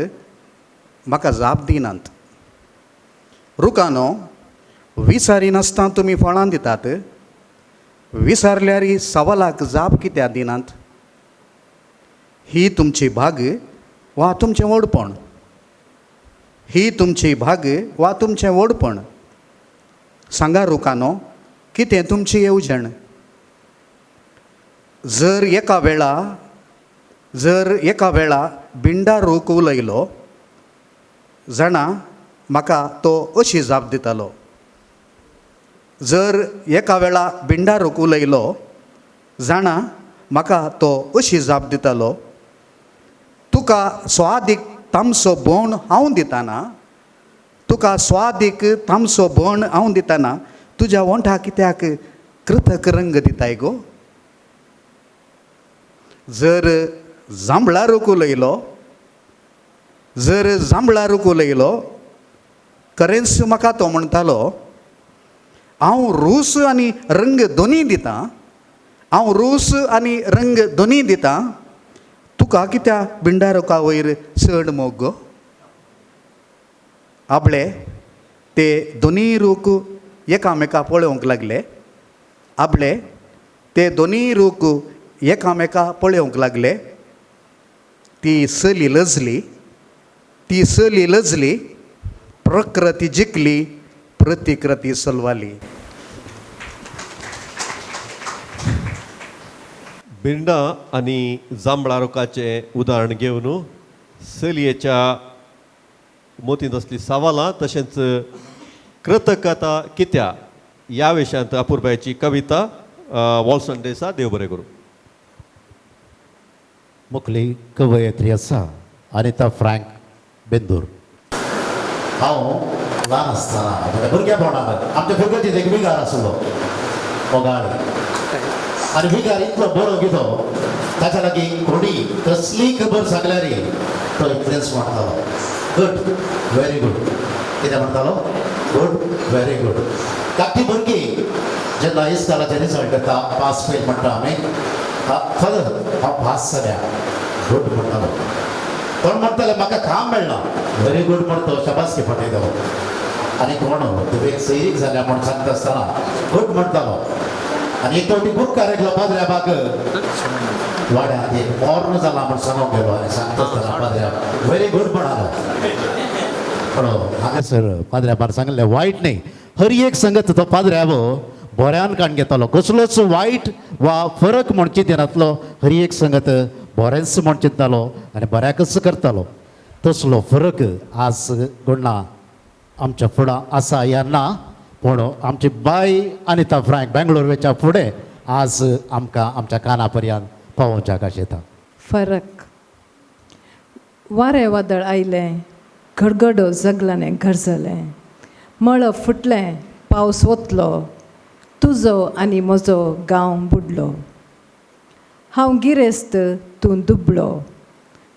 म्हाका जाप दिनात. रुखानो विसारिनासतना तुमी फळां दितात, विसारल्यार सवालाक जाप कित्याक दिनात? ही तुमची भाग वा तुमचें व्हडपण, ही तुमची भाग वा तुमचें व्हडपण. सांगा रुखानो कितें तुमची येवजण? जर एका वेळा, जर एका वेळा बिंडा रूख उलयलो जाणा म्हाका तो अशी जाप दितालो. जर एका वेळा बिंडा रूख उलयलो जाणा म्हाका तो अशी जाप दितालो, तुका स्वादीक तामसो बोण हांव दिताना, तुका स्वादीक तामसो बोण हांव दिताना, तुज्या ओंठा कित्याक कृतक रंग दिताय गो? जर जांबळा रूख उलयलो, जर जांबळा रूख उलयलो खरेंच म्हाका तो म्हणटालो, हांव रूस आनी रंग दोनी दितां, हांव रूस आनी रंग दोनी दितां, तुका कित्याक बिंडा रुखा वयर चड मोग गो? आपले ते दोनी रूख एकामेका पळोवंक लागले, आपले ते दोनी रूख एकामेका पळोवंक लागले. ती चली लजली, ती चली लजली, प्रकृती जिखली, प्रतिकृती सलवाली. बिंडा आनी जांबळा रुखाचें उदाहरण घेवन चलयेच्या मोतींत असली सवालां तशेंच कृतकता कित्या ह्या विशयांत अपुरबायेची कविता वॉल्सन डेसा. देव बरें करूं. मुखली कवयित्री आसा अनिता फ्रँक बेंदूर. हांव ल्हान आसतना म्हज्या भुरग्यापणांत आमच्या भुरग्याचेर एक विगार आसलो मोगाळ, आनी विगार इतलो बरो कितो ताच्या लागीं कोणी कसली खबर सांगल्यार तो इतलेंच म्हणटालो, गुड व्हेरी गुड. कितें म्हणटालो? Good very good. धाकटी भुरगीं जेन्ना इस्कॉलाचे रिजल्ट येता पास फेल म्हणटा आमी, फादर हांव पास जाल्या गुड म्हणटालो. कोण म्हणटाले म्हाका काम मेळना, व्हेरी गुड म्हणतो शाबासकी फटयतालो. आनी कोण तुवें सैरीक जाल्या म्हूण सांगता आसतना गुड म्हणटालो. आनी एक फावटी गुटकार एकलो पाद्र्या बाग वाड्यांत एक मोर्न जाला म्हूण सांगूंक गेलो आनी सांगता आसतना पाद्र्या व्हेरी गुड म्हणालो. पण हांगासर पाद्र्याबार सांगलें वायट न्ही, हर एक संगत तो पाद्र्याब बऱ्यान काण घेतालो, कसलोच वायट वा फरक म्हूण चिंतनातलो, हर एक संगत बरेंच म्हूण चिंततालो आनी बऱ्याकच करतालो. तसलो फरक आज कोणा आमच्या फुडां आसा या ना, पूण आमची बाय अनिता फ्रँक बेंगलोर वेच्या फुडें आज आमकां आमच्या काना पर्यंत पावोवच्याक आशेता. फरक. वारें वादळ आयलें, गडगडो जगलाने गरजलें, मळब फुटलें, पावस वतलो, तुजो आनी म्हजो गांव बुडलो. हांव गिरेस्त तूं दुबळो,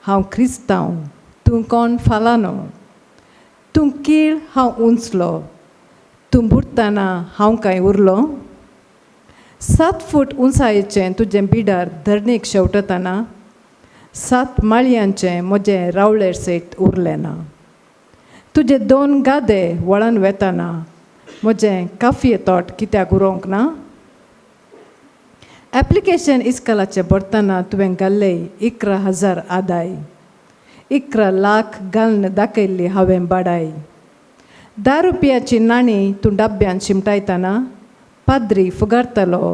हांव क्रिस्तांव तूं कोण फालानो, तूं कीळ हांव उंचलो, तूं बुडटना हांव कांय उरलो. 7 फूट उंचायेचें तुजें बिडार धरणीक शेवटतना 7 माळयांचें म्हजें रावळेर सयत उरलें ना. तुजे 2 गादे वळण वेतना म्हजें काफये तोट कित्याक उरोंक ना. एप्लिकेशन इस्कलाचें भरतना तुवें घाल्ले 11,000 आदाय, 11 लाख घालून दाखयल्ली हांवें बाडाय. 10 रुपयाची नाणी तूं डब्यान शिमटायतना पाद्री फुगारतालो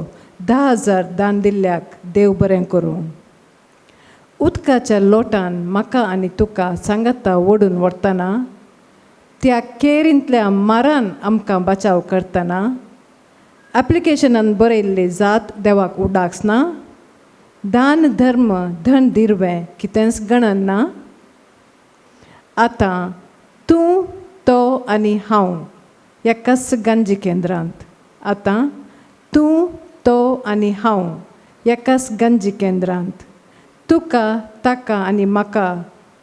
10,000 दान दिल्ल्याक देव बरें करूं. उदकाच्या लोटान म्हाका आनी तुका सांगाता ओडून व्हरतना त्या केरींतल्या मारान आमकां बचाव करतना एप्लिकेशनान बरयल्ली जात देवाक उडाक्स ना. दान धर्म धन दिरवें कितेंच गणन ना. आतां तूं तो आनी हांव एकाच गांजी केंद्रांत. आतां तूं तो आनी हांव एकाच गांजी केंद्रांत. तुका ताका आनी म्हाका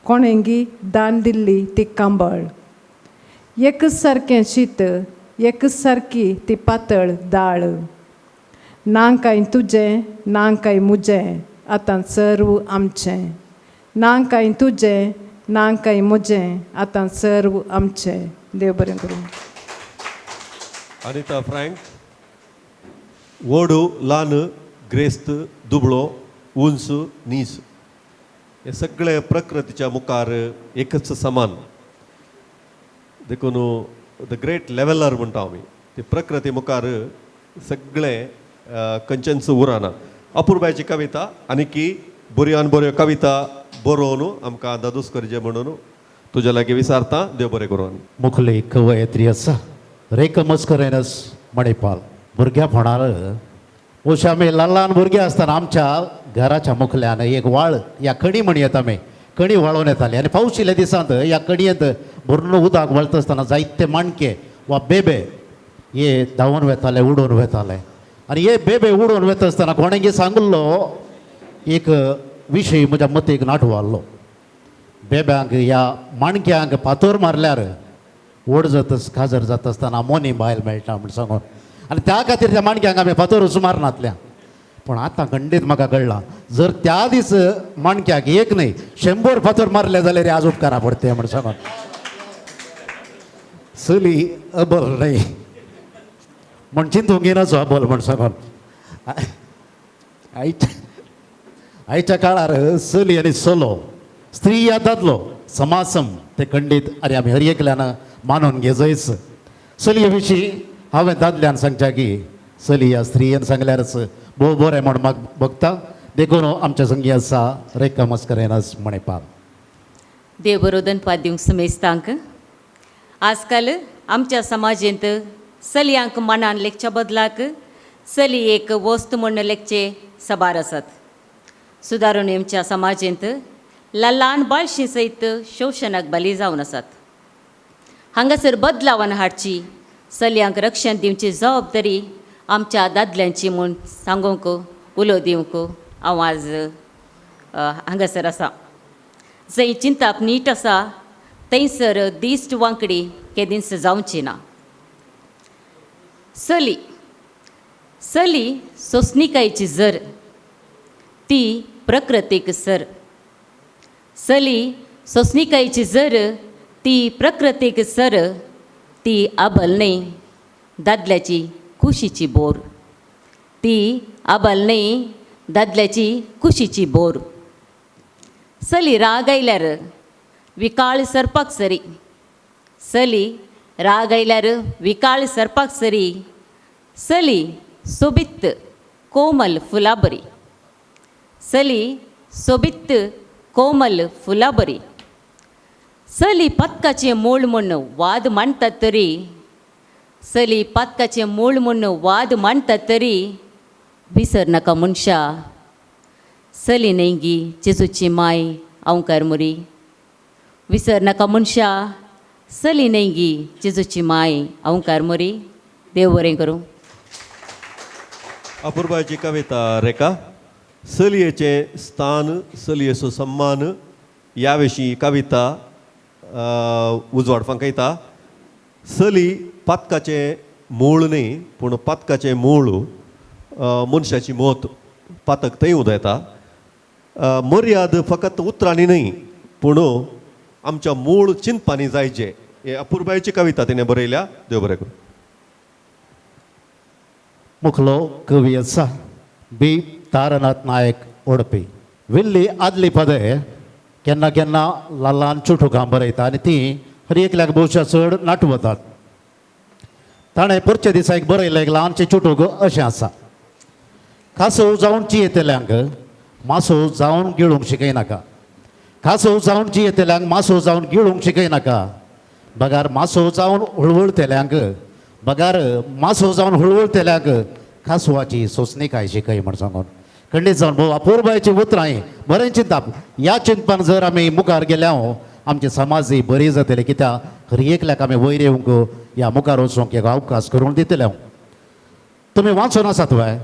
कोणेंगी दान दिल्ली ती कांबळ, एकच सारकें शीत, एकच सारकी ती पातळ दाळ. ना कांय तुजें ना कांय म्हजें, आतां सर्व आमचें. ना कांय तुजें ना कांय म्हजें, आतां सर्व आमचें. देव बरें करूं. अनिता फ्रँक. वडू ल्हान ग्रेस्त दुबळो उंच नीस हे सगळे प्रकृतीच्या मुखार एकच समान. देखून the great leveller म्हणटा आमी, ती प्रकृती मुखार सगळे खंयचेंच उरना. अपुरबायची कविता आनी की बऱ्यान बऱ्यो कविता बरोवन आमकां दादूस करचे म्हणून तुज्या लागीं विचारता. देव बरें करून. मुखली कवयत्री आसा रेखा मस्करेनस मणिपाल. भुरग्यापणार अशें आमी ल्हान ल्हान भुरगीं आसतना आमच्या घराच्या मुखल्यान एक वाळ ह्या कणी म्हणयेत आमी, कणी व्हाळोवन येताली आनी पावस येयल्या दिसांत ह्या कणयेंत भरून उदक व्हाळटा आसतना जायते माणके वा बेबे हे धांवून वेताले, उडोवन वेताले. आनी हे बेबे उडोवन वेता आसतना कोणेंगी सांगिल्लो एक विशय म्हज्या मतीक नाटो आहलो. बेब्यांक ह्या माणक्यांक फातर मारल्यार व्हड जाता काजर जाता आसतना मोनी बायल मेळटा म्हण सांगून, आनी त्या खातीर त्या माणक्यांक आमी फातरूच मारनातल्या. पूण आतां खंडीत म्हाका कळ्ळां, जर त्या दीस माणक्याक एक न्हय 100 फातर मारले जाल्यार आज उपकारा पडटे म्हण सांगून. चली अबल न्हय म्हण चिंतूंक घेनाचो अबल म्हण सांगून. आयच्या काळार चली आनी चलो, स्त्री या दादलो समासम ते खंडीत आनी आमी हर एकल्यान मानून घेजयच. चलये विशीं हांवें दादल्यान सांगच्या की चली ह्या स्त्रियेन सांगल्यारच भोव बरें म्हण म्हाका भोगता. देखून आमच्या संगी आसा रेखा मस्करेनस मणिपाल. देव बरो दनपार दिवंक समेस्तांक. आजकाल आमच्या समाजेंत चलयांक मनान लेखच्या बदलाक चली एक वस्त म्हण लेखचे सबार आसात. सुदारून आमच्या समाजेंत ल्हान बाळशी सयत शोशणाक बली जावन आसात. हांगासर बदलावान हाडची, चलयांक रक्षण दिवची जबाबदारी आमच्या दादल्यांची म्हूण सांगूंक उलो दिवंक हांव आज हांगासर आसा. जंय चिंताप नीट आसा थंयसर दिश्ट वांकडी केदींच जावची ना. चली चली सोंसणिकायेची जर, ती प्रकृतीक सर. चली सोंसणिकायेची जर, ती प्रकृतीक सर. ती आबल न्हय दादल्याची कुशीची बोर. ती आबल न्हय दादल्याची कुशीची बोर. चली राग आयल्यार विकाळ सरपाक सरी. चली राग आयल्यार विकाळ सरपाक सरी. चली सोबीत कोमल फुलां बरी. चली सोबीत कोमल फुलां बरी. चली पातकाचें मूळ म्हूण वाद मांडटात तरी, चली पातकाचें मूळ म्हूण वाद मांडटात तरी विसर नाका मनशा, चली न्हय गी जेजूची माय अंवकार मुरी. विसर नाका मनशा, चली न्हय गी जेजूची माय अंवकार मुरी. देव बरें करूं. अपुरबायची कविता रेखा. चलयेचें स्थान, चलयेचो सम्मान ह्या विशीं कविता उजवाड फांकयता. चली पातकाचें मूळ न्ही, पूण पातकाचें मूळ मनशाची मत, पातक थंय उदयता. मर्याद फकत उतरांनी न्हय पूण आमच्या मूळ चिंतपांनी जायचे. हे अपुरबायेची कविता तिणें बरयल्या. देव बरें करूं. मुखलो कवी आसा बी तारनाथ नायक उडपी. विल्ली आदली पदे केन्ना केन्ना ल्हान ल्हान चुटुकां बरयता आनी ती हर एकल्याक भोवशा चड नाटवतात. ताणें परचे दिसा एक बरयलें एक ल्हानशें चुटूक अशें आसा. कासव जावन जियेतल्यांक मासो जावन गिळूंक शिकयनाका. कासव जावन जियेतल्यांक मासो जावन गिळूंक शिकयनाका. बगार मासो जावन हुळवळतेल्यांक, बगार मासो जावन हुळवळतेल्यांक कासवाची सोंसणीकाय शिकय म्हण सांगून खंडीत जावन भोव अपुरबायची उतरां बरें चिंतप. ह्या चिंतपान जर आमी मुखार गेल्या आमची समाजय बरी जातली. कित्याक हर एकल्याक आमी वयर येवंक ह्या मुखार वचूंक एक अवकाश करून दितले. तुमी वाचून आसात वय?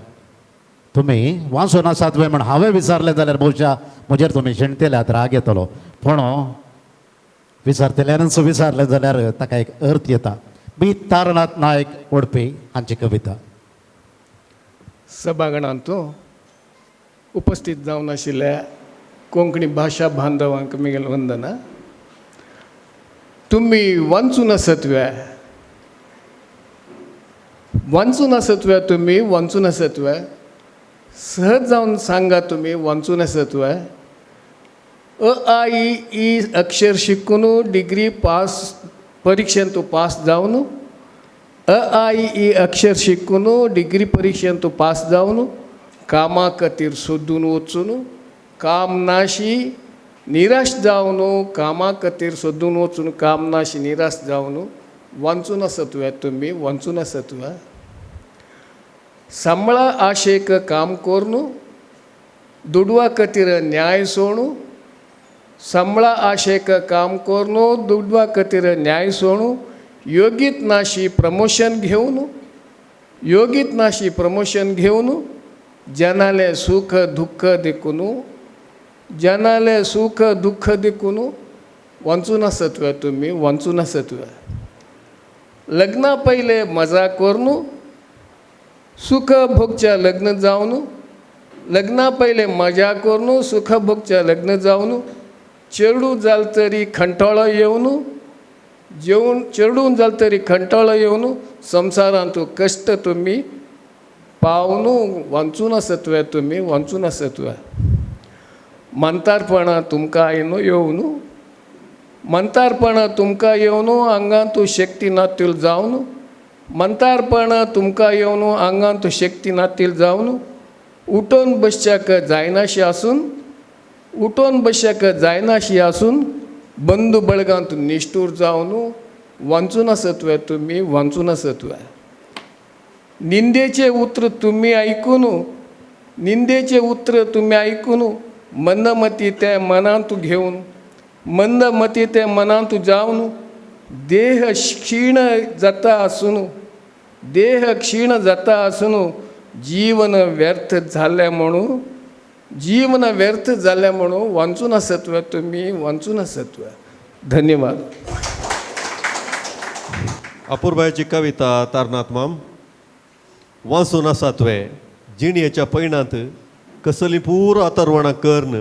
तुमी वाचून आसात वय म्हण हांवें विचारलें जाल्यार भोवशा म्हजेर तुमी शिणतल्यात, राग येतलो. पूण विचारतल्यानूच विचारलें जाल्यार ताका एक अर्थ येता. बी तारनाथ नायक उडपी हांची कविता. सभागणांत उपस्थित जावन आशिल्ल्या कोंकणी भाशा बांधवांक म्हगेलें वंदना. तुमी वाचून आसत वे? वाचून आसत वे? तुमी वाचून आसत वे? सहज जावन सांगा, तुमी वाचून आसत वे? अ आ इ ई अक्षर शिकून डिग्री पास परिक्षेंत पास जावन, अ आ इ ई अक्षर शिकून डिग्री परिक्षेंत पास जावन कामा खातीर सोदून वचून काम नाशी निराश जावन, कामा खातीर सोदून वचून काम नाशी निराश जावन वाचून आसत वे? तुमी वाचून आसत वे? सांबळा आशेक काम करून दुडवा खातीर न्याय सोणू, सांबळा आशेक काम करून दुडवा खातीर न्याय सोणू, योगीत नाशी प्रमोशन घेवन, योगीत नाशी प्रमोशन घेवन जनाले सुख दुःख देखून, जनाले सुख दुःख देखून वाचून आसत वे? तुमी वाचून आसत वे? लग्ना पयले मजा करून सुख भोगच्या लग्न जावन, लग्ना पयले मजा करून सुख भोगच्या लग्न जावन चेडूं जाल तरी खंटाळो येवन, जेवण चेडूं जाल तरी खंटाळो येवन संवसारांत कश्ट तुमी पावन वाचून आसत वे? तुमी वाचून आसत वे? म्हातारपणां तुमकां आयनो येवन, म्हातारपणां तुमकां येवन आंगांत शक्ती नातील जावन, म्हातारपणां तुमकां येवन आंगांत शक्ती नातील जावन उठोवन बसच्याक जायनाशी आसून, उठोवन बसच्याक जायनाशी आसून बंधू बळगांत निश्ठूर जावन वाचून आसत वे? तुमी वाचून आसत वे? निंदेचें उतर तुमी आयकून, निंदेचें उतर तुमी आयकून मंदमती तें मनांत घेवन, मंदमती तें मनांत जावन देह क्षीण जाता आसून, देह क्षीण जाता आसून जीवन व्यर्थ जालें म्हणून, जीवन व्यर्थ जालें म्हणून वाचून आसत वे? तुमी वाचून आसत वे? धन्यवाद. अपुरबायेची कविता तारनाथ माम. वाचून आसात वे जिणयेच्या पयणांत कसली पुरो अतरवणां करून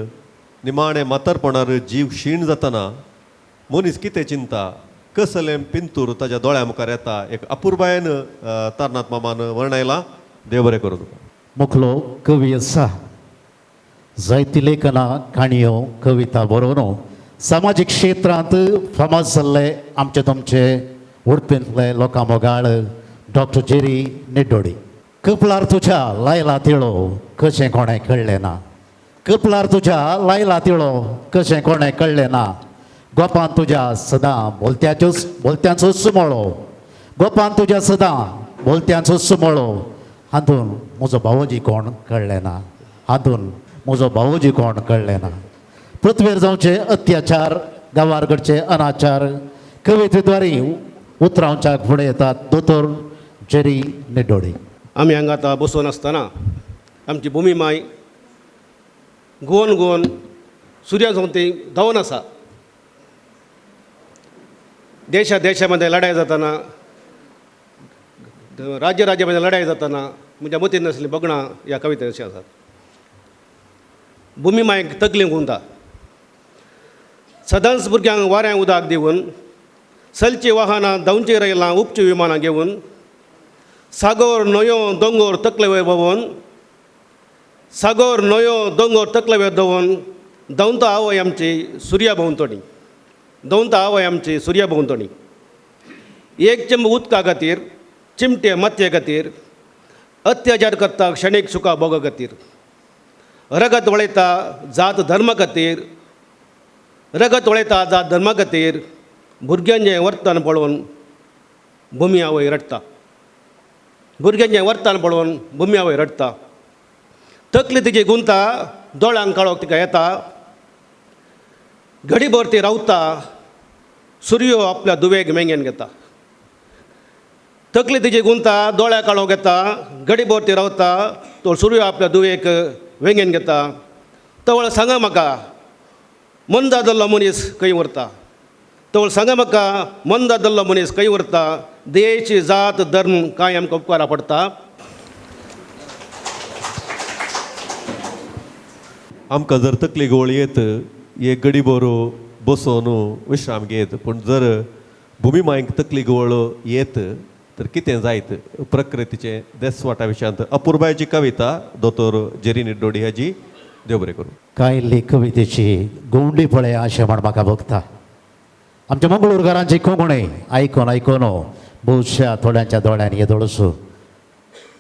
निमाणें म्हातारपणार जीव क्षीण जातना मनीस कितें चिंता, कसलें पिंतूर ताज्या दोळ्या मुखार येता, एक अपुरबायेन तारनाथ मामान वर्णयलां. देव बरें करूं तुका. मुखलो कवी आसा. जायती लेखनां, काणयो, कविता बरोवन सामाजीक क्षेत्रांत फामाद जाल्ले आमचे तुमचे उडपींतले लोकां मोगाळ डॉक्टर जेरी निड्डोडी. कपलार तुज्या लायला तिळो कशें कोणें कळ्ळें ना, कपलार तुज्या लायला तिळो कशें कोणें कळ्ळें ना, गोपान तुज्या सदां भोलत्यांचोच मळो, गोपान तुज्या सदां भोलत्यांचोच मळो, हातून म्हजो भावोजी कोण कळ्ळें ना, हातून म्हजो भावोजी कोण कळ्ळें ना. पृथ्वीर जावचे अत्याचार, गांवार घडचे अनाचार कवितेद्वारे उतरांच्या फुडें येतात दोतोर जेरी निड्डोडी. आमी हांगा आतां बसून आसतना आमची भुमी माय गोवन गोवन सुर्या भोंवती धांवन आसा. देशा देशा मदें लढाय जाताना, राज्य राज्या मदें लढाय जाताना म्हज्या मतीन नासलीं भगणां ह्या कविते अशीं आसात. भुमी मायक तकली गुंता सदांच भुरग्यांक वाऱ्यां उदक दिवन, सलचीं वाहनां धांवचीं रैलां उपचीं विमानां घेवन, सागोर न्हंयो दोंगोर तकले वयर भोंवन, सागोर न्हंयो दोंगोर तकले वयर दवरून धांवता आवय आमची सुर्या भोंवतणी, धांवता आवय आमची सुर्या भोंवतणी. एक चेंब उदका खातीर, चिमटे मातये खातीर, अत्याचार करता क्षणीक सुखा भोगा खातीर, रगत वळयता जात धर्मा खातीर, रगत वळयता जात धर्मा खातीर, भुरग्यांचें वर्तन पळोवन भुमी आवय रडटा, भुरग्यांचें वर्तन पळोवन भुमी आवय रडटा. तकली तिची गुंता, दोळ्यांक काळोख तिका येता, घडीभर ती रावता, सुर्यो आपल्या दुवेक मेंगेन घेता. तकली तिची गुंता, दोळ्या काळोख येता, घडीभर ती रावता, तो सुर्यो आपल्या दुवेक वेंगेन घेता. तवळ सांगा म्हाका मंदा जाल्लो मनीस खंय उरता, तवळ सांगा म्हाका मंदा जाल्लो मनीस खंय उरता, देश जात धर्म कांय आमकां उपकारा पडटा. आमकां जर तकली गोळ येत एक गडी बरो बसोवन विश्राम घेत, पूण जर भुमी मायक तकली गोळ येत तर कितें जायत प्रकृतीचें देसवाटा विशयांत अपुरबायची कविता दोतोर जेरी निड्डोडी हाजी. देव बरें करूं. कांय कवितेची गोंडी पळय अशें म्हण म्हाका भोगता. आमच्या मंगळूरकारांची कोंकणी आयकोन आयकोन बहुशा थोड्यांच्या दोळ्यांनी येदोळसो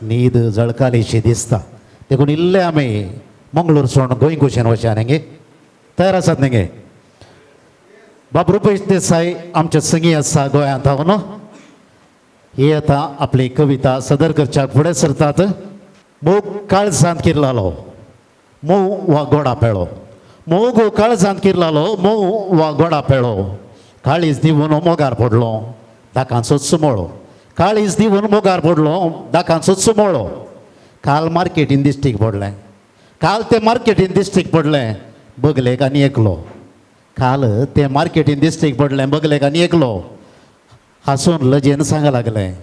न्हीद जळकालीशी दिसता. देखून इल्ले आमी मंगळूर सोडून गोंय कुशेन वचया न्ही गे, तयार आसात न्ही गे? बाब रुपेश देसाय आमच्या संगी आसा गोंयांत हांव ही आतां आपली कविता सदर करच्याक फुडें सरतात. मोग काळजांत किरलालो मोव वा गोडा पेळो, मोग काळजांत किरलालो मोव वा गोडा पेळो, काळीज दिवन मोगार पडलो दाकांचोच सुमोळो, काळीज दिवन मोगार पडलो दाकांचोच सुमोळो. काल मार्केटीन दिश्टीक पडलें, काल तें मार्केटीन दिश्टीक पडलें बगलेक आनी एकलो, काल तें मार्केटीन दिश्टीक पडलें बगलेक आनी एकलो, हांसून लजेन सांगा लागलें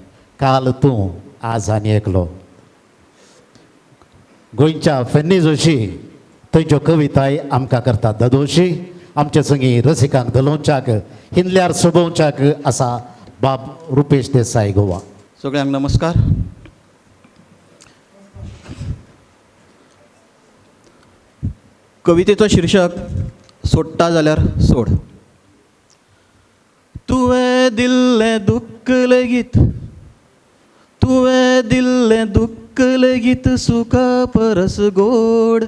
काल तूं आज आनी एकलो. गोंयच्या फेन्नी जोशी थंयच्यो कविताय आमकां करतात दादोशी. आमचे संगी रसिकांक दलोवच्याक हिंदल्यार सोबोवच्याक आसा बाब रुपेश देसाय गोवा. सगळ्यांक नमस्कार. कवितेचो शीर्षक सोडटा जाल्यार सोड. तुवें दिल्लें दुख्ख लेगीत, तुवें दिल्लें दुख्ख लेगीत सुखा परस गोड,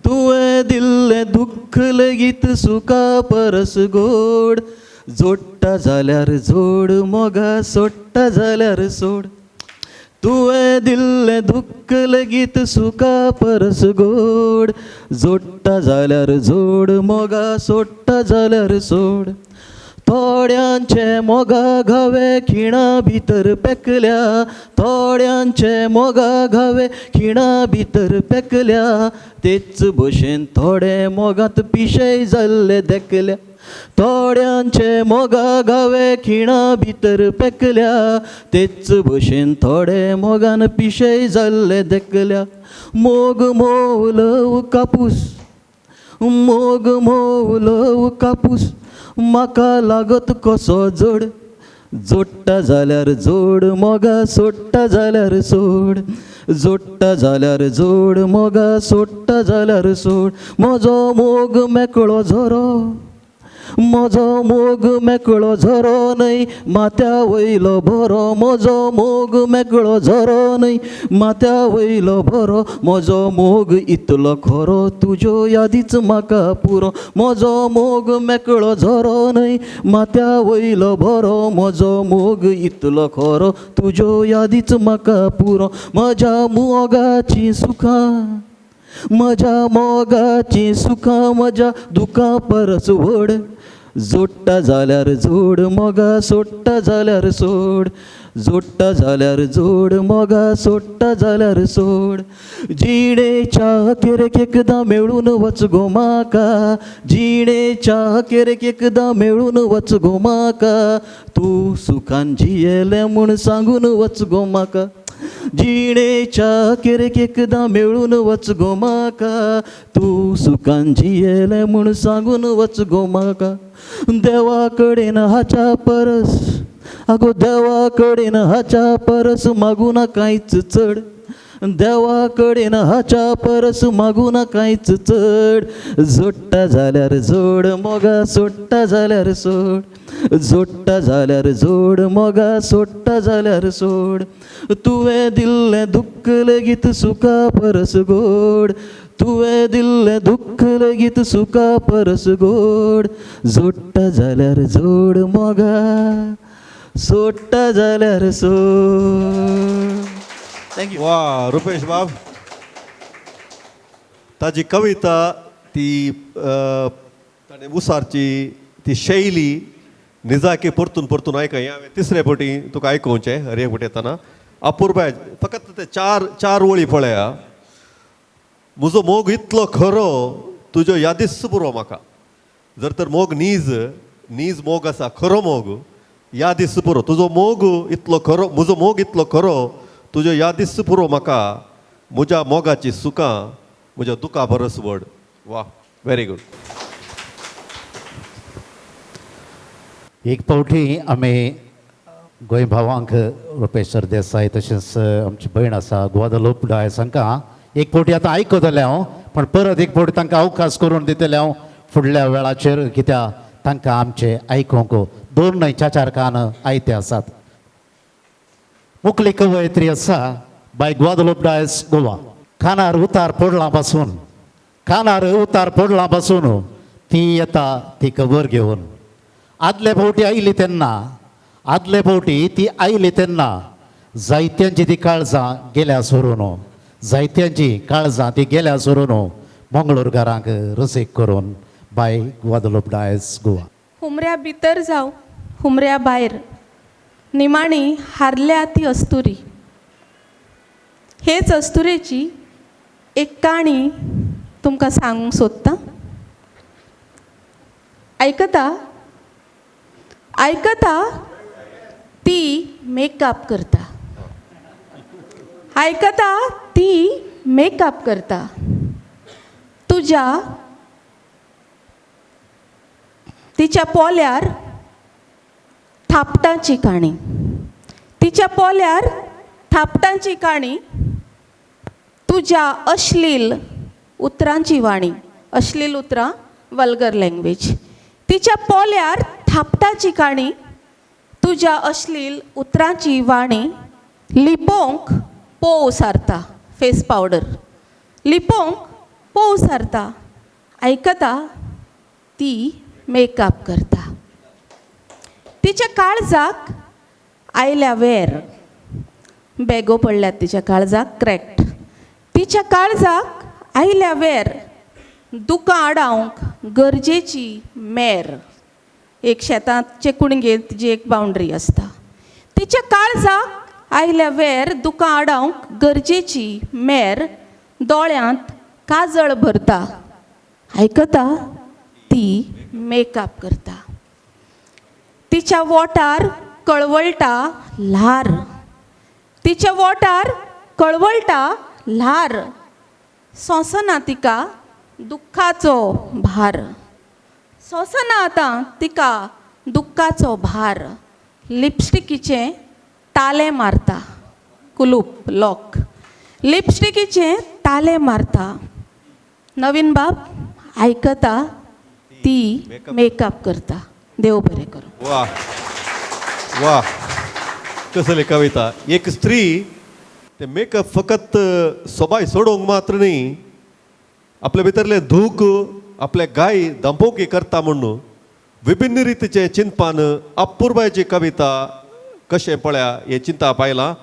तुवें दिल्लें दुख्ख लेगीत सुखा परस गोड, जोडटा जाल्यार जोड मोगा सोडटा जाल्यार सोड, तुवें दिल्लें दुख्ख लेगीत सुखा परस गोड, जोडटा जाल्यार जोड मोगा सोडटा जाल्यार सोड. थोड्यांचे मोगा घावे खिणा भितर पेकल्या, थोड्यांचे मोगा घावे खिणा भितर पेकल्या, तेच भशेन थोडे मोगांत पिशेय जाल्ले देखल्या, थोड्यांचे मोगा घावे खिणा भितर पेकल्या, तेच भशेन थोडे मोगान पिशेय जाल्ले देखल्या. मोग मोवलो कापूस, मोग मोवलो कापूस, म्हाका लागत कसो जोड, जोडटा जाल्यार जोड मोगा सोडटा जाल्यार सोड, जोडटा जाल्यार जोड मोगा सोडटा जाल्यार सोड. म्हजो मोग मेकळो झरो, म्हजो मोग मेकळो झरो न्हय माथ्या वयलो भरो, म्हजो मोग मेकळो झरो न्हय माथ्या वयलो भरो, म्हजो मोग इतलो खरो तुज्यो यादीच म्हाका पुरो, म्हजो मोग मेकळो झरो न्हय माथ्या वयलो भरो, म्हजो मोग इतलो खरो तुज्यो यादीच म्हाका पुरो. म्हज्या मोगाचीं सुखां, म्हज्या मोगाचीं सुखां म्हज्या दुखां परस व्हड, जोडटा जाल्यार जोड मोगा सोडटा जाल्यार सोड, जोडटा जाल्यार जोड मोगा, सोडटा जाल्यार सोड. जिणेच्या अखेरेक एकदां मेळून वच गो म्हाका, जिणेच्या अखेरेक एकदां मेळून वच गो म्हाका, तूं सुखान जियेलें म्हूण सांगून वच गो म्हाका. जिणेच्या अखेरेक एकदां मेळून वच गो म्हाका, तूं सुखान जियेलें म्हूण सांगून वच गो म्हाका. देवा कडेन हाच्या परस, आगो देवा कडेन हाच्या परस मागूं ना कांयच चड, देवा कडेन हाच्या परस मागूं ना कांयच चड. जोडटा जाल्यार जोड मोगा, सोडटा जाल्यार सोड, जोडटा जाल्यार जोड मोगा, सोडटा जाल्यार सोड. तुवें दिल्लें दुख्ख लेगीत सुखा परस गोड, तुवें दिल्लें दुख्ख लेगीत सुखा परस गोड. जोडटा जाल्यार जोड मोगा, सोडटा जाल्यार सोड. Thank you. वा रुपेश बाब, ताजी कविता ती ताणें उसारची ती शैली निजाकी परतून परतून आयक. हें हांवें तिसरे फावटी तुका आयकोवचें हर एक फावटी येतना अपुरबाय. फकत ते चार चार वळी पळया. म्हजो मोग इतलो खरो तुज्यो यादीच पुरो म्हाका. जर तर मोग नीज नीज मोग आसा, खरो मोग, यादीच पुरो. तुजो मोग इतलो खरो, म्हजो मोग इतलो खरो तुज्यो यादीच पुरो म्हाका. म्हज्या मोगाची सुखां म्हज्या दुखा परस व्हड. वा, व्हेरी गुड. एक फावटी आमी गोंय भावांक रुपेश सरदेसाय तशेंच आमची भयण आसा ग्वादलूप डायस हांकां एक फावटी आतां आयकतलें हांव, पण परत एक फावटी तांकां अवकाश करून दितलें हांव फुडल्या वेळाचेर, कित्याक तांकां आमचें आयकूंक दोन न्हय चार चार कान आयते आसात. मुखली कवयत्री आसा बाय ग्वादलूप डायस गोवा. कानार उतार पडला पासून, कानार उतार पडला पासून ती येता ती खबर घेवन. आदले फावटी आयली तेन्ना, आदले फावटी ती आयली तेन्ना जायत्यांची ती काळजां गेल्या सोरून, जायत्यांची काळजां ती गेल्या सोरून मंगळूरकारांक रसीक करून बाय ग्वादलूप डायस गोवा. हुमऱ्या भितर जावं हुमऱ्या भायर, निमाणी हारल्या ती अस्तुरी. हेच अस्तुरेची एक काणी तुमकां सांगूंक सोदता. आयकता आयकता ती मेकअप करता, आयकता ती मेकअप करता, तुज्या तिच्या पोल्यार थापटांची काणी, तिच्या पोल्यार थापटांची काणी, तुज्या अश्लील उतरांची वाणी, अश्लील उतरां वल्गर लँग्वेज, तिच्या पोल्यार थापटाची काणी, तुज्या अश्लील उतरांची वाणी, लिपोवंक पोव सारता, फेस पावडर लिपोवंक पोव सारता, आयकता ती मेकअप करता, तिच्या काळजाक आयल्या वेर, बेगो पडल्यात तिच्या काळजाक क्रॅक्ट, तिच्या काळजाक आयल्या वेर, दुकां आडावंक गरजेची मेर, एक शेतांत कुणगेंत जी एक बाउंड्री आसता, तिच्या काळजाक आयल्या वेर, दुकां आडावंक गरजेची मेर, दोळ्यांत काजळ भरता, आयकता ती मेकअप करता, तिच्या वोटार कळवळटा ल्हार, तिच्या वोटार कळवळटा ल्हार, सोंसना तिका दुख्खाचो भार, सोंसना आतां तिका दुख्खाचो भार, लिपस्टिकीचें तालें मारता, कुलूप लॉक, लिपस्टिकीचें तालें मारता, नवीन बाब आयकता ती मेकअप करता. देव बरें करूं. वा वा, कसली कविता. एक स्त्री ते मेकअप फकत सोबाय सोडोवंक मात्र न्ही, आपले भितरले धूक आपले गाय दंपोवकी करता म्हणून विभिन्न रितीचे चिंतपान अपुरबायची कविता कशें पळया हे चिंता पायलां.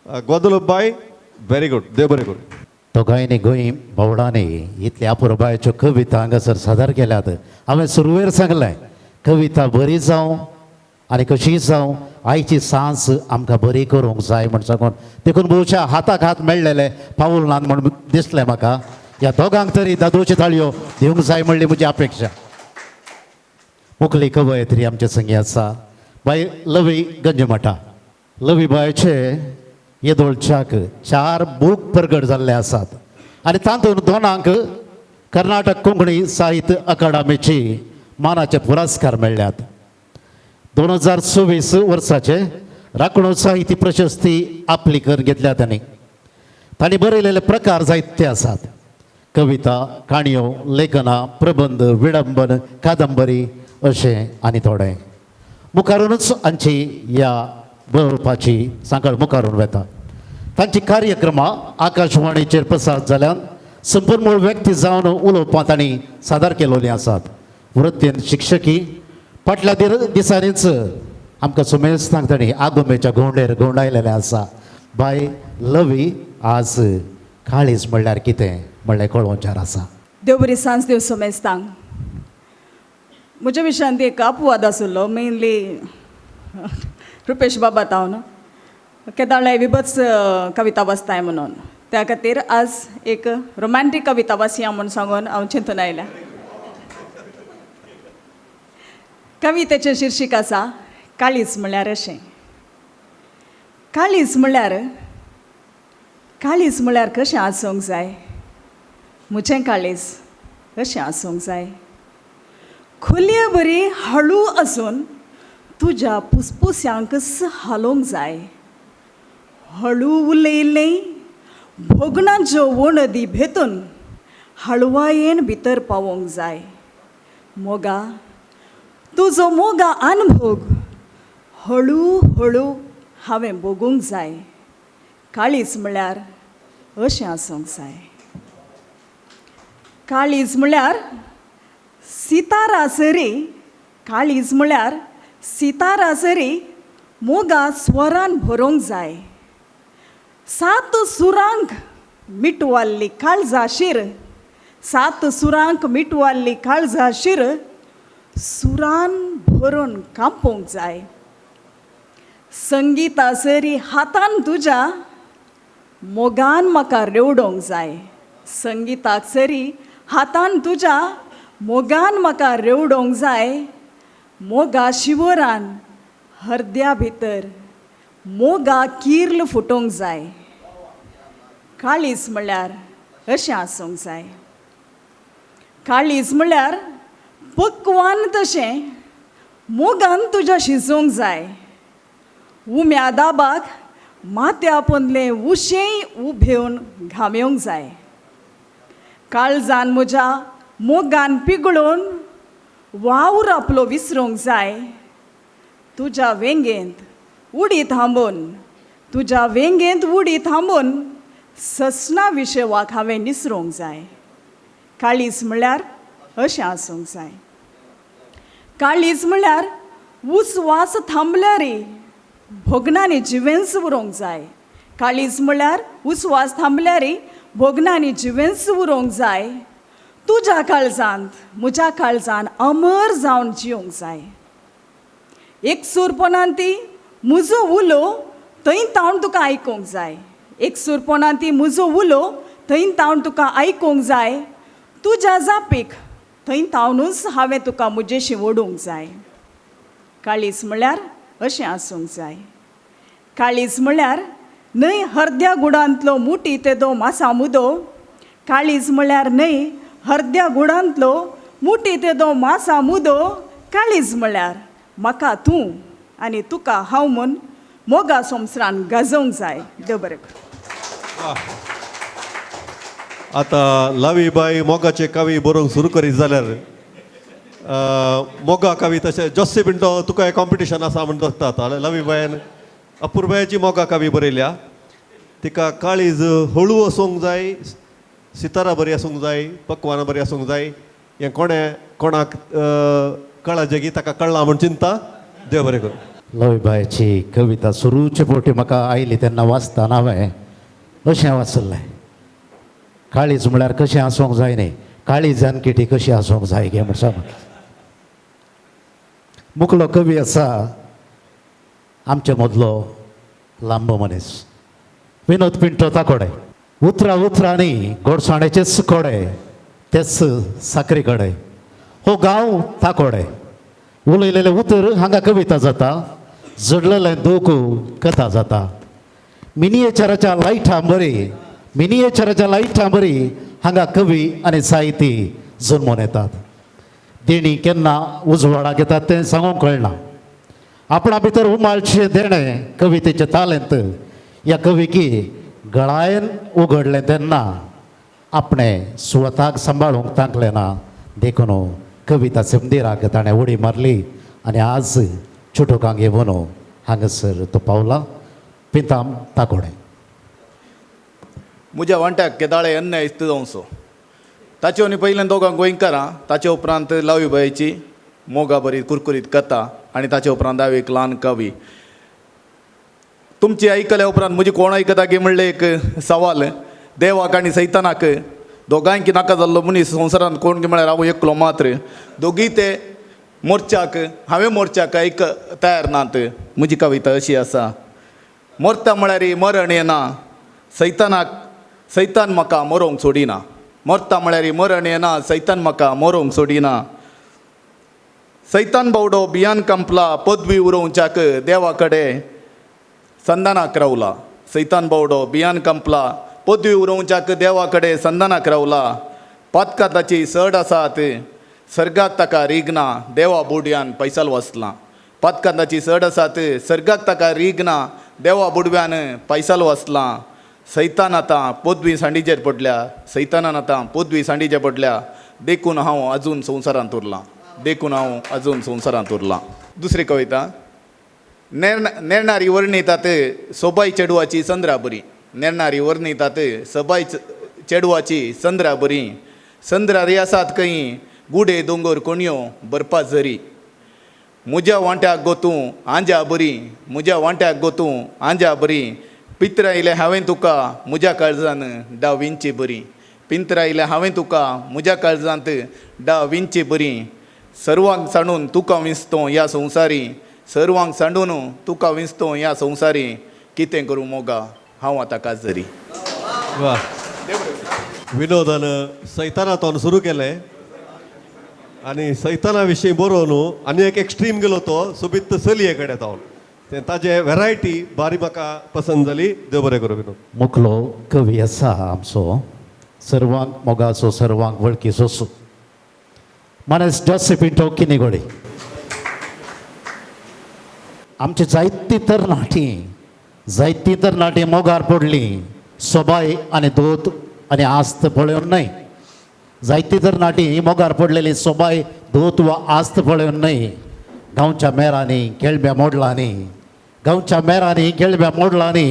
ग्वादलूप बाय व्हेरी गुड, देव बरें करूं. दोगांयनी गोंय भोंवडांनी इतल्या अपुरबायच्यो कविता हांगासर सादर केल्यात. हांवें सुरवेर सांगलें कविता बरी जावं आनी कशीय जावं आयची सांज आमकां बरी करूंक जाय म्हण सांगून देखून भोवशा हाताक हात मेळ्ळेले पावल नात म्हण दिसलें म्हाका. ह्या दोगांक तरी दादोची ताळयो दिवंक जाय म्हणली म्हजी अपेक्षा. मुखली कवयत्री आमचे संगी आसा बाय लवी गंजमठा. लवी बायचे येदोळच्याक 4 बूक परगट जाल्ले आसात आनी तातूंत 2 कर्नाटक कोंकणी साहित्य अकादमीची मानाचे पुरस्कार मेळ्ळ्यात. 2024 वर्साचे राखणो साहित्य प्रशस्ती आपली करून घेतल्या तांणी. तांणी बरयलेले प्रकार जायते आसात. कविता, काणयो, लेखनां, प्रबंध, विडंबन, कादंबरी अशें आनी थोडें. मुखारूनच हांची ह्या बरोवपाची सांकळ मुखारून वता. तांची कार्यक्रमां आकाशवाणीचेर प्रसार जाल्यान संपूर्ण व्यक्ती जावन उलोवपां तांणी सादर केलोलीं आसात. वृत्तीन शिक्षकी फाटल्या दिसांनीच आमकां सुमेस्तांक तांणी आगोमेच्या घोंडेर घोंडायलेलें आसा. बाय लवी आज काळीज म्हणल्यार कितें म्हणलें कळोवचार आसा. देव बरी सांज देव सुमेस्तांक. म्हज्या विशयांत एक अपवाद आशिल्लो मेनली रुपेश बाबा तावन केदाळाय विभत्स कविता वाचताय म्हणून, त्या खातीर आज एक रोमांटीक कविता वाचया म्हूण सांगून हांव चिंतून आयल्या. कवितेचें शिर्शीक आसा काळीज म्हणल्यार अशें. काळीज म्हणल्यार, काळीज म्हणल्यार कशें आसूंक जाय, म्हजें काळीज कशें आसूंक जाय, खोलये बरी हळू आसून तुज्या पुसपुस्यांकच हालोवंक जाय, हळू उलयलें भोगणाच्यो वणदी भेतून हळवायेन भितर पावोवंक जाय, मोगा तुजो मोगा अनभोग हळू हळू हांवें भोगूंक जाय, काळीज म्हणल्यार अशें आसूंक जाय. काळीज म्हणल्यार सितारा सरी, काळीज म्हणल्यार सितारा सरी मोगा स्वरान भरोवंक जाय, 7 सुरांक मिटवाल्ली काळजा शीर, 7 सुरांक मिटवाल्ली काळजा शीर सुरान भरून कांपोवंक जाय, संगिता सरी हातान तुज्या मोगान म्हाका रेवडोवंक जाय, संगिताक सरी हातान तुज्या मोगान म्हाका रेवडोवंक जाय, मोगा शिवरान हरद्या भितर मोगा किर्ल फुटोवंक जाय, काळीज म्हणल्यार अशें आसूंक जाय. काळीज म्हणल्यार पकवान तशें मोगान तुज्या शिजोवंक जाय, उम्या दाबाक माथ्या पोंदलें उशेंय उबेवन घामेवंक जाय, काळजान म्हज्या मोगान पिगळून वावर आपलो विसरूंक जाय, तुज्या वेंगेंत उडी थांबोवन, तुज्या वेंगेंत उडी थांबोवन ससना विशेवाक हांवें निसरूंक जाय, काळीज म्हणल्यार अशें आसूंक जाय. काळीज म्हणल्यार उस्वास थांबल्यार भोगणांनी जिवेंच उरोवंक जाय, काळीज म्हणल्यार उस्वास थांबल्यार भोगणांनी जिवेंच उरोवंक जाय, तुज्या काळजांत म्हज्या काळजान अमर जावन जिवंक जाय, एकसूरपणान ती म्हजो उलो थंय तावन तुका आयकूंक जाय, एकसूरपणान ती म्हजो उलो थंय तावन तुका आयकूंक जाय, तुज्या जापीक थंय तावनूच हांवें तुका म्हजेशी ओडूंक जाय, काळीज म्हणल्यार अशें आसूंक जाय. काळीज म्हणल्यार न्हय हरद्या गुडांतलो मुठी तेदो मासा मुदो, काळीज म्हणल्यार न्हय हरद्या गुडांतलो मुठी तेदो मासा मुदो, काळीज म्हणल्यार म्हाका तूं आनी तुका हांव म्हूण मोगा संवसारान गाजोवंक जाय. देव बरें करूं. आतां लवीबाई मोगाचे कवी बरोवंक सुरू करीत जाल्यार मोगा कवी तशें जोस्सी पिंटो तुका हें कॉम्पिटिशन आसा म्हण दसता. आतां लवीबायन अपुरबायेची मोगा कवी बरयल्या. तिका काळीज हळू आसूंक जाय, सितारा बरी आसूंक जाय, पकवानां बरी आसूंक जाय. हें कोणें कोणाक कळाजें की ताका कळ्ळां म्हूण चिंता. देव बरें करूं. लवीबायची कविता सुरूचे पोटी म्हाका आयली तेन्ना वाचतना हांवें अशें वाचलें, काळीज म्हळ्यार कशें आसूंक जाय न्ही, काळीजान किटी कशी आसूंक जाय गे म्हण सांग. मुखलो कवी आसा आमचे मदलो लांबो मनीस विनोद पिंटो ताकोडे. उतरां उतरांनी गोडसाणेचेच कोडे तेच साकरी कडे हो गांव ताकोडे. उलयलेलें उतर हांगा कविता जाता, जडलेलें दूख कथा जाता. मिनिएचराच्या लायटां बरी, मिनिएचराच्या लायटां बरी हांगा कवी आनी साहिती जल्मून येतात. देणी केन्ना उजवाडाक येतात तें सांगूंक कळना. आपणा भितर उमाळचें देणें कवितेचें तालेंत ह्या कविकी गळायन उगडलें तेन्ना आपणें स्वताक सांबाळूंक तांकलें ना, देखून कविता सिमदिराक ताणें उडी मारली आनी आज चुटुकांक येवन हांगासर तो पावला. पिंताम ताकोडे. म्हज्या वांट्याक केदाळे अन्याय इस्त जावचो ताचे आनी पयल्यान दोगां गोंयकारां, ताचे उपरांत लावी बायची मोगा बरी कुरकुरीत कथा आनी ताचे उपरांत हांव एक ल्हान कवी. तुमची आयकल्या उपरांत म्हजी कोण आयकता की म्हणलें एक सवाल. देवाक आनी सैतानाक दोगांयकी नाका जाल्लो मनीस संवसारांत कोण की म्हळ्यार हांव एकलो मात्र. दोगीय ते मोर्चाक हांवें मोर्चाक आयक तयार नात. म्हजी कविता अशी आसा. मरता म्हळ्यार मरण येना, सैतानाक सैतान म्हाका मरोंक सोडिना. मरता म्हळ्यार मरण येना, सैतान म्हाका मरोंक सोडिना. सैतान बावडो बियान कंपला पदवी उरोवच्याक देवा कडेन संदानाक रावला. सैतान बावडो बियान कंपला पदवी उरोवच्याक देवा कडेन संदानाक रावला. पातकां ताची चड आसात सर्गाक ताका रिगना, देवा बुडयान पैसाल वसला. पातकां ताची चड आसात सर्गाक ताका रिगना, देवा बुडव्यान पैसाल वसला. सैतान आतां पदवी सांडीचेर पडल्या, सैतानान आतां पदवी सांडीचेर पडल्या, देखून हांव अजून संवसारांत उरलां, देखून हांव अजून संवसारांत उरलां. दुसरी कविता. नेरणारी वर्णितात सोबाय चेडवाची चंद्रा बरी. नेरणारी वर्णितात सोबाय चेडवाची चंद्रा बरी. चंद्रारी आसात खंय गुडे दोंगर कोणयो बरपा झरी. म्हज्या वांट्याक गो तूं आंज्या बरी, म्हज्या वांट्याक गो तूं आंज्या बरी. पित्रायलें हांवें तुका म्हज्या काळजान डा विंची बरी. पिंत्रायलें हांवें तुका म्हज्या काळजांत डा विंची बरी. सर्वांक सांडून तुका विंचतो ह्या संवसारी, सर्वांक सांडून तुका विंचतो ह्या संवसारी. कितें करूं मोगा हांव आतां काजरी. वा. विनोदान सैतानातून सुरू केलें आनी सैताना विशीं बरोवन आनी एक एक्स्ट्रीम गेलो तो सोबीत चलये कडेन तावन ते ताजे व्हेरायटी बारी म्हाका पसंद जाली. देव बरें करूं विनोद. मुखलो कवी आसा आमचो सर्वांक मोगाचो, सर्वांक वळखीचो मानेस जोसे पिंटो किनीगोडे. आमची जायती तरणाटी, जायती तरणाटी मोगार पडली सोबाय आनी दोत आनी आस्त पळोवन न्हय. जायती तरणाटी मोगार पडलेली सोबाय दोत वा आस्त पळोवन न्हय. गांवच्या मेरांनी केळब्या मोडलांनी, गांवच्या मेरांनी केळब्या मोडलांनी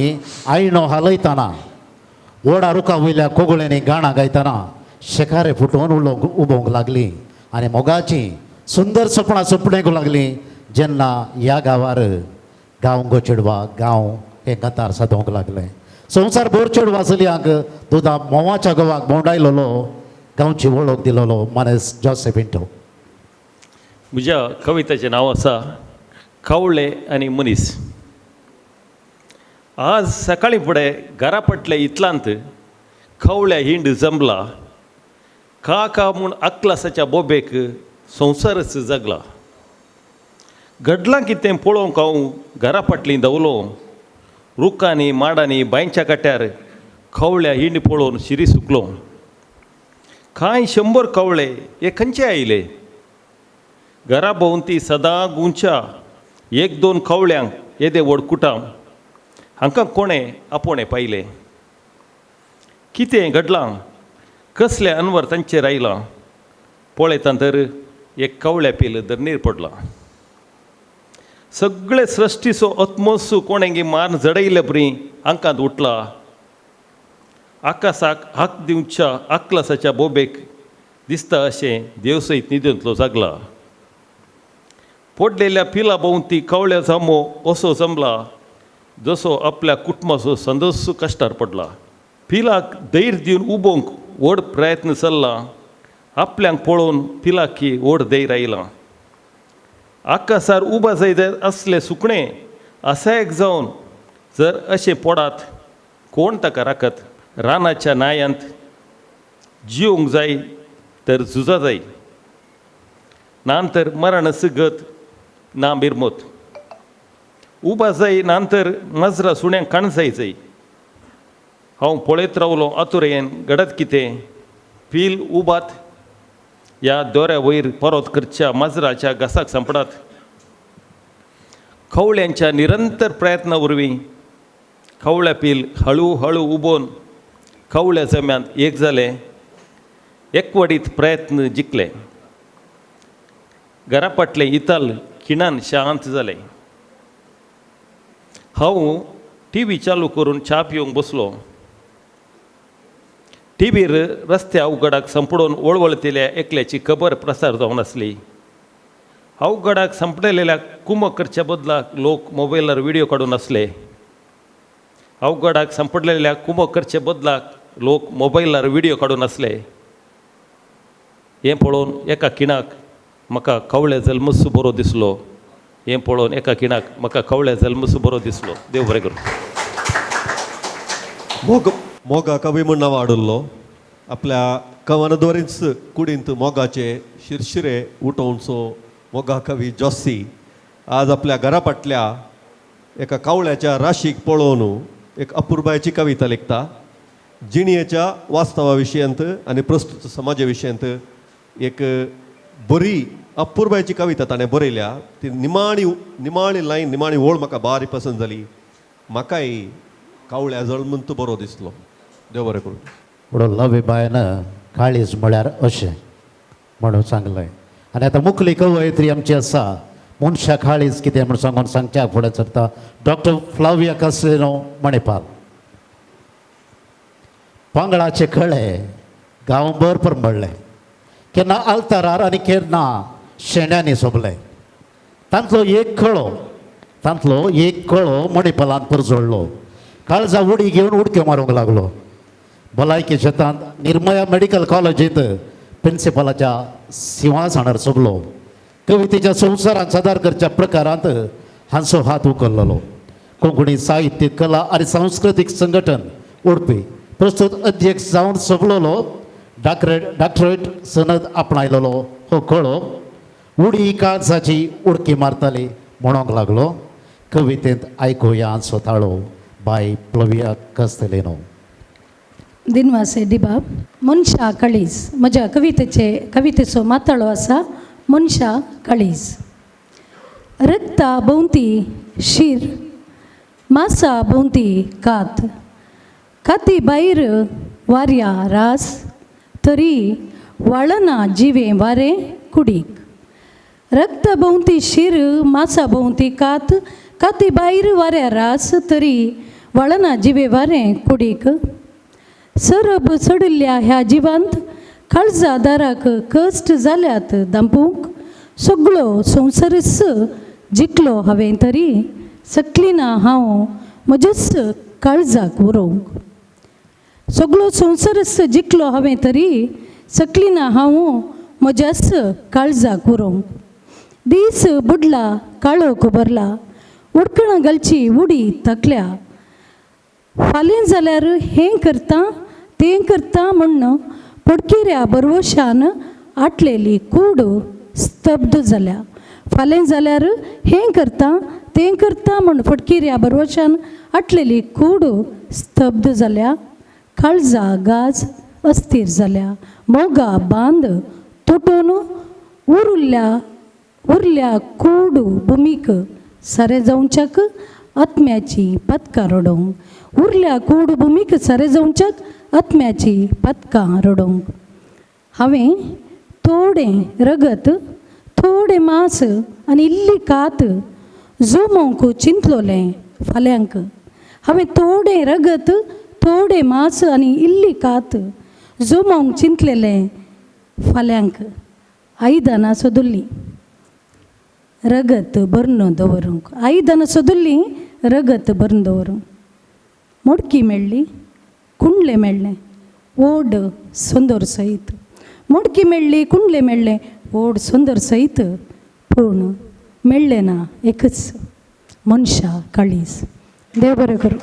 आयणो हालयतना, वडा रुखा वयल्या कोगळ्यांनी गाणां गायतना शेकारे फुटोवन उलोवंक उबोवंक लागली आनी मोगाची सुंदर सपनां सपणेक लागली. जेन्ना ह्या गांवार गांव गो चेडवा गांव हे कतार सादोवंक लागलें. संवसार भर चेडवा चलयांक दुदा म्होंवाच्या गोवाक भोंवडायलोलो गांवची वळख दिलोलो मानेस जोसे पिंटो. म्हज्या कवितेचें नांव आसा कावळे आनी मनीस. आज सकाळीं फुडें घरा पटले इतलांत कावळ्या हिंड जमला, का का म्हूण अकलासाच्या बोबेक संवसारच जगला. घडलां कितें पळोवंक हांव घरा फाटलीं धांवलो, रुखांनी माडांनी बांयच्या काट्यार खवळ्या हिंड पळोवन शिरी सुकलो. कांय 100 कवळे हे खंयचे आयले घरा भोंवती सदां गुंच्या 1-2 कवळ्यांक येदे व्हड कुटाम हांकां कोणें आपोवणें पायलें. कितें घडलां कसलें अनवर तांचेर आयलां पळयता तर एक कवळ्या पील धरणीर पडलां. सगळे सृश्टीचो आत्मोत्सव कोणेंगी मान जडयले परी आंकांत उठला. आकाशाक हाक दिवच्या आकलासाच्या बोबेक दिसता अशें देवसयत न्हिदेंतलो जागला. पडलेल्या पिला भोंवती कवळ्या जामो असो जमला जसो आपल्या कुटुंबाचो संदोस कश्टार पडला. पिलाक धैर्य दिवन उबोवंक व्हड प्रयत्न चल्ला. आपल्यांक पळोवन पिलाकी व्हड धैर्य आयलां. आकाशार उबा जायत असले सुकणें असायक जावन जर अशें पोडात कोण ताका राखत रानाच्या नायांत जिवंक जाय तर झुजा जाय ना तर मरणच गत ना बिरमत उबा जाय ना तर माजरा सुण्यांक काण जाय जाय हांव पळयत रावलो आतुरेन घडत कितें पील उबात ह्या दोऱ्या वयर परत करच्या माजराच्या घासाक सांपडात खवळ्यांच्या निरंतर प्रयत्ना वरवीं खवळ्या पील हळू हळू उबोवन खवळ्या जम्यांत एक जालें एकवडीत प्रयत्न जिखले घरा फाटलें इताल खिणान शांत जालें हांव टी व्ही चालू करून च्या पिवंक बसलो टीव्हीर रस्त्या अवघडाक संपडून वळवळतिल्या एकल्याची खबर प्रसार जावन आसली अवघडाक संपडलेल्या कुमक करच्या बदलाक लोक मोबायलार व्हिडियो काडून आसले अवघडाक संपडलेल्या कुमक करच्या बदलाक लोक मोबायलार व्हिडियो काडून आसले हें पळोवन एका खिणाक म्हाका कवळ्या जल्मसो बरो दिसलो हें पळोवन एका खिणाक म्हाका कवळ्या जल्मसो बरो दिसलो. देव बरें करूं. मोग मोगा कवी म्हूण नांव आडुल्लो आपल्या कवनाद्वारीच कुडींत मोगाचे शिरशिरे उठोवचो मोगा कवी जोसी आज आपल्या घरा फाटल्या एका कावळ्याच्या राशीक पळोवन एक अपुरबायेची कविता लेखता. जिणयेच्या वास्तवा विशयांत आनी प्रस्तुत समाजा विशयांत एक बरी अपुरबायेची कविता ताणें बरयल्या. ती निमाणी निमाणी लायन निमाणी ओळ म्हाका बारी पसंत जाली. म्हाकाय कावळ्या जल्मून तो बरो दिसलो. देव बरें करूं. म्हणून लवी बायन काळीज म्हळ्यार अशें म्हणून सांगलें. आनी आतां मुखली कवयत्री आमची आसा मनशा काळीज कितें म्हूण सांगून सांगच्या फुडें सरता डॉक्टर फ्लाविया कास्टेलिनो मणिपाल. पांगळाचे कळे गांवभर परमळ्ळे केन्ना आल्तारार आनी केन्ना शेण्यांनी सोबले. तांतलो एक कळो मणिपालान परजळ्ळो. काळजा उडी घेवन उडक्यो मारूंक लागलो. भलायकी शेतांत निर्मया मेडिकल कॉलेजींत प्रिन्सिपलाच्या सिंहासनार सोबलो. कवितेच्या संवसारांत सादर करच्या प्रकारांत हांचो हात उखल्लो. कोंकणी साहित्य कला आनी सांस्कृतीक संघटन उडपी प्रस्तुत अध्यक्ष जावन सोबलोलो डॉक्टरेट सनद आपणायलेलो हो कळो उडी काळजाची उडकी मारताली म्हणूंक लागलो. कवितेंत आयकुया हांचो ताळो बाय प्लविया कास्तेलिनो. दिनवास दिबाब. मनशा काळीज म्हज्या कवितेचो माताळो आसा मनशा काळीज. रक्ता भोंवती शीर मासा भोंवती कात काती भायर वाऱ्या रास तरी वाळना जिवें वारें कुडीक. रक्त भोंवती शीर मासा भोंवती कात काती भायर वाऱ्या रास तरी वाळना जिवें वारें कुडीक. सरब चडिल्ल्या ह्या जिवांत काळजा दाराक कश्ट जाल्यात दांपूंक सगळो संवसारच जिखलो हांवें तरी सकली ना हांव म्हज्याच काळजाक उरोवंक. सगळो संवसारच जिखलो हांवें तरी सकली ना हांव म्हज्याच काळजाक उरोवंक. दीस बुडला काळोख भरला उडकणां घालची उडी थकल्या फाल्यां जाल्यार हें करता तें करता म्हण्ण पडकिऱ्या बरवशान आटलेली कूड स्तब्ध जाल्या. फाल्यां जाल्यार हें करता तें करता म्हूण फटकिऱ्या बरवशान आटलेली कूड स्तब्ध जाल्या. काळजा गाज अस्थिर जाल्या मोगा बांद तुटून उरल्या कूड भुमीक सारें जावच्याक आत्म्याची पदकां रडोवंक. उरल्या कूड भुमीक सारें जावच्याक आत्म्याची पदकां रडोवंक. हांवें थोडें रगत थोडें मांस आनी इल्ली कात जुमोवंक चिंतलोलें फाल्यांक. हांवें थोडें रगत थोडें मांस आनी इल्ली कात जुमोवंक चिंतलेलें फाल्यांक. आयदनां सोदुल्लीं रगत भरून दवरूंक. आयदनां सोदुल्लीं रगत भरून दवरूंक. मोडकी मेळ्ळी कुंडलें मेळ्ळें ओड सुंदर सयत. मोडकी मेळ्ळी कुंडलें मेळ्ळें ओड सुंदर सयत पूण मेळ्ळें ना एकच मनशा काळीज. देव बरें करूं.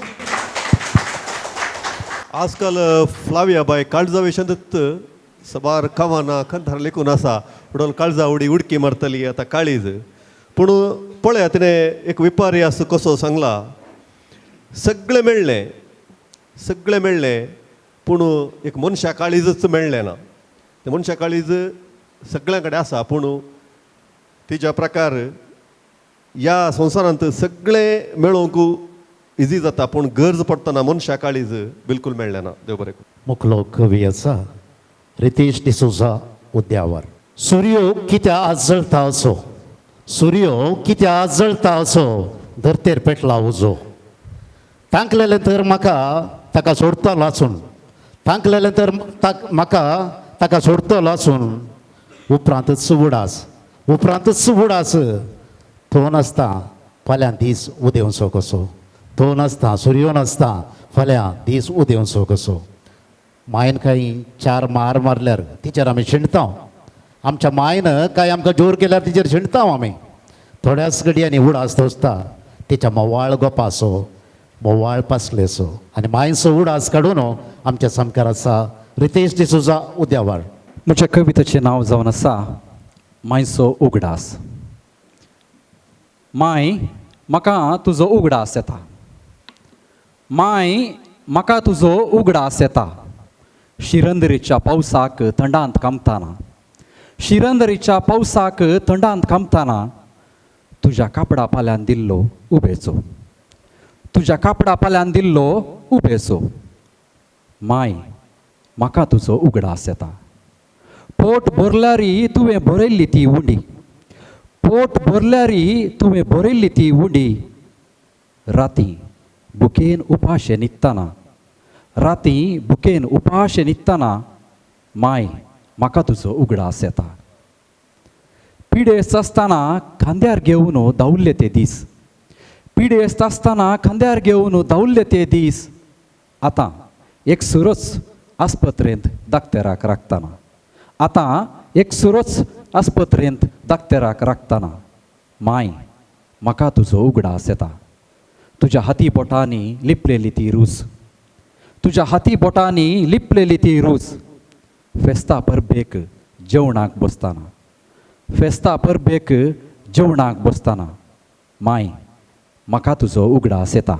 आजकाल फ्लाविया बाय काळजा विशयांत सबार कवनां खंथार लेखून आसा म्हणून काळजा उडी उडकी मारतली आतां काळीज. पूण पळया तिणें एक विपारी आसा कसो सांगला, सगळें मेळ्ळें सगळें मेळ्ळें पूण एक मनशा काळीजच मेळ्ळें ना. तें मनशा काळीज सगळ्यां कडेन आसा पूण तिच्या प्रकार ह्या संवसारांत सगळें मेळोवंक इजी जाता पूण गरज पडटना मनशा काळीज बिलकूल मेळ्ळें ना. देव बरें करूं. मुखलो कवी आसा रितेश डिसोजा उद्यावर. सुर्यो कित्या जळता असो, सुर्यो कित्या जळता असो, धरतेर पेटला उजो. तांकलेलें तर म्हाका ताका सोडतलो आसून, तांकलेलें तर म्हाका ताका सोडतलो आसून, उपरांतच उडास, उपरांतच उडास. तो नासता फाल्यां दीस उदेवचो कसो, तो नासता सुर्यो नासता फाल्यां दीस उदेवचो कसो. मायन कांय चार मार मारल्यार तिचेर आमी शिणता, आमच्या मायन कांय आमकां जोर केल्यार तिचेर शिणता आमी. थोड्याच घडयांनी उडास तोचता तिच्या मोवाळ गोपाचो, मोवाळ पासलेचो आनी मायचो उडास काडून आमच्या सामकार आसा रितेश डिसोजा उद्यावार. म्हज्या कवितेचें नांव जावन आसा मायचो उगडास. माय म्हाका तुजो उगडास येता, माय म्हाका तुजो उगडास येता, शिरंदरीच्या पावसाक थंडांत कामताना, शिरंदरीच्या पावसाक थंडांत कामताना, तुज्या कापडा पाल्यान दिल्लो उबेचो, तुज्या कापडा पाल्यान दिल्लो उबेचो. माय म्हाका तुजो उगडास येता. पोट भरल्यारी तुवें भरयल्ली ती उंडी, पोट भरल्यारी तुवें भरयल्ली ती उंडी, राती बुकेन उपाशे न्हिदतना, राती बुकेन उपाशे न्हिदतना, माय म्हाका तुजो उगडास येता. पिडेस्त आसतना खांद्यार घेवन धांवल्ले ते दीस, पिडेस्त आसतना खांद्यार घेवन धांवल्ले ते दीस, आतां एक सुरोच आस्पत्रेंत दाक्तेराक राखतना, आतां एक सुरोच आस्पत्रेंत दाक्तेराक राखतना, माय म्हाका तुजो उगडास येता. तुज्या हाती बोटांनी लिपलेली ती रूच, तुज्या हाती बोटांनी लिपलेली ती रूच, फेस्ता परबेक जेवणाक बसतना, फेस्ता परबेक जेवणाक बसतना, माय म्हाका तुजो उगडास येता.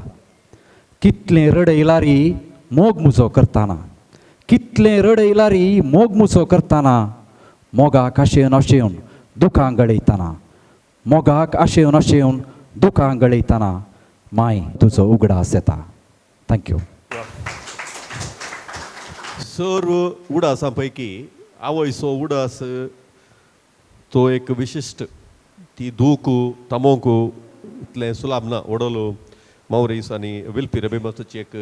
कितलें रडयलारी मोग मुजो करतना, कितलें रडयलारी मोग मुजो करतना, मोगाक आशेवन आशेवन दुकां गळयतना, मोगाक आशेवन आशेवन दुकां गळयतना, माय तुजो उगडास येता. Thank you. सर्व उडासां पैकी आवयचो उडास तो एक विशिश्ट, ती दूख तामोंक इतलें सुलाभ ना. वडलो मावरीस आनी विल्पी रबिमाची एक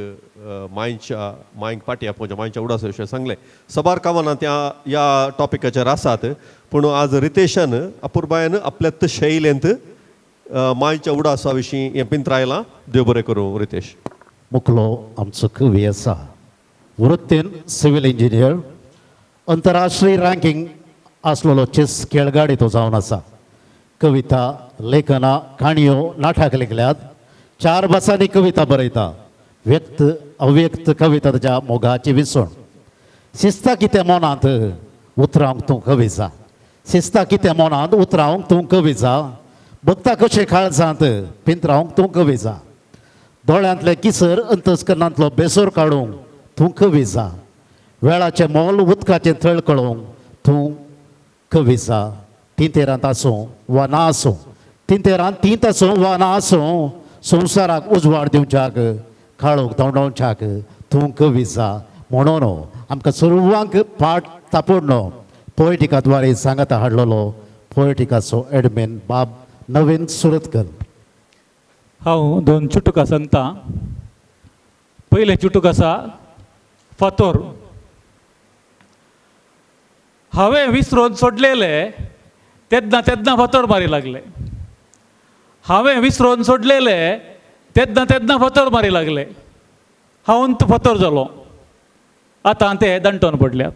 मांयच्या मांयक पाटी आपोवच्या मांयच्या उडासा विशय सांगलें. सबार कामां त्या ह्या टॉपिकाचेर आसात पूण आज रितेशान अपुरबायन आपल्यात शैलेंत मांयच्या उडासा विशीं हें पिंत्रायलां. देव बरें करूं रितेश. मुखलो आमचो कवी आसा, वृत्तीन सिव्हील इंजिनियर, अंतरराष्ट्रीय रँकिंग आसलेलो चेस खेळगाडी तो जावन आसा. कविता, लेखनां, काणयो, नाटक लेखल्यात. 4 भासांनी कविता बरयता. व्यक्त अव्यक्त कविता ताच्या मोगाची विसण. शिस्ता कितें मनांत उतरावंक तूं कवी जा, शिस्ता कितें मनांत उतरावंक तूं कवी जा, भक्ता कशें काळजांत पिंतरावंक तूं कवी जा, दोळ्यांतले किसर अंतस्करणांतलो बेसोर काडूंक तूं कवी जा, वेळाचें मोल उदकाचें थळ कळोवंक तूं कवी जा, तिंतेरांत आसूं वा ना आसूं, तिंतेरांत तींत आसूं वा ना आसूं, संवसाराक उजवाड दिवच्याक काळोख धांवडावच्याक तूं कवी जा. म्हणून आमकां सर्वांक पाठ तापोडनो पोएटिका द्वारे सांगाता हाडलेलो पोएटिकाचो एडमिन बाब नवीन सुरतकर. हांव 2 चुटुकां सांगता. पयलें चुटूक आसा फातोर. हांवें विसरून सोडलेले तेन्ना तेन्ना फातोर मारी लागले, हांवें विसरून सोडलेले तेन्ना तेन्ना फातोर मारी लागले, हांव फातोर जालो आतां ते दंटोन पडल्यात,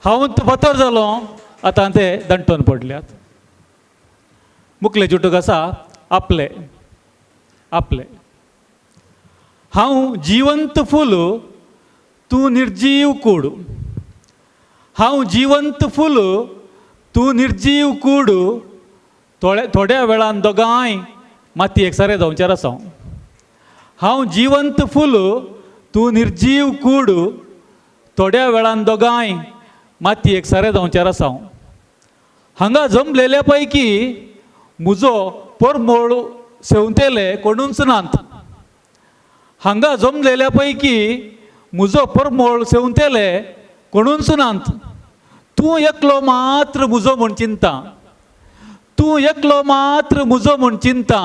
हांव फातोर जालो आतां ते दंटोन पडल्यात. मुखले चुटूक आसा आपले. आपले. हांव जिवंत फूल तूं निर्जीव कूड, हांव जिवंत फूल तूं निर्जीव कूड, थोड्या वेळान दोगांय मातयेक सारें जावचेर आसा. हांव जिवंत फूल तूं निर्जीव कूड, थोड्या वेळान दोगांय मातयेक सारें जावचेर आसा. हांगा जमलेल्या पैकी म्हजो परमळ सेवतेले कोणूच नात, हांगा जमलेल्या पैकी म्हजो परमळ सेवतेले कोणूच नात. तूं एकलो मात्र म्हजो म्हूण चिंता, तूं एकलो मात्र म्हजो म्हूण चिंता,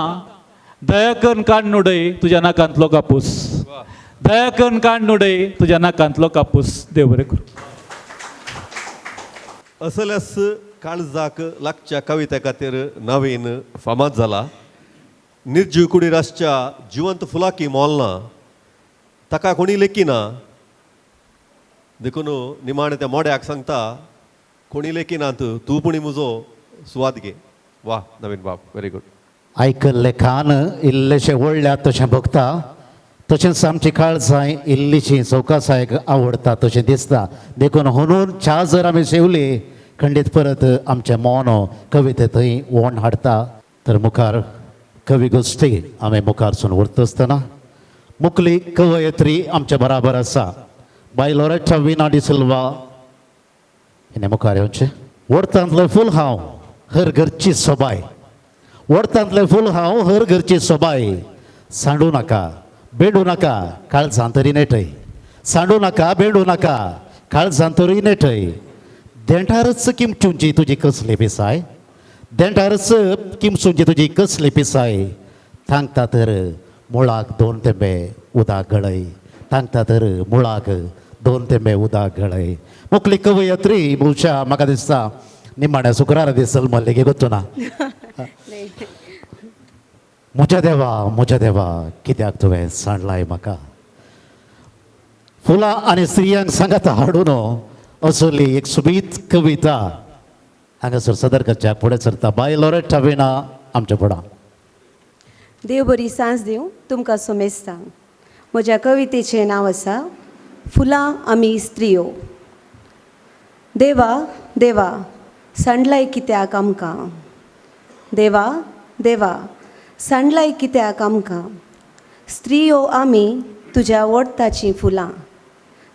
दयाकन काड उडय तुज्या नाकांतलो कापूस, दयाकन काड उडय तुज्या नाकांतलो कापूस. देव बरें करूं. असल्यास काळजाक लागच्या कविते खातीर नवीन फामाद जाला. निर्जीव कुडीर आसच्या जिवंत फुलाकी मोल ना, ताका कोणी लेखिना, देखून निमाणें त्या मोड्याक सांगता कोणी लेखिना तूं पुणी म्हजो सुवात घे. वा नवीन बाब, व्हेरी गुड. आयकल्लें कान इल्लेशें वळ्ळ्यात तशें भोगता, तशेंच आमची काळजां इल्लीशी चौकासायक आवडटा तशें दिसता. देखून हुनून च्या जर आमी सेवली खंडीत परत आमचें मौन कविते थंय ओण हाडटा. तर मुखार कवी गोश्टी आमी मुखारसून व्हरता आसतना मुखली कवयत्री आमच्या बराबर आसा बाय लोरेटा विना डिसिल्वा हिणें मुखार येवचें. वडतांतलें फूल हांव हर घरची सोबाय, वडतांतलें फूल हांव हर घरची सोबाय, सांडू नाका बेडू नाका काळजां तरी नेटय, सांडू नाका बेडू नाका काळजां तरी नेटय, देंठारच किमचुंची तुजी कसली पिसाय, देंठारच किमचुंची तुजी कसली पिसाय, थांगता तर मुळाक दोन तेंबे उदक गळय, थांगता तर मुळाक दोन तेंबे उदक गळय. मुखली कवयत्री बहुशा म्हाका दिसता निमाण्या शुक्रारा दिसल मल्ले गोत्तो ना. म्हज्या देवा म्हज्या देवा कित्याक तुवें सांडलाय म्हाका, फुलां आनी स्त्रियांक सांगात हाडून असली एक सोबीत कविता हांगासर सदर करच्याक फुडें सरता बाय लोरेटा विणा आमच्या फुडां. देव बरी सांज दिवं तुमकां सोमेस्तांक. म्हज्या कवितेचें नांव आसा फुलां आमी स्त्रियो. देवा देवा सांडलाय कित्याक आमकां, देवा देवा सांडलाय कित्याक आमकां, स्त्रियो आमी तुज्या वडताचीं फुलां,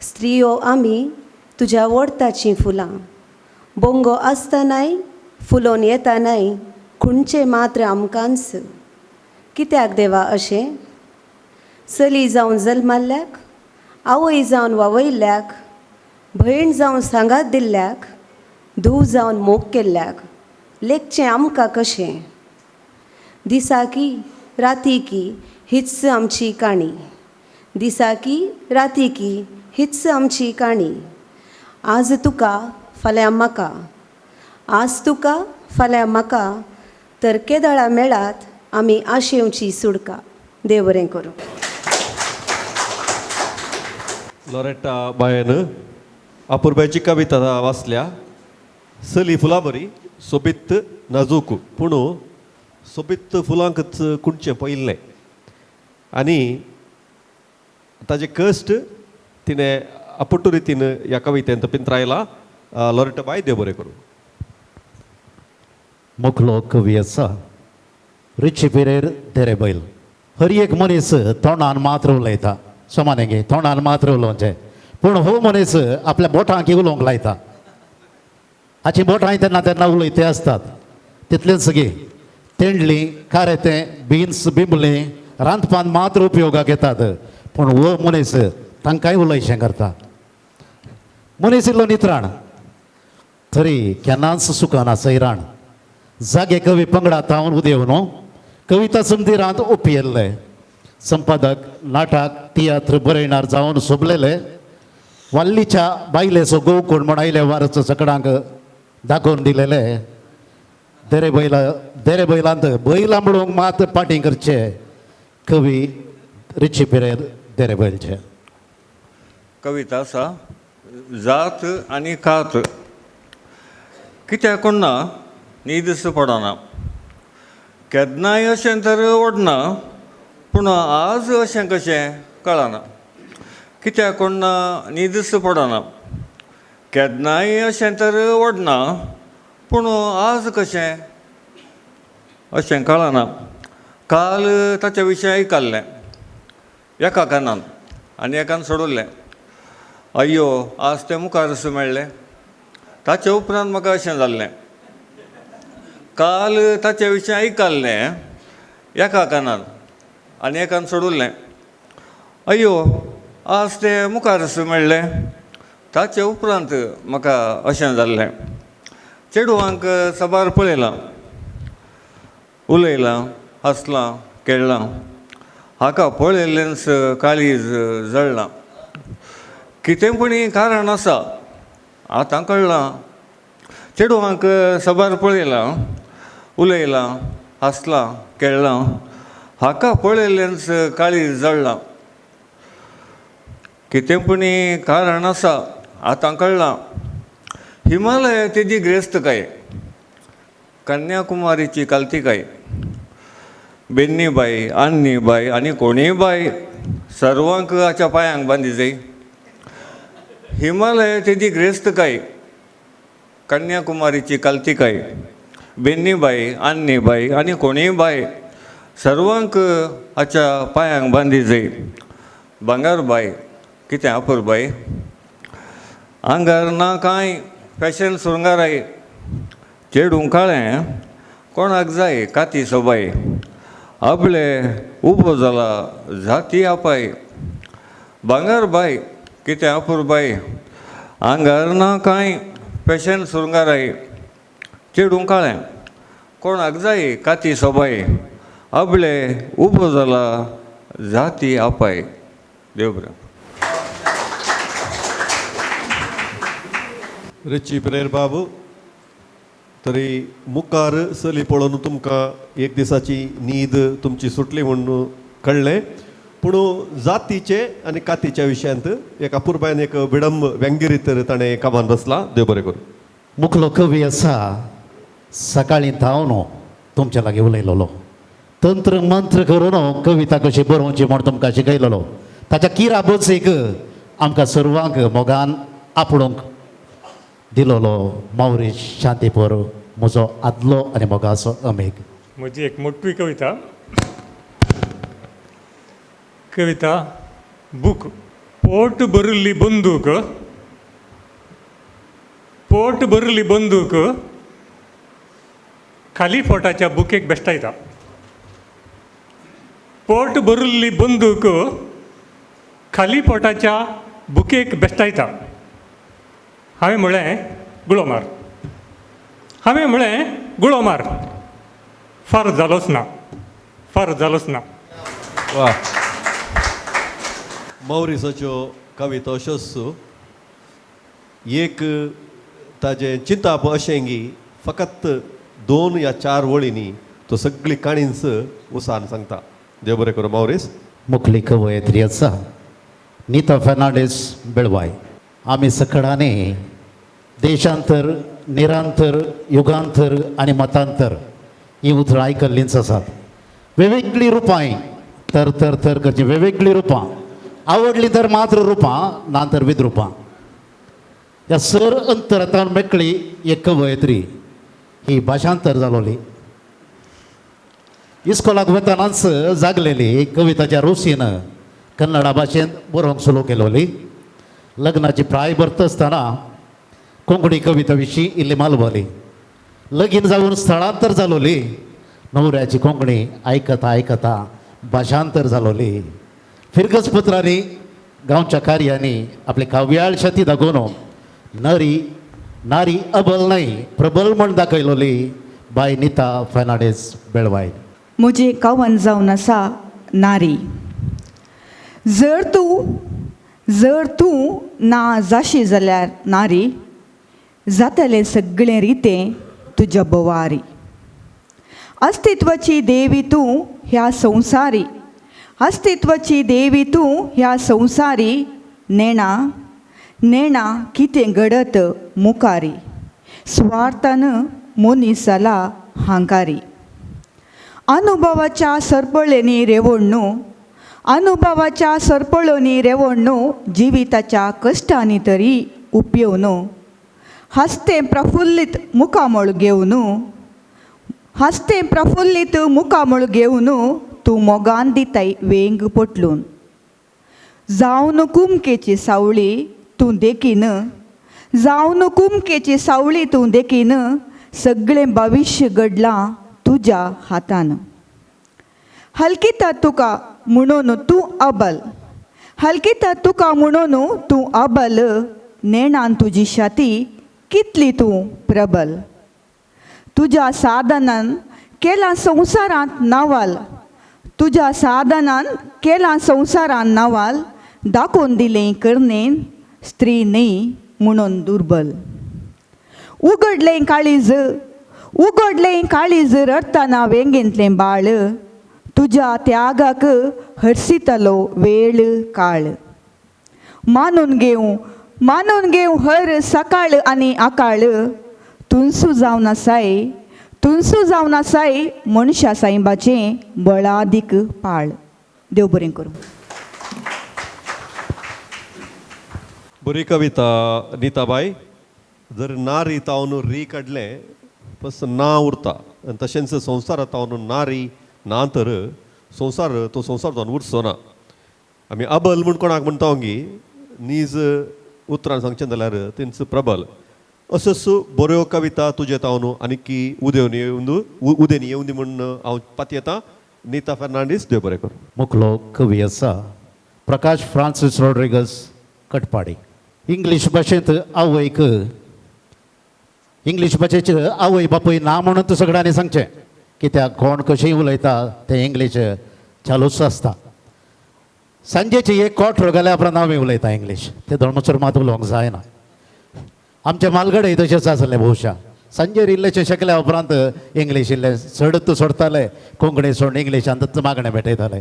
स्त्रियो आमी तुज्या वडताचीं फुलां, बोंगो आसतनाय फुलोवन येतानाय खुणचें मात्र आमकांच कित्याक देवा अशें, चली जावन जल्माल्ल्याक, आवय जावन वावयल्ल्याक, भयण जावन सांगात दिल्ल्याक, धूव जावन मोग केल्ल्याक लेखचें आमकां कशें, दिसाकी राती की हीच आमची काणी, दिसाकी राती की हीच आमची काणी, आज तुका फाल्यां म्हाका, आज तुका फाल्यां म्हाका, तर केदळा मेळात आमी आशेवची सुडका. देव बरें करूं. लोरेटा बायन अपुरबायची कविता वाचल्या. सली फुलां बरी सोबीत नाजूक, पूण सोबीत फुलांकच कुणचें पयलें आनी ताजे कश्ट तिणें अपुट्टू रितीन ह्या कवितेंत पिंत्रायला. लोरेटा बाय देव बरें करूं. मुखलो कवी आसा रिची पिरेर देरे बैल. हर एक मनीस तोंडान मात्र उलयता, समाने गे तोंडान मात्र उलोवचें, पूण हो मनीस आपल्या बोटांक उलोवंक लायता. हाची बोटां तेन्ना तेन्ना उलयते आसतात. तितलेंच गे तेंडली कारेतें बिन्स बिंबली रांदपान मात्र उपयोगाक येतात, पूण हो मनीस तांकांय उलयशें करता. मनीस इल्लो नित्राण तरी केन्नाच सुकना सैराण. जागे कवी पंगडा थावन उदेव न्हू कविता संदिरांत उपयल्ले संपादक नाटक तियात्र बरयणार जावन सोबलेले वाल्लीच्या बायलेचो गोव कोण म्हण आयले वारच सकडांक दाखोवन दिलेले देरे बैला देरे बैलांत बैलां म्हणूंक मात पाटी करचे कवी रिची पिरेर देरे बैलचे. कविता आसा जात आनी कात. कित्याक कोण ना न्हीद पडना, केन्नाय अशें तर ओडना, पूण आज अशें कशें कळना कित्याक कोण न्हीदच पडना केन्नाय अशें तर ओडना पूण आज कशें अशें कळना. काल ताच्या विशय आयकल्लें एका कानान आनी एकान सोडलें. अय्यो आज तें मुखारच मेळ्ळें. ताचे उपरांत म्हाका अशें जाल्लें. काल ताचे विशीं आयकल्लें एका कानान आनी एकान सोडलें. अय्यो आज तें मुखारच मेळ्ळें. ताचे उपरांत म्हाका अशें जाल्लें. चेडवांक साबार पळयलां, उलयलां, हांसलां, खेळ्ळां. हाका पळयल्लेंच काळीज जळ्ळां. कितें पुणी कारण आसा आतां कळ्ळां. चेडवांक साबार पळयलां, उलयलां, हांसलां, खेळ्ळां. हाका पळयल्लेंच काळीज जळ्ळां. कितें पुणी कारण आसा आतां कळ्ळां. हिमालय तेजी ग्रेस्तकाय, कन्याकुमारीची कालतिकाय, बेन्नीबाई, आन्नीबाई आनी कोणीय बाय सर्वांक हाच्या पांयांक बांदी जाय. हिमालय तेजी ग्रेस्तकाय, कन्याकुमारीची कालतिकाय, बेन्नीबाई, आन्नीबाई आनी कोणीय बाय सर्वांक हाच्या पांयांक बांदी जाय. भांगर बाय कितें अपुरबाय, आंगार ना कांय फॅशन सुरंगाराय, चेडूं काळें कोणाक जाय काती सोबाय, आपले उबो जाला जाती आपाय. भांगर बाय कितें अपुरबाय, आंगार ना कांय फॅशन सुरंगाराय, चेडूं काळें कोणाक जाय काती सोबाय, आपले उबो जाला जाती आपाय. देव बरें. रिची परेर बाबू, तरी मुखार चली पळोवन तुमकां एक दिसाची न्हीद तुमची सुटली म्हूण कळ्ळें. पूण जातीचे आनी कातीच्या विशयांत एक अपुरबायन एक विडंब व्यंगीरीत ताणें कामान बसला. देव बरें करूं. मुखलो कवी आसा सकाळीं धांवन तुमच्या लागीं उलयलोलो, तंत्र मंत्र करून कविता कशी बरोवची म्हूण तुमकां शिकयलोलो. ताच्या किरा बचेक आमकां सर्वांक मोगान आपडूंक दिलोलो मावरीश शांतीपूर म्हजो आदलो आनी मोगाचो अमेग. म्हजी एक मोठी कविता, कविता बूक. पोट भरिल्ली बंदूक, पोट भरिल्ली बंदूक खाली पोटाच्या बुकेक बेश्टायता. पोट भरिल्ली बंदूक खाली पोटाच्या बुकेक बेश्टायता. हांवें म्हळें गुळो मार, हांवें म्हळें गुळो मार, फार जालोच ना, फार जालोच ना. वा. मौरिसाच्यो कविता अश्योच एक ताजें चिंताप अशें की फकत 2 या 4 वळींनी तो सगळी काणींच उसान सांगता. देव बरें करूं मावरीस. मुखली कवयत्री आसा नीता फर्नांडीस बेळवाय. आमी सकडांनी देशांतर, निरांतर, युगांतर आनी मतांतर ही उतरां आयकल्लींच आसात. वेगवेगळीं रुपां तर तर तर करचीं वेगवेगळीं रुपां, आवडलीं तर मात्र रुपां, ना तर विद्रुपां. ह्या सर अंतरांत मेकळी एक कवयत्री ही भाशांतर जालोली. इस्कोलाक वतनाच जागलेली कविताच्या रुसीन कन्नडा भाशेंत बरोवंक सुरू केलोली. लग्नाची प्राय भरता आसतना कोंकणी कविता विशीं इल्ली मालवली. लगीन जावन स्थळांतर जालोली. न्हवऱ्याची कोंकणी आयकता आयकता भाशांतर जालोली. फिरगज पत्रांनी गांवच्या कार्यांनी आपली काव्याळ शती दाखोवन नरी नारी अबल न्हय प्रबल म्हण दाखयलोली बाय नीता फर्नांडीस बेळवाय. म्हजें कवन जावन आसा नारी. जर तूं ना जाशी जाल्यार नारी, जातलें सगळें रितें तुज्या बोवारी. अस्तित्वाची देवी तूं ह्या संवसारी, अस्तित्वाची देवी तूं ह्या संवसारी, नेणा नेणा कितें घडत मुखारी, सुवार्थान मनीस जाला हांकारी. अनुभवाच्या सरपळेनी रेवोडणू अनुभवाच्या सरपळोनी रेवोडणू जिविताच्या कश्टांनी तरी उपयोवनू हस्ते प्रफुल्लीत मुखामळ घेवनू हस्ते प्रफुल्लीत मुखामळ घेवनू तूं मोगान दिताय वेंग पोटलून जावन कुमकेची सावळी तूं देखीन जावन कुमकेची सावळी तूं देखीन सगळें भविश्य घडलां तुज्या हातान हलकिता तुका म्हणून तूं अबल हलकिता तुका म्हणून तूं अबल नेणान तुजी शाती कितली तूं प्रबल तुज्या साधनान केलां संवसारांत नवाल तुज्या साधनान केलां संवसारांत नवाल दाखोवन दिलें करणेन स्त्री न्हय म्हणून दुर्बल उगडलें काळीज उगडलें काळीज रडटना वेंगेंतलें बाळ तुज्या त्यागाक हरसितलो वेळ काळ मानून घेवं हर सकाळ आनी आकाळ तुनसू जावन आसाय तुनसू जावन आसाय मनशा सायबाचें बळादीक पाळ. देव बरें करूं. बरी कविता निताबाय. जर नारी तावन री काडलें बस ना उरता आनी तशेंच संवसारांत तावन नारी ना तर संवसार तो संवसार जावन उरचो ना. आमी अबल म्हूण कोणाक म्हणटा गी नीज उतरान सांगचें जाल्यार तेंच प्रबल. असोच बऱ्यो कविता तुजे तावन आनी उदेवन उदेन येवंदी म्हूण हांव पातयेतां. नीता फर्नांडीस, देव बरें करूं. मुखलो कवी आसा प्रकाश फ्रांसीस रॉड्रिगस कटपाडी. इंग्लीश भाशेंत आवयक इंग्लीश भाशेचे आवय बापूय ना म्हणून तूं सगळ्यांनी सांगचें कित्याक कोण कशेंय उलयता तें इंग्लीश चालूच आसता. सांजेची एक क्वॉर्टर घाल्या उपरांत आमी उलयता इंग्लीश तें धर्मसर मात उलोवंक जायना. आमचे मालगडे तशेंच आसलें बहुशा सांजेर इल्लेशें शकल्या उपरांत इंग्लीश इल्लें चडत सोडताले कोंकणी सोडून इंग्लिशांतच मागणें भेटयताले.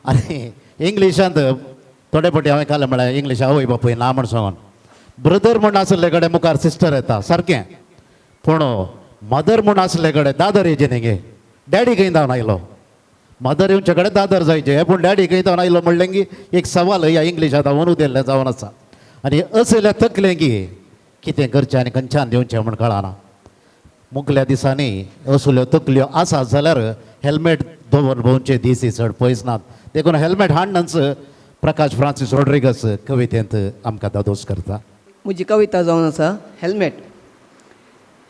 आनी इंग्लिशांत थोडे फावटी हांवें काल म्हळ्यार इंग्लीश आवय बापूय ना म्हण सांगून ब्रदर म्हूण आसले कडेन मुखार सिस्टर येता सारकें पूण मदर म्हूण आसले कडेन दादर येचे न्ही गे डॅडी खंय धांवन आयलो मदर येवचे कडेन दादर जायचे पूण डॅडी खंय धांवन आयलो म्हणलें की एक सवाल ह्या इंग्लिशांत हांव उदेल्लें जावन आसा. आनी असल्या तकलें की कितें करचें आनी खंयच्यान दिवचें म्हूण कळना. मुखल्या दिसांनी असल्यो तकल्यो आसा जाल्यार हेल्मेट दवर भोंवचे दीस चड पयस नात देखून हेल्मेट हाडनच प्रकाश फ्रांसीस रॉड्रिगस कवितेंत आमकां दादोस करता. म्हजी कविता जावन आसा हेल्मेट.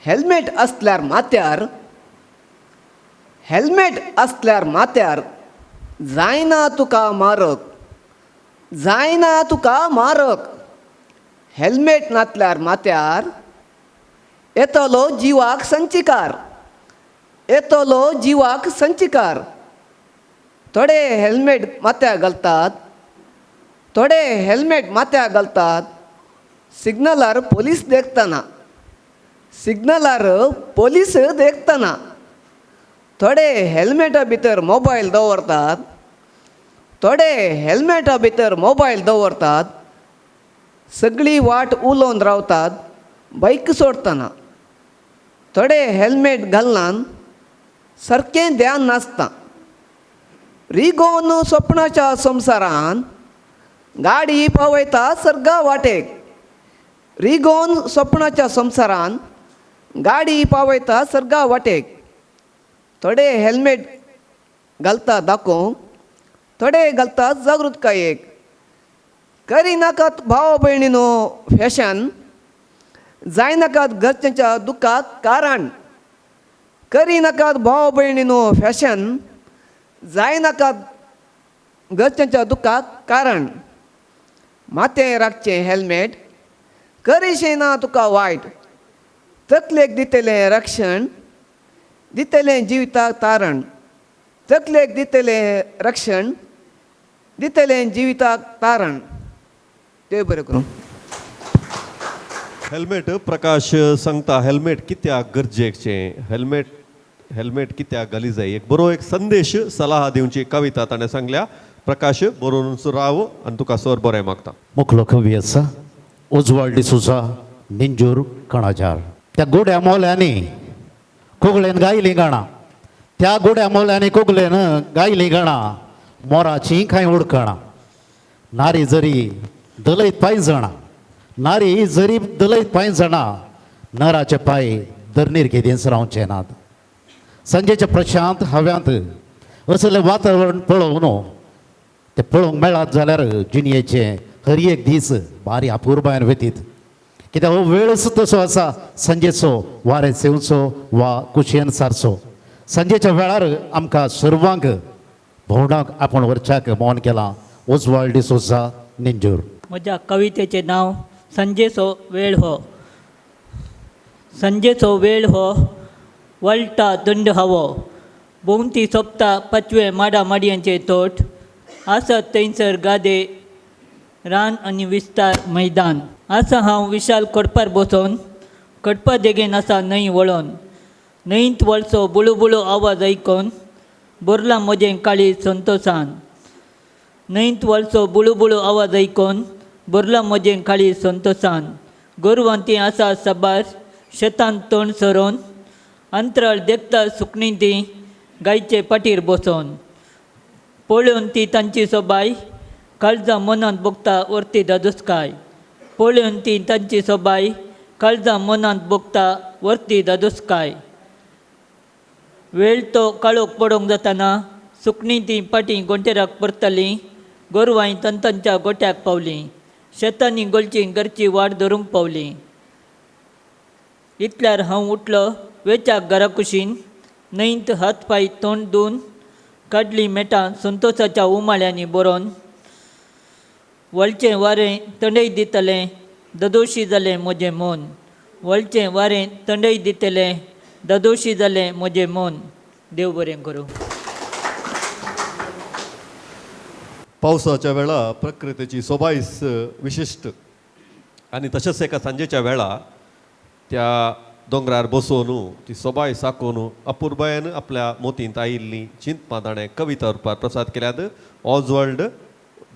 हेल्मेट आसल्यार माथ्यार हेल्मेट आसल्यार माथ्यार जायना तुका मारक जायना तुका मारक हेल्मेट नातल्यार माथ्यार येतलो जिवाक संचिकार येतलो जिवाक संचिकार. थोडे हेल्मेट माथ्यार घालतात थोडे हेल्मेट माथ्यार घालतात सिग्नलार पोलीस देखतना सिग्नलार पोलीस देखतना. थोडे हेल्मेटा भितर मोबायल दवरतात थोडे हेल्मेटा भितर मोबायल दवरतात सगळी वाट उलोवन रावतात बायक सोडटना. थोडे हेल्मेट घालनान सारकें ध्यान नासता रिगोवन सपनाच्या संवसारान गाडी पावयता सर्गा वाटेक रिगोवन सपनाच्या संवसारान गाडी पावयता सर्गा वाटेक. थोडे हेल्मेट घालता दाखोवंक थोडे घालता जागृतकायेक करिनाकात भाव भयणीनो फॅशन जायनाकात घरच्यांच्या दुख्खाक कारण करिनाकात भाव भयणीनो फॅशन जायनाकात घरच्यांच्या दुख्खाक कारण. माथें राखचें हेल्मेट करिशें ना तुका वायट तकलेक दितलें रक्षण दितलें जिविताक तारण तकलेक दितलें रक्षण दितलें जिविताक तारण. देव बरें करूं. हेल्मेट प्रकाश सांगता हेल्मेट कित्याक गरजेचें हेल्मेट हेल्मेट कित्याक घाली जाय एक बरो एक संदेश सलाह दिवची कविता ताणें सांगल्या. प्रकाश बरोवन राव आनी तुका सर बरें मागता. मुखलो कवी आसा उज्वल डिसोजा निंजूर कणाजार. त्या गोड्या मोल्यांनी कोगळेन गायलीं गाणां त्या गोड्या मोल्यांनी कोगलेन गायली गाणां मोराची कांय उडकणां. नारी जरी दलयत पांय जाणां, नारी जरी दलयत पांय जाणां, नराचे पांय धरणीर केदींच रावचे नात. सांजेच्या प्रशांत हव्यांत असलें वातावरण पळोवन तें पळोवंक मेळत जाल्यार जिणयेचे हर एक दीस बारी अपुरबायेन व्यतीत. कित्याक हो वेळच तसो आसा, सांजेचो वारें सेवचो वा कुशेन सारचो. सांजेच्या वेळार आमकां सर्वांक भोंवडाक आपूण व्हरच्याक मौन केलां. ओजवाल्ड डिसोजा, निंजूर. म्हज्या कवितेचें नांव सांजेचो वेळ हो. सांजेचो वेळ हो, वळटा थंड हवो, भोंवती सोंपता पाचवे माडा माडयांचे तोट, आसत थंयसर गादे रान आनी विस्तार मैदान. आसा हांव विशाल कडपार बसोन, कडपा देगेन आसा न्हंय वळोन, न्हंयत वळचो बुळू आवाज आयकोन भरलां म्हजें काळीज संतोसान. न्हंयत वळचो बुळू आवाज आयकोन भरलां म्हजें काळीज संतोसान. गोरवां तीं आसा साबार शेतांत तण सरोन, अंतराळ देखता सुकणीं तीं गायचे पाटीर बसोन. पळोवन ती तांची सोबाय काळजां मनांत भोगता वर्ती दादोसकाय. पळोवन ती तांची सोबाय काळजां मनांत भोगता वर्ती दादोसकाय. वेळ तो काळोख पडोवंक जाताना सुकणीं तीं पाटीं गोंटेराक परतलीं, गोरवांय तांच्या गोट्याक पावलीं, शेतांनी गोलची घरची वाट धरूंक पावलीं. इतल्यार हांव उठलो वेच्याक घरा कुशीन, न्हंयत हात पांय तोंड धुवन काडलीं मेटां संतोसाच्या उमाळ्यांनी बरोवन. वळचें वारें थंडय दितलें ददोशी जालें म्हजें मन, वळचें वारें थंडय दितलें ददोशी जालें म्हजें मन. देव बरें करूं. पावसाच्या वेळा प्रकृतीची सोबायस विशिश्ट आनी तशेंच एका सांजेच्या वेळा त्या दोंगरार बसोवन ती सोबाय साकोवन अपुरबायेन आपल्या मोतींत आयिल्ली चिंतपां ताणें कविता रुपार प्रसाद केल्यात. ऑजवर्ल्ड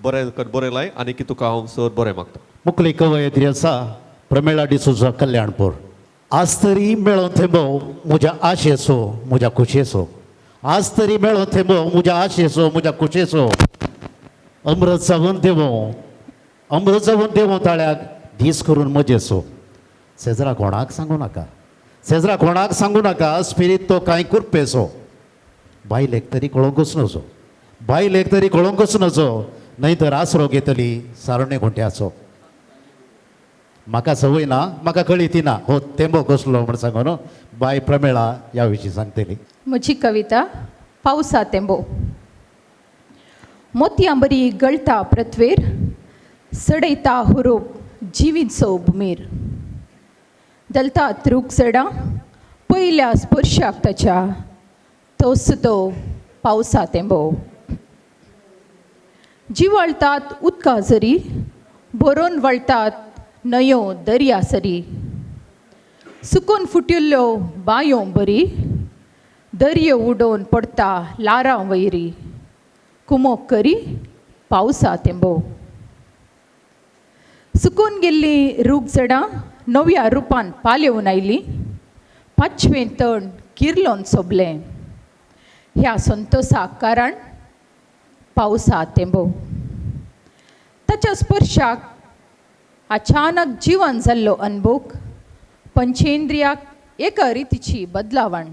बरें बरयलां आनी की तुका हांव सर बरें मागता. मुखली कवयित्री आसा प्रमिळा डिसोजा, कल्याणपूर. आज तरी मेळोन थेंबो म्हज्या आशेचो म्हज्या खुशेचो, आज तरी मेळोन थेंबो म्हज्या आशेचो म्हज्या खुशेचो, अमृत जावन देवो, अमृत जावन देवो ताळ्याक दीस करून मजेचो. शेजरा कोणाक सांगू नाका, शेजरा कोणाक सांगू नाका, स्पिरीत तो कांय कुरपेचो, बायलेक तरी कळोवंकच नजो, बायलेक तरी कळोवंकच नजो, न्हय तर आसरो घेतली सारणे गुंट्याचो. म्हाका संवय ना, म्हाका कळी ती ना, हो तेंबो कसलो म्हण सांगून बाय प्रमेळा ह्या विशीं सांगतली. म्हजी कविता पावसा तेंबो. मोतयां बरी गळटा पृथ्वेर, सडयता हुरूप जिवीचो भुमीर, दलता रूख सडां पयल्या स्पर्शाक ताच्या, तोच तो पावसा तेंबो. जिवाळतात उदका जरी, भरोन वळटात न्हंयो दर्या सरी, सुकून फुटिल्ल्यो बांयो बरी, दर्यो उडोवन पडटा लारां वयरी, कुमोक करी पावसा तेंबो. सुकून गेल्लीं रूख झडां नव्या रुपान पालेवन आयलीं, पांचवें तण किर्लोन सोबलें, ह्या संतोसाक कारण पावसा तेंबो. ताच्या स्पर्शाक अचानक जिवन जाल्लो अनभोग, पंचेंद्रियाक एका रितीची बदलावण,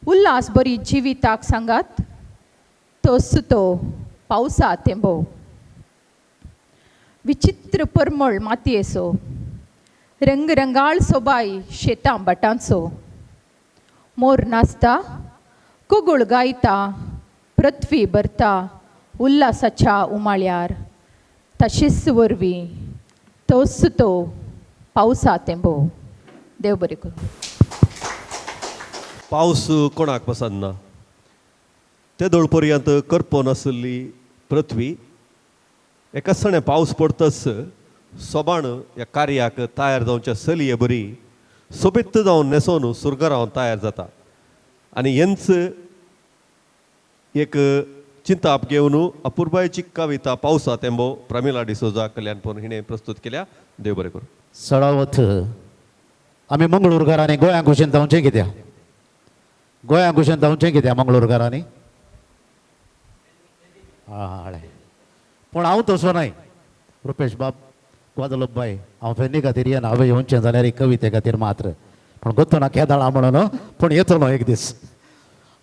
उल्हास बरी जिविताक सांगात तोच तो पावसा तेंबो. विचित्र परमळ मातयेचो, रंगरंगाळ सोबाय शेतां भाटांचो, मोर नाचता कोगूळ गायता पृथ्वी भरता उल्हासाच्या उमाळ्यार, तशेंच वरवीं तोच तो पावसा तेंबो. देव बरें करूं. पावस कोणाक पसंत ना? तेदोळ पर्यंत करपोन आशिल्ली पृथ्वी एका सणे पावस पडतच सोबाण ह्या कार्याक तयार जावच्या चलये बरी सोबीत जावन न्हेसोवन सुरगरावन तयार जाता आनी हेंच एक चिंताप घेवन अपुरबायेची कविता पावसा तेंबो प्रमिला डिसोजा कल्याणपूर हिणें प्रस्तुत केल्या. देव बरें करूं. सडावत आमी मंगळूरकार आनी गोंया कुशीन धांवचें कित्याक? गोंया कुशेन धांवचें कित्याक मंगळूरकारांनी हाळे. पूण हांव तसो न्हय रुपेश बाब ग्वादलूप बाय, हांव फेनी खातीर येना, हांवें येवचें जाल्यार एक कविते खातीर मात्र. पूण गोतो ना केदाळा म्हणून, पूण येतलो एक दीस.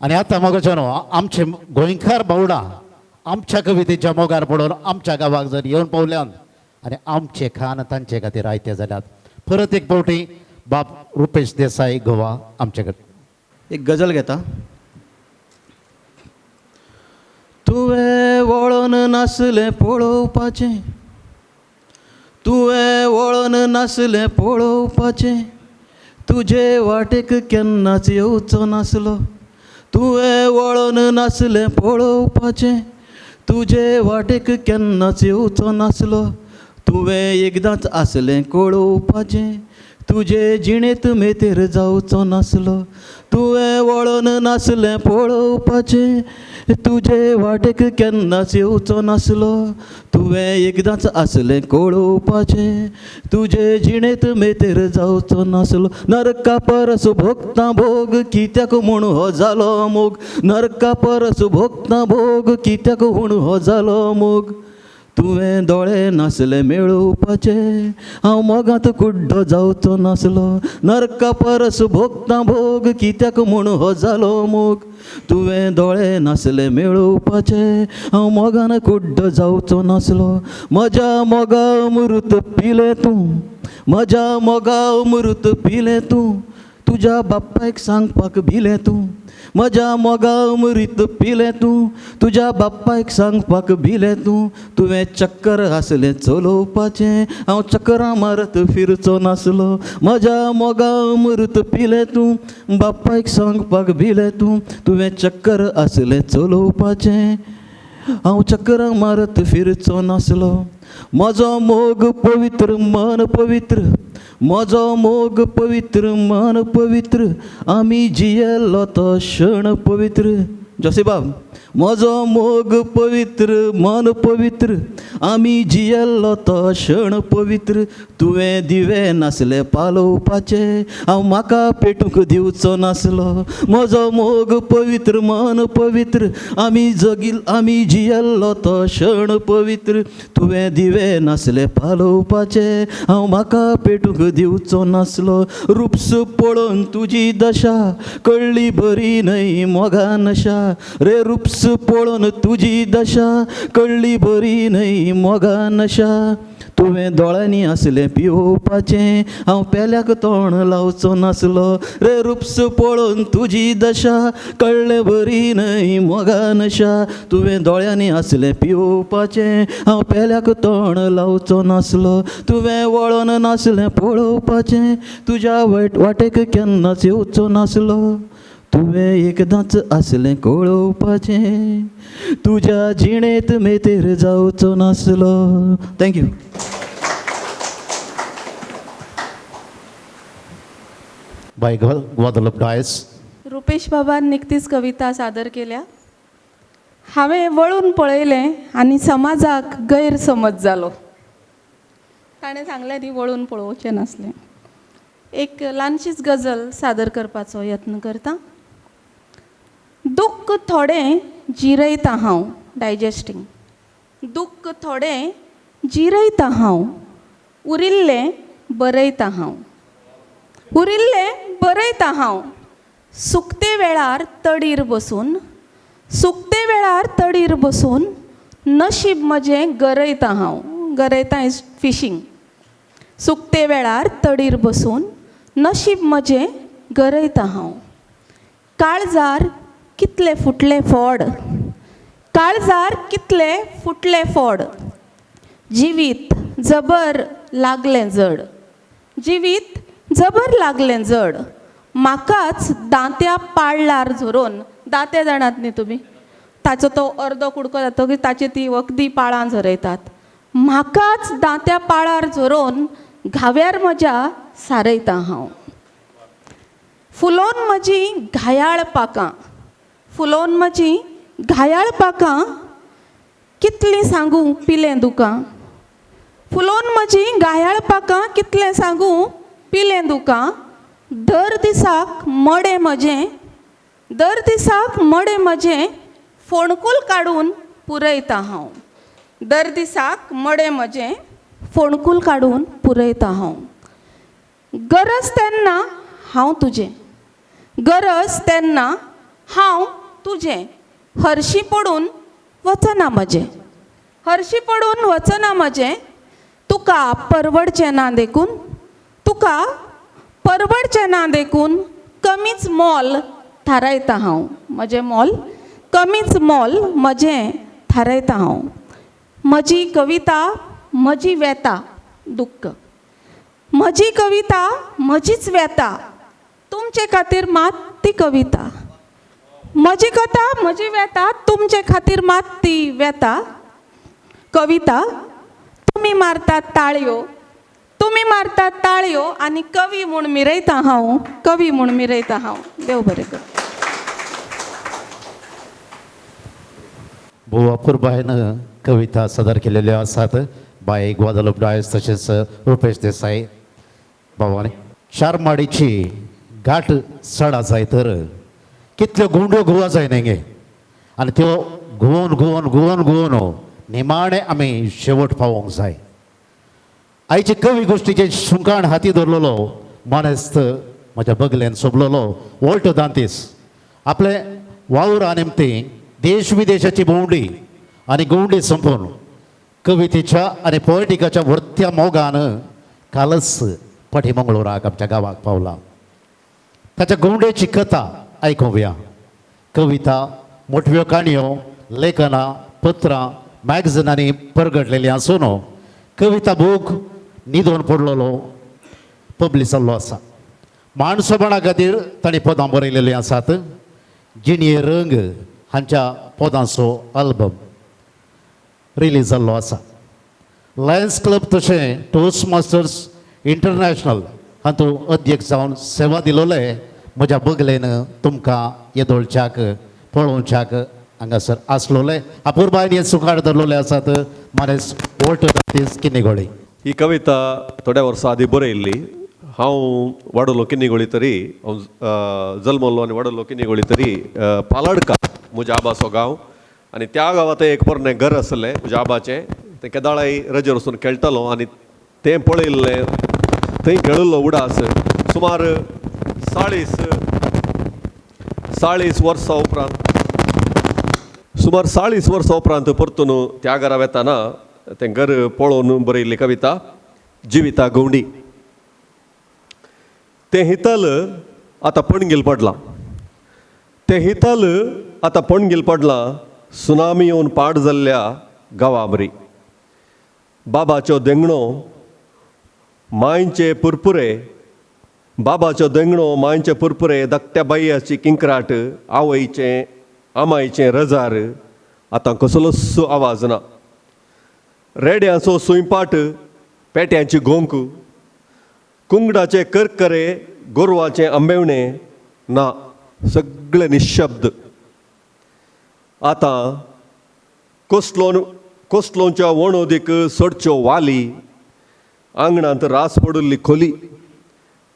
आनी आतां मोगाच्या न्हू आमचे गोंयकार भावडां आमच्या कवितेच्या मोगार पडून आमच्या गांवाक जर येवन पावल्यान आनी आमचे खान तांचे खातीर आयते जाल्यात. परत एक फावटी बाब रुपेश देसाई गोवा आमचे कडेन एक गजल घेता. तुवें वळोन नासलें पळोवपाचें, तुवें वळोन नासलें पळोवपाचें, तुजे वाटेक केन्नाच येवचो नासलो. तुवें वळोन नासलें पळोवपाचें, तुजे वाटेक केन्नाच येवचो नासलो. तुवें एकदांच आसलें कळोवपाचें, तुजे जिणेंत मेतेर जावचो नासलो. तुवें वळोन नासलें पळोवपाचें, तुजे वाटेक केन्नाच येवचो नासलो. तुवें एकदांच आसलें कळोवपाचें, तुजे जिणेंत मेतेर जावचो नासलो. नरका परस भोगता भोग कित्याक म्हूण हो जालो मोग, नरका परस भोगता भोग कित्याक म्हूण हो जालो मोग. तुवें दोळे नासले मेळोवपाचे, हांव मोगांत कुड्डो जावचो नासलो. नरका परस भोगता भोग कित्याक म्हूण हो जालो मोग. तुवें दोळे नासले मेळोवपाचे, हांव मोगान कुड्डो जावचो नासलो. म्हज्या मोगा अमृत पिलें तूं, म्हज्या मोगा अमृत पिलें तूं, तुज्या बापायक सांगपाक भिलें तूं. म्हज्या मोगा अमृत पिलें तूं, तुज्या बापायक सांगपाक भिलें तूं. तुवें चक्कर आसलें चलोवपाचें, हांव चक्करां मारत फिरचो नासलो. म्हज्या मोगा अमृत पिलें तूं, बापायक सांगपाक भिलें तूं. तुवें चक्कर आसलें चलोवपाचें, हांव चक्करां मारत फिरचो नासलो. म्हजो मोग पवित्र मन पवित्र, म्हजो मोग पवित्र मन पवित्र, आमी जियेलो तो क्षण पवित्र. जोसीबाब, म्हजो मोग पवित्र मन पवित्र, आमी जियेलो तो क्षण पवित्र. तुवें दिवे नासले पालोवपाचे, हांव म्हाका पेटूंक दिवचो नासलो. म्हजो मोग पवित्र मन पवित्र, आमी जगील आमी जियेलो तो क्षण पवित्र. तुवें दिवे नासले पालोवपाचे, हांव म्हाका पेटूंक दिवचो नासलो. रुप्स पळोवन तुजी दशा कळ्ळी बरी न्हय मोगा नशा रे, रुप्स पळोवन तुजी दशा कळ्ळी बरी न्हय मोगा नशा. तुवें दोळ्यांनी आसलें पिवोवपाचें, हांव पेल्याक तोंड लावचो नासलो रे. रुप्स पळोवन तुजी दशा कळ्ळें बरी न्हय मोगा नशा. तुवें दोळ्यांनी आसलें पिवोवपाचें, हांव पेल्याक तोंड लावचो नासलो. तुवें वळोन नासलें पळोवपाचें, तुज्या वायट वाटेक केन्नाच येवचो नासलो. तुवें एकदांच आसलें कळोवपाचें, तुज्या जिणेंत मेतेर जावचो नासलो. Thank you. By Guadalupe Dias. Rupesh बाबान निकतीच कविता सादर केल्या. हांवें वळून पळयलें आनी समाजाक गैरसमज जालो. ताणें सांगलें न्ही वळून पळोवचें नासलें. एक ल्हानशीच गजल सादर करपाचो यत्न करता. दुख्ख थोडें जिरयता हांव, डायजेस्टींग. दुख्ख थोडें जिरयता हांव, उरिल्लें बरयता हांव, उरिल्लें बरयता हांव. सुकते वेळार तडीर बसून, सुकते वेळार तडीर बसून नशीब म्हजें गरयता हांव. गरयता is fishing. सुकते वेळार तडीर बसून नशीब म्हजें गरयता हांव. काळजार कितले फुटले फोड, काळजार कितले फुटले फोड, जिवीत जबर लागलें जड, जिवीत जबर लागलें जड. म्हाकाच दांत्या पाळ्ळार झरोवन, दांते जाणात न्ही तुमी, ताचो तो अर्दो कुडको जातकीर ताची ती वखदी पाळां झरयतात. म्हाकाच दांत्या पाळार झरोवन घाव्यार म्हज्या सारयता हांव. फुलोवन म्हजी घायाळ पाकां, फुलोवन म्हजी घायाळ पाकां, कितलीं सांगूं पिलें दुकां. फुलोवन म्हजी घायाळ पाकां, कितलें सांगूं पिलें दुकां. दर दिसाक मडें म्हजें दर दिसाक मडें म्हजें फोणकूल काडून पुरयता हांव. दर दिसाक मडें म्हजें फोणकूल काडून पुरयता हांव. गरज तेन्ना हांव तुजें, गरज तेन्ना हांव तुजें, हरशीं पडून वचना म्हजें, हरशीं पडून वचना म्हजें, तुका परवडचें ना देखून, तुका परवडचें ना देखून कमीच मोल थारायता हांव. म्हजें मोल कमीच मोल म्हजें थारायता हांव. म्हजी कविता म्हजी व्यथा दुख्ख, म्हजी कविता म्हजीच व्यथा, तुमचे खातीर मात ती कविता. म्हजी कथा म्हजी व्यथा, तुमचे खातीर मात ती व्यथा कविता. तुमी मारतात ताळयो, तुमी मारतात ताळयो आनी कवी म्हूण मिरयता हांव, कवी म्हूण मिरयता हांव. देव बरें करूं. भोव अपुरबायेन कविता सादर केलेल्यो आसात बाय ग्वादालूप डायस तशेंच रुपेश देसाय बाबांनी. चारमाडीची घाट सडा जाय तर कितल्यो गुंड्यो घुवा जाय न्ही, आनी त्यो घुंवोन घुंवोन घुंवोन घुंवोन निमाणें आमी शेवट पावोवंक जाय. आयचे कवी गोश्टीचें सुंकाण हाती धरलेलो मानेस्त म्हज्या बगलेन सोबलेलो वॉल्टर दांतीस आपले वावरा निमती देश विदेशाची भोंवडी आनी गोवंडी संपोवन कवितेच्या आनी पोएटिकाच्या व्हरत्या मोगान कालच पाटी मंगळूराक आमच्या गांवाक पावला. ताच्या गोवंडेची कथा आयकुया. कविता, मोटव्यो काणयो, लेखनां, पत्रां, मॅगझिनांनी परगटलेलीं आसून कविता बूक न्हिदोन पडलेलो पब्लीश जाल्लो आसा. माणसोपणा खातीर तांणी पदां बरयलेलीं आसात. जिणये रंग हांच्या पदांचो अल्बम रिलीज जाल्लो आसा. लायन्स क्लब तशें टोस्ट मास्टर्स इंटरनॅशनल हातूंत अध्यक्ष जावन सेवा दिलोले म्हज्या बगलेन तुमकां येदोळच्याक पळोवच्याक हांगासर आसलोले अपुरबायेन हे सुखार धरलेले आसात मानेस वॉल्टर दांतीस किन्नीगोळी. ही कविता थोड्या वर्सां आदीं बरयल्ली. हांव वाडलो किन्नीगोळी तरी, हांव जल्मल्लो आनी वाडलो किन्नीगोळी तरी पालडका म्हज्या आबाचो गांव, आनी त्या गांवांत एक पोरणें घर आसलें म्हज्या आबाचें. तें केदाळाय रजेर वचून खेळटालो आनी तें पळयल्लें, थंय खेळिल्लो उडास सुमार 40 वर्सां उपरांत, सुमार 40 वर्सां उपरांत परतून त्या घरा वेताना तें घर पळोवन बरयल्ली कविता जिविता गवंडी. तें हितल आतां पणगील पडलां, तें हितल आतां पणगील पडलां, सुनामी येवन पाड जाल्ल्या गांवाबरी. बाबाचो देंगणो मांयचे पुरपुरे, बाबाचो देंगणो मांयचे पुरपुरे, धाकट्या बाययाची किंक्राट, आवयचें आमायचें रजार, आतां कसलोच आवाज ना. रेड्यांचो सुंयपाट, पेट्यांची गोंक, कुंगडाचे करकरे, गोरवाचें आंबेवणें ना, सगळे निशब्द. आतां कोसलोंच्या वणोदीक सडच्यो वाली, आंगणांत रास पडिल्ली खोली.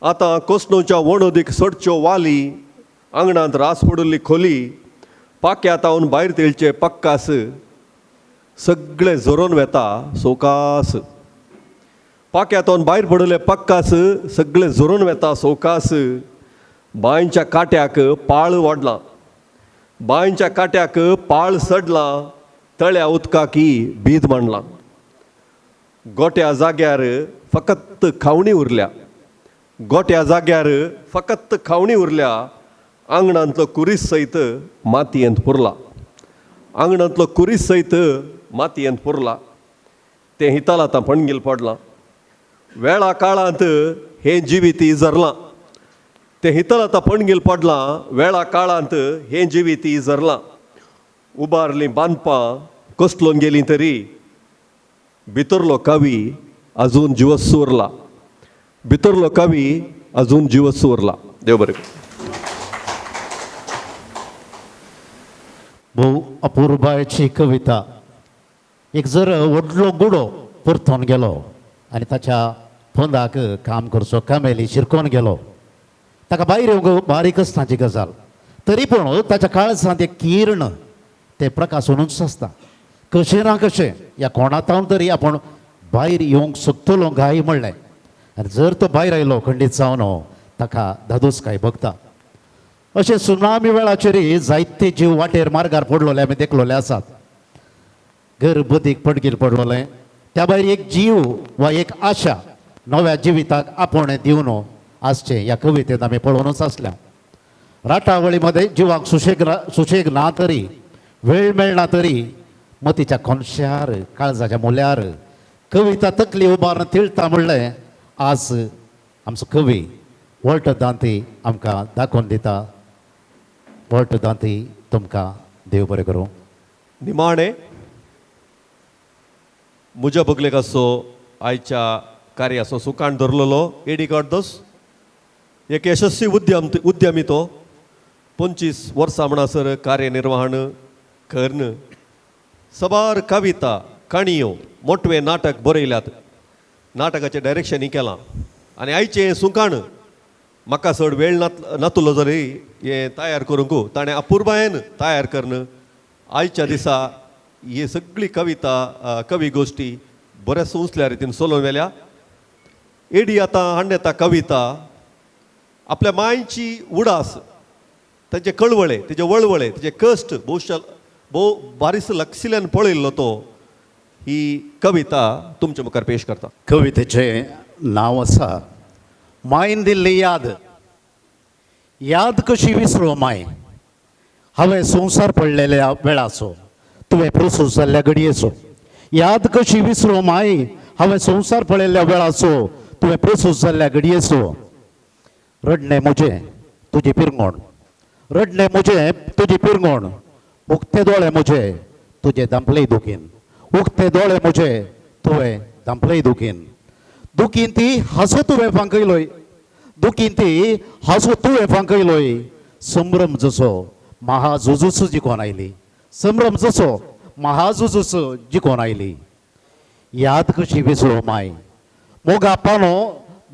आतां कोसलोंच्या वणोदीक सडच्यो वाली, आंगणांत रास पडिल्ली खोली, पाक्या तावन भायर तेळचे पक्कास, सगळे झरोन वेता सोकास. पाक्या तावन भायर पडिल्ले पक्कास, सगळे झरोन वेता सोकास. बांयच्या काट्याक पाळ वाडला, बांयच्या काट्याक पाळ सडला, तळ्या उदकाकी बीद मांडला. गोट्या जाग्यार फकत खावणी उरल्या, गोट्या जाग्यार फकत खावणी उरल्या, आंगणांतलो कुरीस सयत मातयेंत पुरला, आंगणांतलो कुरीस सयत मातयेंत पुरला. तें हिताल आतां पणगील पडलां, वेळा काळांत हें जिवीत झरलां. तें हितल आतां पणगील पडलां, वेळा काळांत हें जिवीत झरलां. उबारलीं बांदपां कसलोन गेलीं तरी भितरलो कवी अजून जिवस उरला, भितरलो कवी अजून जिवस उरला. देव बरें. भोव अपुरबायेची कविता. एक जर व्हडलो गुडो परतून गेलो आनी ताच्या फोंदाक काम करचो कामेली शिरकोन गेलो, ताका भायर येवंक बारीक आसताची गजाल. तरी पूण ताच्या काळजांत एक किर्ण तें प्रकाशनूच आसता. कशें ना कशें ह्या कोणातावन तरी आपूण भायर येवंक शकतलो काय म्हणलें. आनी जर तो भायर आयलो खंडीत जावन ताका धादोस काय भोगता. अशें सुनामी वेळाचेर जायते जीव वाटेर मार्गार पडलोले आमी देखलोले आसात. घर बदीक पडगीर पडलोलें, त्या भायर एक जीव वा एक आशा नव्या जिविताक आपोवणें दिवन आसचें ह्या कवितेंत आमी पळोवनूच आसल्या. राटावळी मदें जिवाक सुशेग ना तरी, वेळ मेळना तरी मतीच्या कोनशार काळजाच्या मुल्यार कविता तकली उबारून तिळता म्हणलें आज आमचो कवी वॉल्टर दांती आमकां दाखोवन दिता. वॉल्टर दांती तुमकां देव बरें करूं. निमाणें म्हज्या बगलेक आसो आयच्या कार्याचो सुकाण धरलेलो एडी कार्दोस, एक यशस्वी उद्यमी तो 25 वर्सां म्हणसर कार्यनिर्वहण करून सबार कविता काणयो मोटवे नाटक बरयल्यात, नाटकाचें डायरेक्शनूय केलां. आनी आयचें सुकाण म्हाका चड वेळ नातलो जरी हें तयार करूंक ताणें अपुरबायेन तयार करून आयच्या दिसा ही सगळी कविता कवी गोश्टी बऱ्याच उंचल्या रितीन चलोवन व्हेल्या. एडी आतां हाडटा कविता आपल्या मांयची उडास, ताचे कळवळे, तेजे वळवळे, तेजे कश्ट भोव बारीस लक्षिल्यान पळयल्लो तो ही कविता तुमच्या मुखार पेश करता. कवितेचें नांव आसा मायन दिल्ली याद. याद कशी विसरो माय, हांवें संवसार पडलेल्या वेळाचो, तुवें प्रसूस जाल्ल्या घडयेचो. याद कशी विसरो माय, हांवें संवसार पळयल्ल्या वेळाचो, तुवें प्रसूस जाल्ल्या घडयेचो. रडणें म्हजें तुजी पिरंगण, रडणें म्हजें तुजी पिरंगण, उक्ते दोळे म्हजे तुजे धांपले दुखीन, उक्ते दोळे म्हजे तुवें धांपले दुखीन. दुखीन ती हांसो तुवें फांकयलोय, दुखीन ती हांसो तुवें फांकयलोय. संभ्रम जसो महाझुजूच जिखोन आयली, संभ्रम जसो महाझुजूच जिखोन आयली. याद कशी विसरो माय, मोगा पानो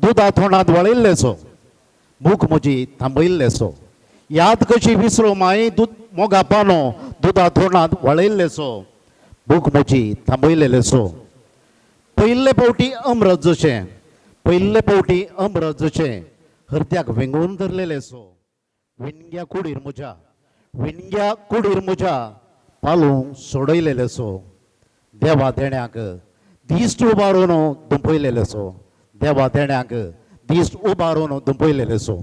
दुदा तोंडांत वळयल्लेसो, भूक म्हजी थांबयल्लेसो. याद कशी विसरो माय, मोगा पानो दुदा तोंडांत वळयल्लेसो, भूक म्हजी थांबयल्लेसो. पयले फावटी अमृत जशें, पयले फावटी अमृत जशें हरद्याक वेंगोवन धरलेलेसो. विणग्या कुडीर म्हज्या, विणग्या कुडीर म्हज्या पालूंक सोडयलेलेसो. देवा देण्याक दिश्ट उबारून दुंपयलेलेसो, देवा देण्याक दिश्ट उबारून दुंपयलेलेसो.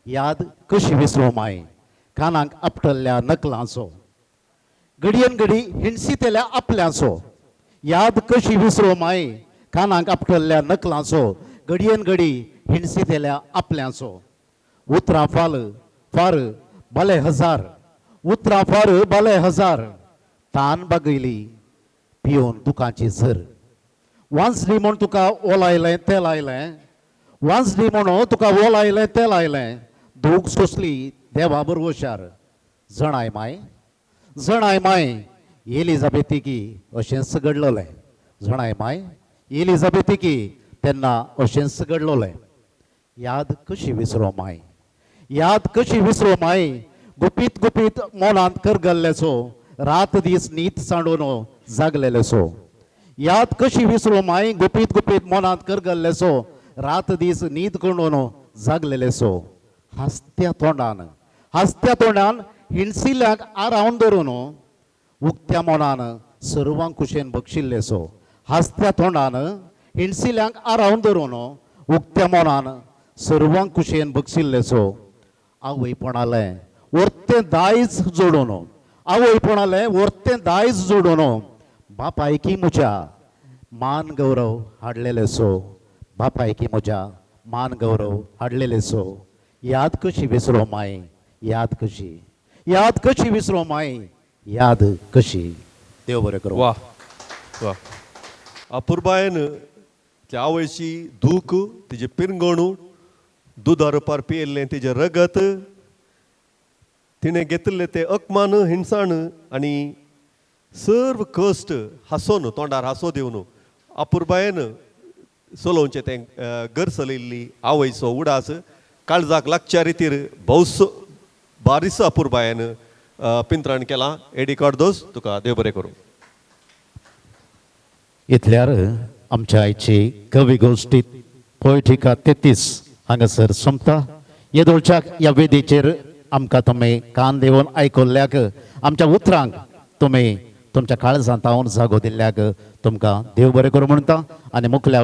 याद कशी विसरो माय, कानाक आपटल्ल्या नकलांचो, घडयेन घडी हिणसितेल्या आपल्यांचो. याद कशी विसरो माय, कानाक आपटल्ल्या नकलांचो, घडयेन घडी हिणसितेल्या आपल्यांचो. उतरां फाल फार भले हजार, उतरां फार भले हजार, तान बागयली पिवन दुकांची झर. वांजली म्हूण तुका ओलायलें तेल आयलें, वांजली म्हूण तुका ओलायलें तेल आयलें, दूख सोंसली देवा बरवशार. जणाय माय, जणाय माय एलिझाबेथीकी अशेंच घडलोलें, जणाय माय एलिझाबेथीकी तेन्ना अशेंच घडलोलें. याद कशी विसरो माय, याद कशी विसरो माय, गुपीत गुपीत मोनांत करगल्लेसो, रात दीस न्हीद सांडून जागलेलेसो. याद कशी विसरो माय, गुपीत गुपीत मोनांत करगल्लेसो, रात दीस न्हीद करून जागलेलेसो. हांसत्या तोंडान, हांसत्या तोंडान हिणसिल्ल्याक आरावन धरून, उक्त्या मनान सर्वांक कुशेन बक्षिल्लेसो. हांसत्या तोंडान हिणसिल्यांक आरावन धरून, उक्त्या मनान सर्वांक कुशेन बक्षिल्लेसो. आवयपणालें वर्तें दायज जोडून, आवयपणालें वर्तें दायज जोडून, बापायकी म्हज्या मान गौरव हाडलेलेसो, बापायकी म्हज्या मान गौरव हाडलेलेसो. याद कशी विसरो माय, याद कशी, याद कशी विसरो माय, याद कशी. देव बरें करूं. वा वा. अपुरबायेन त्या आवयची दूख, तिजे पिरंगणू, दुदा रुपार पियेल्लें तिजें रगत, तिणें घेतिल्लें तें अपमान हिणसाण आनी सर्व कश्ट हांसोन तोंडार हांसो दिवन अपुरबायेन चलोवचें तें घर चलयल्ली आवयचो उडास काळजाक लागच्या रितीर भौस बारीस अपुरबायेन पिंत्राण केलां. एडी कार्दोज, तुका देव बरें करूं. इतल्यार आमच्या आयची कवी गोश्टी पोयटिका 33 हांगासर सोंपता. येदोळच्या ह्या वेदीचेर आमकां तुमी कान दिवन आयकल्ल्याक, आमच्या उतरांक तुमी तुमच्या काळजांत तावन जागो दिल्ल्याक तुमकां देव बरें करूं म्हणटा आनी मुखल्या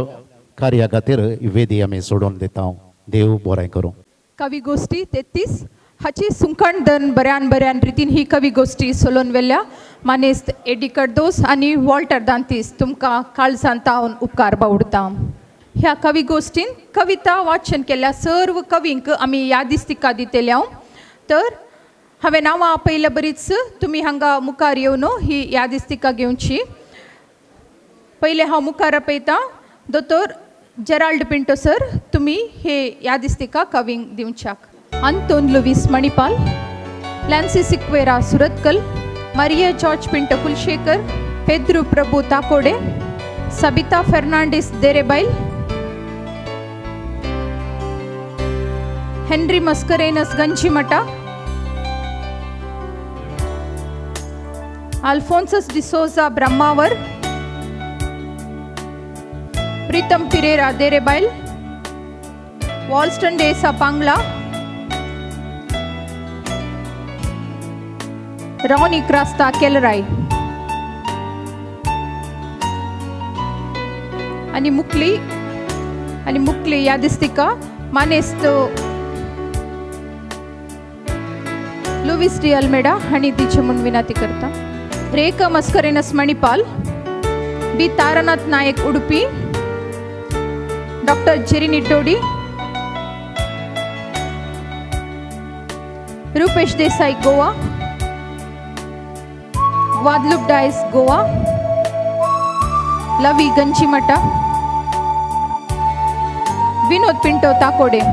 कार्या खातीर वेदी आमी सोडून दिता. देव बरें करूं. कवी गोश्टी 33 हाची सुंकण दन बऱ्यान बऱ्यान रितीन ही कवी गोश्टी सोलोन वेल्या मानेस्त एडी कार्दोज आनी वॉल्टर दांतीस तुमकां काळजांत तावन उपकार बावडता. ह्या कवी गोश्टीन कविता वाचन केल्ल्या सर्व कवींक आमी यादिस्तिका दितल्या. तर हांवें नांवां आपयल्या बरीच तुमी हांगा मुखार येवन ही यादिस्तिका घेवची. पयलें हांव मुखार आपयतां दोतोर जेराल्ड पिंटो सर, तुमी हे यादिस्तिका कवींक दिवच्याक. Anton Luis Manipal, Lancy Sequeira Surathkal, Maria George Pinto Kulshekar, Pedro Prabhu Takode, Sabita Fernandes Derebail, Henry Mascarenhas Ganjimutt, Alphonsus D'Souza Brahmavar, Pritam Pereira Derebail, Walston D'Sa Pangla, Ronnie Crasta Kelrai आनी मुकली आनी मुकली यादिस्तिका मानेस्त Luis de Almeida हांणी दिचें म्हूण विनंती करता. Rekha Mascarenhas Manipal, B Taranath Naik Udupi, doctor Jerry Nittodi, Rupesh Desai Goa, Guadalupe Dias Goa, Lavi Ganjimutt, Vinod Pinto Takode.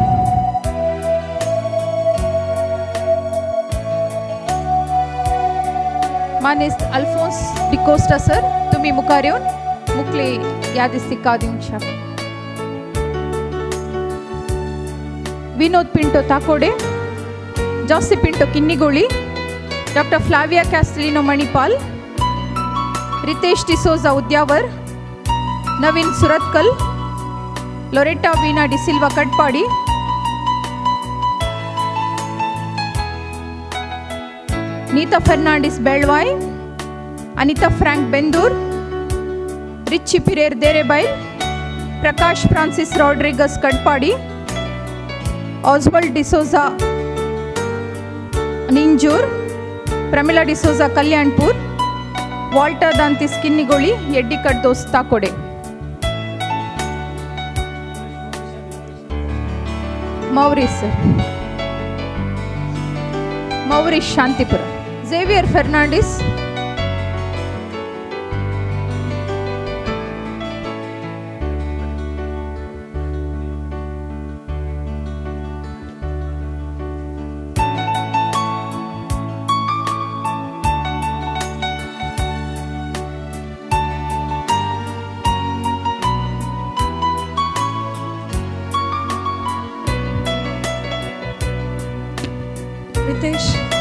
मानेस्त Alphons D'Costa sir, तुमी मुखार येवन मुखली यादिस्तिका दिवच्या. Vinod Pinto Takode, Josy Pinto Kinnigoli, doctor Flavia Castelino Manipal, Ritesh D'Souza Udyavar, Naveen Surathkal, Loretta Veena D'Silva Katpadi, Neeta Fernandes Belvai, Anita Frank Bendur, Richie Pereira Derebail, Prakash Francis Rodrigues Katpadi, Oswald D'Souza Ninjur, Pramila D'Souza Kalyanpur, Walter Dantis Kinnigoli, Eddie Cardoz Takode. Maurice Maurice Shantipura, Xavier Fernandes, Ritesh.